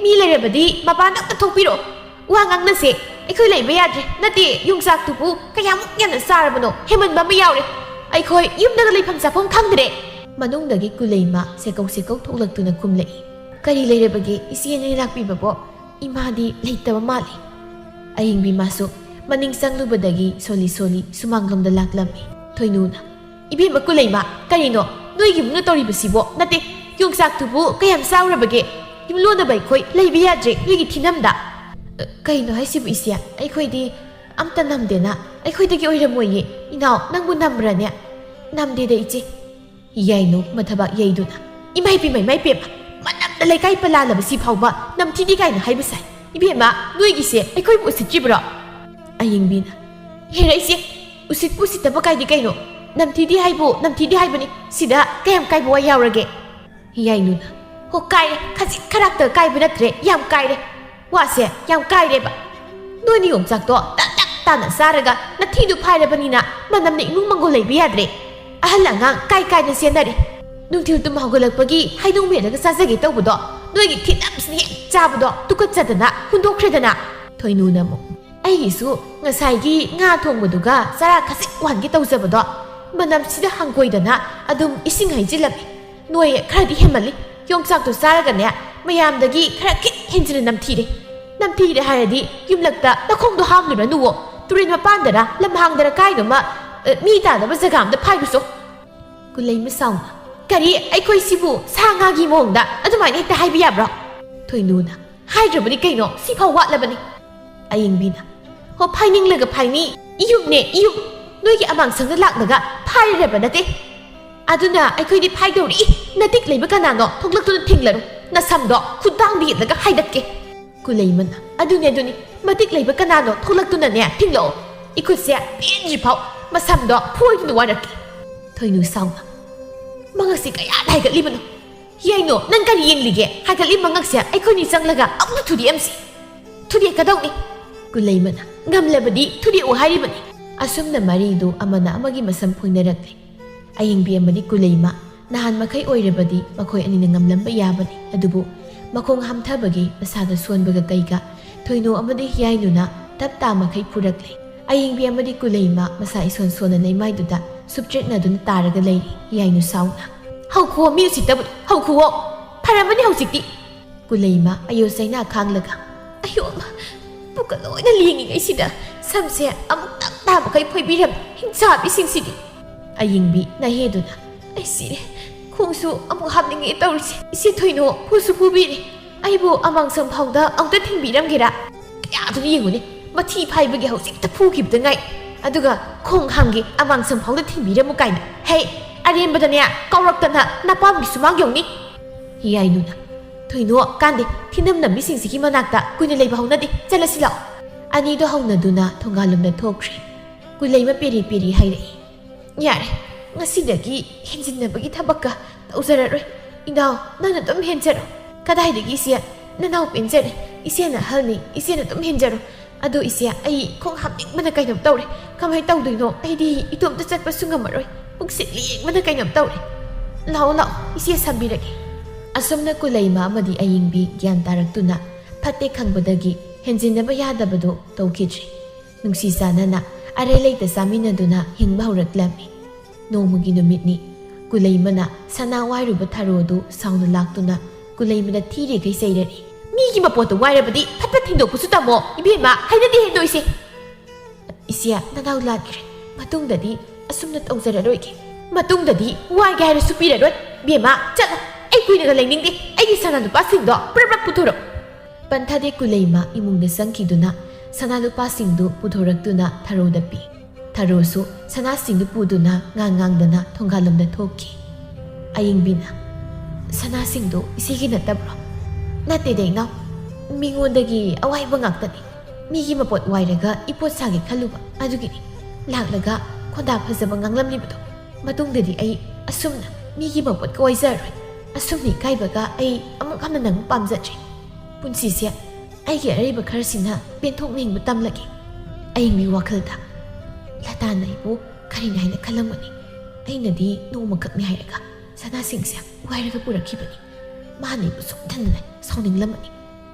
ꯃꯤ ꯂꯩꯔꯕꯗꯤ ꯃꯄꯥꯟꯗ ꯑꯝꯇ ꯊꯣꯛꯄꯤꯔꯛꯑꯣ꯫ ꯋꯥ ꯉꯥꯡꯅꯁꯦ꯫ ꯑꯩꯈꯣꯏ ꯂꯩꯕ ꯌꯥꯗ꯭ꯔꯦ꯫ ꯅꯠꯇꯦ, ꯌꯣꯡꯆꯥꯛꯇꯨꯕꯨ ꯀꯌꯥꯃꯨꯛ ꯌꯥꯝꯅ ꯆꯥꯔꯕꯅꯣ? ꯍꯦꯃꯟꯕ ꯑꯃ ꯌꯥꯎꯔꯦ꯫ ꯑꯩꯈꯣꯏ ꯌꯨꯝꯗꯒ ꯂꯩꯐꯝ ꯆꯥꯐꯝ ꯈꯪꯗ꯭ꯔꯦ꯫" ꯃꯅꯨꯡꯗꯒꯤ ꯀꯨꯂꯩꯃ ꯁꯦꯀꯧ ꯁꯦꯀꯧ ꯊꯣꯛꯂꯛꯇꯨꯅ ꯈꯨꯝꯂꯛꯏ꯫ "ꯀꯔꯤ ꯂꯩꯔꯕꯒꯦ ꯏꯆꯦꯅ ꯂꯥꯛꯄꯤꯕꯕꯣ? ꯏꯃꯥꯗꯤ ꯂꯩꯇꯕ ꯃꯥꯜꯂꯤ꯫" ꯑꯌꯤꯡꯕꯤ ꯃꯥꯁꯨ ꯃꯅꯤꯡ ꯆꯪꯂꯨꯕꯗꯒꯤ ꯁꯣꯜꯂꯤ ꯁꯣꯜꯂꯤ ꯁꯨꯃꯥꯡꯂꯣꯝꯗ ꯂꯥꯛꯂꯝꯃꯤ꯫ ꯊꯣꯏꯅꯨꯅ, "ꯏꯕꯦꯝꯃ ꯀꯨꯂꯩꯃ, ꯀꯔꯤꯅꯣ ꯅꯣꯏꯒꯤ ꯏꯃꯨꯡꯅ ꯇꯧꯔꯤꯕꯁꯤꯕꯣ? ꯅꯠꯇꯦ, ꯌꯣꯡꯆꯥꯛꯇꯨꯕꯨ ꯀꯌꯥꯝ ꯆꯥꯎꯔꯕꯒꯦ? ꯌꯨꯝꯂꯣꯟꯅꯕ ꯑꯩꯈꯣꯏ ꯂꯩꯕ ꯌꯥꯗ꯭ꯔꯦ ꯅꯣꯏꯒꯤ ꯊꯤꯅꯝꯗ꯫" "ꯑ, ꯀꯩꯅꯣ ꯍꯥꯏꯁꯤꯕꯨ ꯏꯆꯦ? ꯑꯩꯈꯣꯏꯗꯤ ꯑꯝꯇ ꯅꯝꯗꯦꯅ꯫ ꯑꯩꯈꯣꯏꯗꯒꯤ ꯑꯣꯏꯔꯝꯃꯣꯏꯌꯦ꯫ ꯏꯅꯥꯎ, ꯅꯪꯕꯨ ꯅꯝꯕ꯭ꯔꯅꯦ?" "ꯅꯝꯗꯦꯗ ꯏꯆꯦ꯫" ꯌꯥꯏꯅꯨ ꯃꯊꯕꯥꯛ ꯌꯩꯗꯨꯅ, "ꯏꯃꯥꯏ ꯄꯦꯝꯃ, ꯏꯃꯥꯏ ꯄꯦꯝꯃ, ꯃꯅꯝꯅ ꯂꯩꯀꯥꯏ ꯄꯂꯥꯂꯕꯁꯤ ꯐꯥꯎꯕ ꯅꯝꯊꯤꯗꯦ ꯀꯥꯏꯅ ꯍꯥꯏꯕ ꯁꯥꯏ꯫ ꯏꯕꯦꯝꯃ, ꯅꯣꯏꯒꯤꯁꯦ ꯑꯩꯈꯣꯏꯕꯨ ꯎꯁꯤꯠꯇ꯭ꯔꯤꯕ꯭ꯔꯣ?" ꯑꯌꯤꯡꯕꯤꯅ, "ꯍꯦꯔ ꯏꯆꯦ, ꯎꯁꯤꯠꯄꯨ ꯎꯁꯤꯠꯇꯕ ꯀꯥꯏꯗꯤ ꯀꯩꯅꯣ? ꯅꯝꯊꯤꯗꯦ ꯍꯥꯏꯕꯨ ꯅꯝꯊꯤꯗꯦ ꯍꯥꯏꯕꯅꯤ꯫ ꯁꯤꯗ ꯀꯌꯥꯝ ꯀꯥꯏꯕ ꯋꯥ ꯌꯥꯎꯔꯒꯦ?" ꯌꯥꯏꯅꯨꯅ, "ꯍꯣ, ꯀꯥꯏꯔꯦ, ꯈꯖꯤꯛ ꯈꯔꯥꯛꯇ ꯀꯥꯏꯕ ꯅꯠꯇ꯭ꯔꯦ, ꯌꯥꯝ ꯀꯥꯏꯔꯦ꯫ ꯋꯥꯁꯦ ꯌꯥꯝ ꯀꯥꯏꯔꯦꯕ꯫ ꯅꯣꯏꯅ ꯌꯣꯡꯆꯥꯛꯇꯣ ꯇꯛ ꯇꯛ ꯇꯥꯅ ꯆꯥꯔꯒ ꯅꯊꯤꯗꯨ ꯐꯥꯏꯔꯕꯅꯤꯅ ꯃꯅꯝꯅ ꯏꯃꯨꯡ ꯃꯪꯒꯣꯜ ꯂꯩꯕ ꯌꯥꯗ꯭ꯔꯦ꯫ ꯑꯍꯜ ꯑꯉꯥꯡ ꯀꯥꯏ ꯀꯥꯏꯅ ꯆꯦꯟꯅꯔꯦ꯫ ꯅꯨꯡꯊꯤꯜ ꯇꯨꯝ ꯍꯧꯒꯠꯂꯛꯄꯒꯤ ꯍꯩꯅꯧ ꯃꯦꯠꯂꯒ ꯆꯥꯖꯒꯦ ꯇꯧꯕꯗꯣ ꯅꯣꯏꯒꯤ ꯊꯤꯅꯝꯁꯤꯅ ꯍꯦꯛ ꯆꯥꯕꯗꯣ ꯇꯨꯀꯠꯆꯗꯅ ꯍꯨꯟꯗꯣꯛꯈ꯭ꯔꯦꯗꯅ꯫" ꯊꯣꯏꯅꯨꯅ ꯑꯃꯨꯛ, "ꯑꯩꯒꯤꯁꯨ ꯉꯁꯥꯏꯒꯤ ꯉꯥ ꯊꯣꯡꯕꯗꯨꯒ ꯆꯔꯥ ꯈꯖꯤꯛ ꯋꯥꯟꯒꯦ ꯇꯧꯖꯕꯗꯣ ꯃꯅꯝꯁꯤꯗ ꯍꯪꯒꯣꯏꯗꯅ ꯑꯗꯨꯝ ꯏꯁꯤꯡ ꯍꯩꯖꯤꯜꯂꯝꯃꯤ꯫ ꯅꯣꯏ ꯈꯔꯗꯤ ꯍꯦꯟꯃꯜꯂꯤ꯫ ꯌꯣꯡꯆꯥꯛꯇꯣ ꯆꯥꯔꯒꯅꯦ ꯃꯌꯥꯝꯗꯒꯤ ꯈꯔ ꯈꯤꯠ ꯍꯦꯟꯖꯤꯟꯅ ꯅꯝꯊꯤꯔꯦ꯫ ꯅꯝꯊꯤꯔꯦ ꯍꯥꯏꯔꯗꯤ ꯌꯨꯝꯂꯛꯇ ꯅꯈꯣꯡꯗꯣ ꯍꯥꯝꯂꯨꯔꯅꯨꯋꯣ꯫ ꯇꯨꯔꯦꯜ ꯃꯄꯥꯟꯗꯔ ꯂꯝꯍꯥꯡꯗꯔ ꯀꯥꯏꯅꯣꯃ, ꯑ, ꯃꯤ ꯇꯥꯗꯕ ꯖꯒꯥ ꯑꯃꯗ ꯐꯥꯏꯔꯨꯆꯣ꯫" ꯀꯨꯂꯩꯃ ꯁꯥꯎꯅ, "ꯀꯔꯤ? ꯑꯩꯈꯣꯏꯁꯤꯕꯨ ꯁꯥ ꯉꯥꯒꯤ ꯃꯑꯣꯡꯗ ꯑꯗꯨꯃꯥꯏꯅ ꯍꯦꯛꯇ ꯍꯥꯏꯕ ꯌꯥꯕ꯭ꯔꯣ?" ꯊꯣꯏꯅꯨꯅ, "ꯍꯥꯏꯗ꯭ꯔꯕꯅꯤ ꯀꯩꯅꯣ, ꯁꯤꯐꯥꯎ ꯋꯥꯠꯂꯕꯅꯤ꯫" ꯑꯌꯤꯡꯕꯤꯅ, "ꯍꯣ, ꯐꯥꯏꯅꯤꯡꯂꯒ ꯐꯥꯏꯅꯤ, ꯏꯌꯨꯝꯅꯦ ꯏꯌꯨꯝ꯫ ꯅꯣꯏꯒꯤ ꯑꯃꯥꯡꯁꯪꯗ ꯂꯥꯛꯂꯒ ꯐꯥꯏꯔꯔꯕ ꯅꯠꯇꯦ꯫ ꯑꯗꯨꯅ ꯑꯩꯈꯣꯏꯗꯤ ꯐꯥꯏꯗꯧꯔꯤ꯫ ꯅꯇꯤꯛ ꯂꯩꯕ ꯀꯅꯥꯅꯣ? ꯊꯣꯛꯂꯛꯇꯨꯅ ꯊꯤꯡꯂꯔꯨ꯫ ꯅꯁꯝꯗꯣ ꯈꯨꯗꯥꯡꯗ ꯌꯦꯠꯂꯒ ꯍꯥꯏꯗꯠꯀꯦ꯫" ꯀꯨꯂꯩꯃꯅ, "ꯑꯗꯨꯅꯦ ꯑꯗꯨꯅꯤ, ꯃꯇꯤꯛ ꯂꯩꯕ ꯀꯅꯥꯅꯣ ꯊꯣꯛꯂꯛꯇꯨꯅꯅꯦ ꯊꯤꯡꯂꯛꯑꯣ꯫ ꯏꯈꯨꯠꯁꯦ ꯄꯦꯟꯗ꯭ꯔꯤꯐꯥꯎ ꯃꯁꯝꯗꯣ ꯐꯣꯏꯗꯨꯅ ꯋꯥꯔꯛꯀꯦ꯫ ꯊꯣꯏꯅꯨ ꯁꯥꯎꯅ, "ꯃꯉꯛꯁꯤ ꯀꯌꯥꯗ ꯍꯥꯏꯒꯠꯂꯤꯕꯅꯣ? ꯌꯥꯏꯅꯣ, ꯅꯪ ꯀꯔꯤ ꯌꯦꯡꯂꯤꯒꯦ? ꯍꯥꯏꯒꯠꯂꯤ ꯃꯉꯛꯁꯦ ꯑꯩꯈꯣꯏꯅꯤ ꯆꯪꯂꯒ ꯑꯃꯨꯛꯇ ꯊꯨꯗꯦꯛꯑꯝꯁꯤ꯫" "ꯊꯨꯗꯦꯛꯀꯗꯧꯅꯤ꯫ ꯀꯨꯂꯩꯃꯅ ꯉꯝꯂꯕꯗꯤ ꯊꯨꯗꯦꯛꯎ ꯍꯥꯏꯔꯤꯕꯅꯤ꯫" ꯑꯁꯨꯝꯅ ꯃꯔꯤꯗꯨ ꯑꯃꯅ ꯑꯃꯒꯤ ꯃꯁꯝ ꯐꯣꯏꯅꯔꯛꯂꯦ꯫ ꯑꯌꯤꯡꯕꯤ ꯑꯃꯗꯤ ꯀꯨꯂꯩꯃ ꯅꯍꯥꯟ ꯃꯈꯩ ꯑꯣꯏꯔꯕꯗꯤ ꯃꯈꯣꯏ ꯑꯅꯤꯅ ꯉꯝꯂꯝꯕ ꯌꯥꯕꯅꯤ꯫ ꯑꯗꯨꯕꯨ ꯃꯈꯣꯡ ꯍꯥꯝꯊꯕꯒꯤ ꯃꯁꯥꯗ ꯁꯣꯟꯕꯒ ꯀꯩꯒ ꯊꯣꯏꯅꯨ ꯑꯃꯗꯤ ꯍꯤꯌꯥꯏꯅꯨꯅ ꯇꯞ ꯇꯥ ꯃꯈꯩ ꯐꯨꯔꯛꯂꯦ꯫ ꯑꯌꯤꯡꯕꯤ ꯑꯃꯗꯤ ꯀꯨꯂꯩꯃ ꯃꯁꯥ ꯏꯁꯣꯟ ꯁꯣꯟꯅ ꯂꯩꯃꯥꯏꯗꯨꯗ ꯁꯨꯞꯇ꯭ꯔꯤꯛꯅꯗꯨꯅ ꯇꯥꯔꯒ ꯂꯩꯔꯤ꯫ ꯍꯤꯌꯥꯏꯅꯨ ꯁꯥꯎꯅ, "ꯍꯧꯈꯨꯑꯣ, ꯃꯤ ꯎꯁꯤꯠꯇꯕꯗꯣ, ꯍꯧꯈꯨꯑꯣ꯫ ꯐꯔꯝꯃꯅꯤ ꯍꯧꯖꯤꯛꯇꯤ꯫" ꯀꯨꯂꯩꯃ ꯑꯌꯣ ꯆꯩꯅꯥ ꯈꯥꯡꯂꯒ, "ꯑꯌꯣ ꯑꯃ, ꯄꯨꯛꯀ ꯂꯣꯏꯅ ꯂꯦꯡꯉꯤꯉꯩꯁꯤꯗ ꯁꯝꯁꯦ ꯑꯃꯨꯛꯇꯪ ꯇꯥꯕꯈꯩ ꯐꯣꯏꯕꯤꯔꯝꯃꯤ, ꯍꯤꯡꯆꯥꯕꯤꯁꯤꯡꯁꯤꯗꯤ꯫" ꯑꯌꯤꯡꯕꯤ ꯅꯍꯦꯗꯨꯅ, "ꯑꯩ ꯁꯤꯔꯦ, ꯈꯣꯡꯁꯨ ꯑꯃꯨꯛ ꯍꯥꯞꯅꯤꯡꯉꯦ ꯇꯧꯔꯤꯁꯦ꯫ ꯏꯆꯦ ꯊꯣꯏꯅꯣ, ꯐꯨꯁꯨ ꯐꯨꯕꯤꯔꯦ꯫ ꯑꯩꯕꯨ ꯑꯃꯥꯡꯁꯪ ꯐꯥꯎꯗ ꯑꯃꯨꯛꯇ ꯊꯤꯟꯕꯤꯔꯝꯒꯦꯔꯥ?" "ꯀꯌꯥꯗꯨꯅ ꯌꯦꯡꯉꯨꯅꯦ, ꯃꯊꯤ ꯐꯥꯏꯕꯒꯤ ꯍꯧꯖꯤꯛꯇ ꯐꯨꯈꯤꯕꯗ ꯉꯥꯏ꯫ ꯑꯗꯨꯒ ꯈꯣꯡ ꯍꯥꯝꯒꯦ, ꯑꯃꯥꯡꯁꯪ ꯐꯥꯎꯗ ꯊꯤꯟꯕꯤꯔꯝꯃꯨ ꯀꯥꯏꯅ꯫ ꯍꯦ, ꯑꯔꯦꯝꯕꯗꯅꯦ, ꯀꯧꯔꯛꯇꯅ ꯅꯄꯥꯝꯒꯤ ꯁꯨꯃꯥꯡ ꯌꯧꯅꯤ꯫" ꯍꯤꯌꯥꯏꯅꯨꯅ, "ꯊꯣꯏꯅꯣ, ꯀꯥꯟꯗꯦ, ꯊꯤꯅꯝꯅꯕꯤꯁꯤꯡꯁꯤꯒꯤ ꯃꯅꯥꯛꯇ ꯀꯨꯏꯅ ꯂꯩꯕ ꯍꯧꯅꯗꯦ, ꯆꯠꯂꯁꯤ ꯂꯥꯛꯑꯣ꯫" ꯑꯅꯤꯗꯣ ꯍꯧꯅꯗꯨꯅ ꯊꯣꯡꯒꯥꯜꯂꯣꯝꯗ ꯊꯣꯛꯈ꯭ꯔꯦ꯫ ꯀꯨꯂꯩꯃ ꯄꯦꯔꯤ ꯄꯦꯔꯤ ꯍꯥꯏꯔꯛꯏ, "ꯌꯥꯔꯦ, ꯉꯁꯤꯗꯒꯤ ꯍꯦꯟꯖꯤꯟꯅꯕꯒꯤ ꯊꯕꯛꯀ ꯇꯧꯖꯔꯔꯣꯏ꯫ ꯏꯅꯥꯎ, ꯅꯪꯅ ꯑꯗꯨꯝ ꯍꯦꯟꯖꯔꯣ꯫ ꯀꯗꯥꯏꯗꯒꯤ ꯏꯆꯦ? ꯅꯅꯥꯎ ꯄꯦꯟꯖꯔꯦ꯫ ꯏꯆꯦꯅ ꯑꯍꯜꯅꯤ, ꯏꯆꯦꯅ ꯑꯗꯨꯝ ꯍꯦꯟꯖꯔꯣ꯫ ꯑꯗꯣ ꯏꯆꯦ, ꯑꯩ ꯈꯣꯡ ꯍꯥꯝꯅꯤꯡꯕꯅ ꯀꯩꯅꯣꯝ ꯇꯧꯔꯦ꯫ ꯀꯃꯥꯏꯅ ꯇꯧꯗꯣꯏꯅꯣ? ꯑꯩꯗꯤ ꯏꯇꯣꯝꯇ ꯆꯠꯄꯁꯨ ꯉꯝꯃꯔꯣꯏ꯫ ꯄꯨꯛꯁꯦ ꯂꯦꯡꯕꯅ ꯀꯩꯅꯣꯝ ꯇꯧꯔꯦ꯫ ꯂꯥꯛꯑꯣ, ꯂꯥꯛꯑꯣ, ꯏꯆꯦ ꯁꯝꯕꯤꯔꯒꯦ꯫" ꯑꯁꯨꯝꯅ ꯀꯨꯂꯩꯃ ꯑꯃꯗꯤ ꯑꯌꯤꯡꯕꯤ ꯒ꯭ꯌꯥꯟ ꯇꯥꯔꯛꯇꯨꯅ ꯐꯠꯇꯦ ꯈꯪꯕꯗꯒꯤ ꯍꯦꯟꯖꯤꯟꯅꯕ ꯌꯥꯗꯕꯗꯣ ꯇꯧꯈꯤꯗ꯭ꯔꯦ꯫ ꯅꯨꯡꯁꯤ ꯆꯥꯟꯅꯅ ꯑꯔꯩ ꯂꯩꯇ ꯆꯥꯃꯤꯟꯅꯗꯨꯅ ꯍꯤꯡꯕ ꯍꯧꯔꯛꯂꯝꯃꯤ꯫ ꯅꯣꯡꯃꯒꯤ ꯅꯨꯃꯤꯠꯅꯤ꯫ ꯀꯨꯂꯩꯃꯅ ꯁꯅꯥ ꯋꯥꯏꯔꯨꯕ ꯊꯔꯣꯗꯨ ꯁꯥꯎꯅ ꯂꯥꯛꯇꯨꯅ ꯀꯨꯂꯩꯃꯗ ꯊꯤꯔꯦꯈꯩ ꯆꯩꯔꯛꯏ꯫ "ꯃꯤꯒꯤ ꯃꯄꯣꯠꯇꯣ ꯋꯥꯏꯔꯕꯗꯤ ꯐꯠ ꯐꯠ ꯊꯤꯟꯗꯣꯛꯄꯁꯨ ꯇꯝꯃꯣ, ꯏꯕꯦꯝꯃ, ꯍꯩꯅꯗꯦ ꯍꯦꯟꯗꯣꯛꯏꯁꯦ꯫" "ꯏꯆꯦ, ꯅꯅꯥꯎ ꯂꯥꯟꯈ꯭ꯔꯦ꯫ ꯃꯇꯨꯡꯗꯗꯤ ꯑꯁꯨꯝꯅ ꯇꯧꯖꯔꯔꯣꯏꯒꯦ꯫ ꯃꯇꯨꯡꯗꯗꯤ ꯋꯥꯏꯒꯦ ꯍꯥꯏꯔꯁꯨ ꯄꯤꯔꯔꯣꯏ꯫ ꯏꯕꯦꯝꯃ, ꯆꯠꯂꯣ꯫ ꯑꯩ ꯀꯨꯏꯅꯒ ꯂꯩꯅꯤꯡꯗꯦ꯫ ꯑꯩꯒꯤ ꯁꯅꯥ ꯂꯨꯄꯥꯁꯤꯡꯗꯣ ꯄ꯭ꯔꯞ ꯄ꯭ꯔꯞ ꯄꯨꯊꯣꯔꯛꯎ꯫" ꯄꯟꯊꯗꯦ ꯀꯨꯂꯩꯃ ꯏꯃꯨꯡꯗ ꯆꯪꯈꯤꯗꯨꯅ ꯁꯅꯥ ꯂꯨꯄꯥꯁꯤꯡꯗꯨ ꯄꯨꯊꯣꯔꯛꯇꯨꯅ ꯊꯔꯣꯗ ꯄꯤ꯫ ꯊꯔꯣꯁꯨ ꯁꯅꯥꯁꯤꯡꯗꯨ ꯄꯨꯗꯨꯅ ꯉꯥꯡ ꯉꯥꯡꯗꯅ ꯊꯣꯡꯒꯥꯜꯂꯣꯝꯗ ꯊꯣꯛꯈꯤ꯫ ꯑꯌꯤꯡꯕꯤꯅ, "ꯁꯅꯥꯁꯤꯡꯗꯨ ꯏꯆꯦꯒꯤ ꯅꯠꯇꯕ꯭ꯔꯣ?" "ꯅꯠꯇꯦꯗ ꯏꯅꯥꯎ, ꯃꯤꯉꯣꯟꯗꯒꯤ ꯑꯋꯥꯏꯕ ꯉꯥꯛꯇꯅꯤ꯫ ꯃꯤꯒꯤ ꯃꯄꯣꯠ ꯋꯥꯏꯔꯒ ꯏꯄꯣꯠ ꯁꯥꯒꯦ ꯈꯜꯂꯨꯕ ꯑꯗꯨꯒꯤꯅꯤ꯫ ꯂꯥꯛꯂꯒ ꯈꯣꯟꯗꯥ ꯐꯖꯕ ꯉꯥꯡꯂꯝꯂꯤꯕꯗꯣ꯫ ꯃꯇꯨꯡꯗꯗꯤ ꯑꯩ ꯑꯁꯨꯝꯅ ꯃꯤꯒꯤ ꯃꯄꯣꯠꯀ ꯋꯥꯏꯖꯔꯔꯣꯏ꯫ ꯑꯁꯨꯝꯅ ꯏꯀꯥꯏꯕꯒ ꯑꯩ ꯑꯃꯨꯛ ꯍꯟꯅ ꯅꯪ ꯄꯥꯝꯖꯗ꯭ꯔꯦ꯫ ꯄꯨꯟꯁꯤꯁꯦ ꯑꯩꯒꯤ ꯑꯔꯩꯕ ꯈꯔꯁꯤꯅ ꯄꯦꯟꯊꯣꯛꯅ ꯍꯤꯡꯕ ꯇꯝꯂꯒꯦ꯫ ꯑꯌꯤꯡꯕꯤ ꯋꯥꯈꯜꯗ ꯂꯇꯥꯅ ꯑꯩꯕꯨ ꯀꯔꯤꯅꯤ ꯍꯥꯏꯅ ꯈꯜꯂꯝꯒꯅꯤ꯫ ꯑꯩꯅꯗꯤ ꯅꯣꯡꯃꯈꯛꯅꯤ ꯍꯥꯏꯔꯒ ꯁꯅꯥꯁꯤꯡꯁꯦ ꯋꯥꯏꯔꯒ ꯄꯨꯔꯛꯈꯤꯕꯅꯤ꯫ ꯃꯥꯅ ꯑꯩꯕꯨ ꯁꯣꯏꯗꯅ ꯁꯥꯎꯅꯤꯡꯂꯝꯃꯅꯤ꯫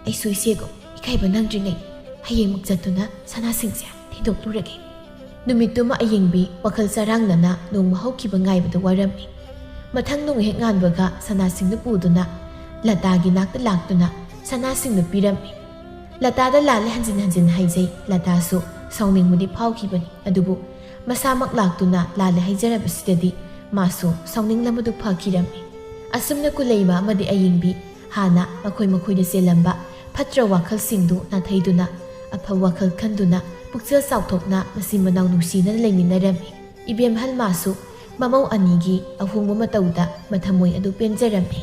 ꯑꯩꯁꯨ ꯏꯆꯦꯒꯨꯝ ꯏꯀꯥꯏꯕ ꯅꯪꯗ꯭ꯔꯤꯉꯩ ꯍꯌꯦꯡꯃꯛ ꯆꯠꯇꯨꯅ ꯁꯅꯥꯁꯤꯡꯁꯦ ꯊꯤꯗꯣꯛꯂꯨꯔꯒꯦ꯫ ꯅꯨꯃꯤꯠꯇꯨꯃ ꯑꯌꯤꯡꯕꯤ ꯋꯥꯈꯜ ꯆꯔꯥꯡꯅꯅ ꯅꯣꯡꯃ ꯍꯧꯈꯤꯕ ꯉꯥꯏꯕꯗ ꯋꯥꯔꯝꯃꯤ꯫ ꯃꯊꯪ ꯅꯣꯡ ꯍꯦꯛ ꯉꯥꯟꯕꯒ ꯁꯅꯥꯁꯤꯡꯗꯨ ꯄꯨꯗꯨꯅ ꯂꯇꯥꯒꯤ ꯅꯥꯛꯇ ꯂꯥꯛꯇꯨꯅ ꯁꯅꯥꯁꯤꯡꯗꯨ ꯄꯤꯔꯝꯃꯤ꯫ ꯂꯇꯥꯗ ꯂꯥꯜꯂꯦ ꯍꯟꯖꯤꯟ ꯍꯟꯖꯤꯟ ꯍꯥꯏꯖꯩ꯫ ꯂꯇꯥꯁꯨ ꯁꯥꯎꯅꯤꯡꯕꯗꯤ ꯐꯥꯎꯈꯤꯕꯅꯤ, ꯑꯗꯨꯕꯨ ꯃꯁꯥꯃꯛ ꯂꯥꯛꯇꯨꯅ ꯂꯥꯜꯂꯦ ꯍꯥꯏꯖꯔꯕꯁꯤꯗꯗꯤ ꯃꯥꯁꯨ ꯁꯥꯎꯅꯤꯡꯂꯝꯕꯗꯨ ꯐꯈꯤꯔꯝꯃꯤ꯫ ꯑꯁꯨꯝꯅ ꯀꯨꯂꯩꯃ ꯑꯃꯗꯤ ꯑꯌꯤꯡꯕꯤ ꯍꯥꯟꯅ ꯃꯈꯣꯏ ꯃꯈꯣꯏꯗ ꯆꯦꯜꯂꯝꯕ ꯐꯠꯇ꯭ꯔ ꯋꯥꯈꯜꯁꯤꯡꯗꯨ ꯅꯥꯊꯩꯗꯨꯅ ꯑꯐꯕ ꯋꯥꯈꯜ ꯈꯟꯗꯨꯅ ꯄꯨꯛꯆꯦꯜ ꯆꯥꯎꯊꯣꯛꯅ ꯃꯆꯤꯟ ꯃꯅꯥꯎ ꯅꯨꯡꯁꯤꯅꯅ ꯂꯩꯃꯤꯟꯅꯔꯝꯃꯤ꯫ ꯏꯕꯦꯝꯍꯜ ꯃꯥꯁꯨ ꯃꯃꯧ ꯑꯅꯤꯒꯤ ꯑꯍꯣꯡꯕ ꯃꯇꯧꯗ ꯃꯊꯃꯣꯏ ꯑꯗꯨ ꯄꯦꯟꯖꯔꯝꯃꯤ꯫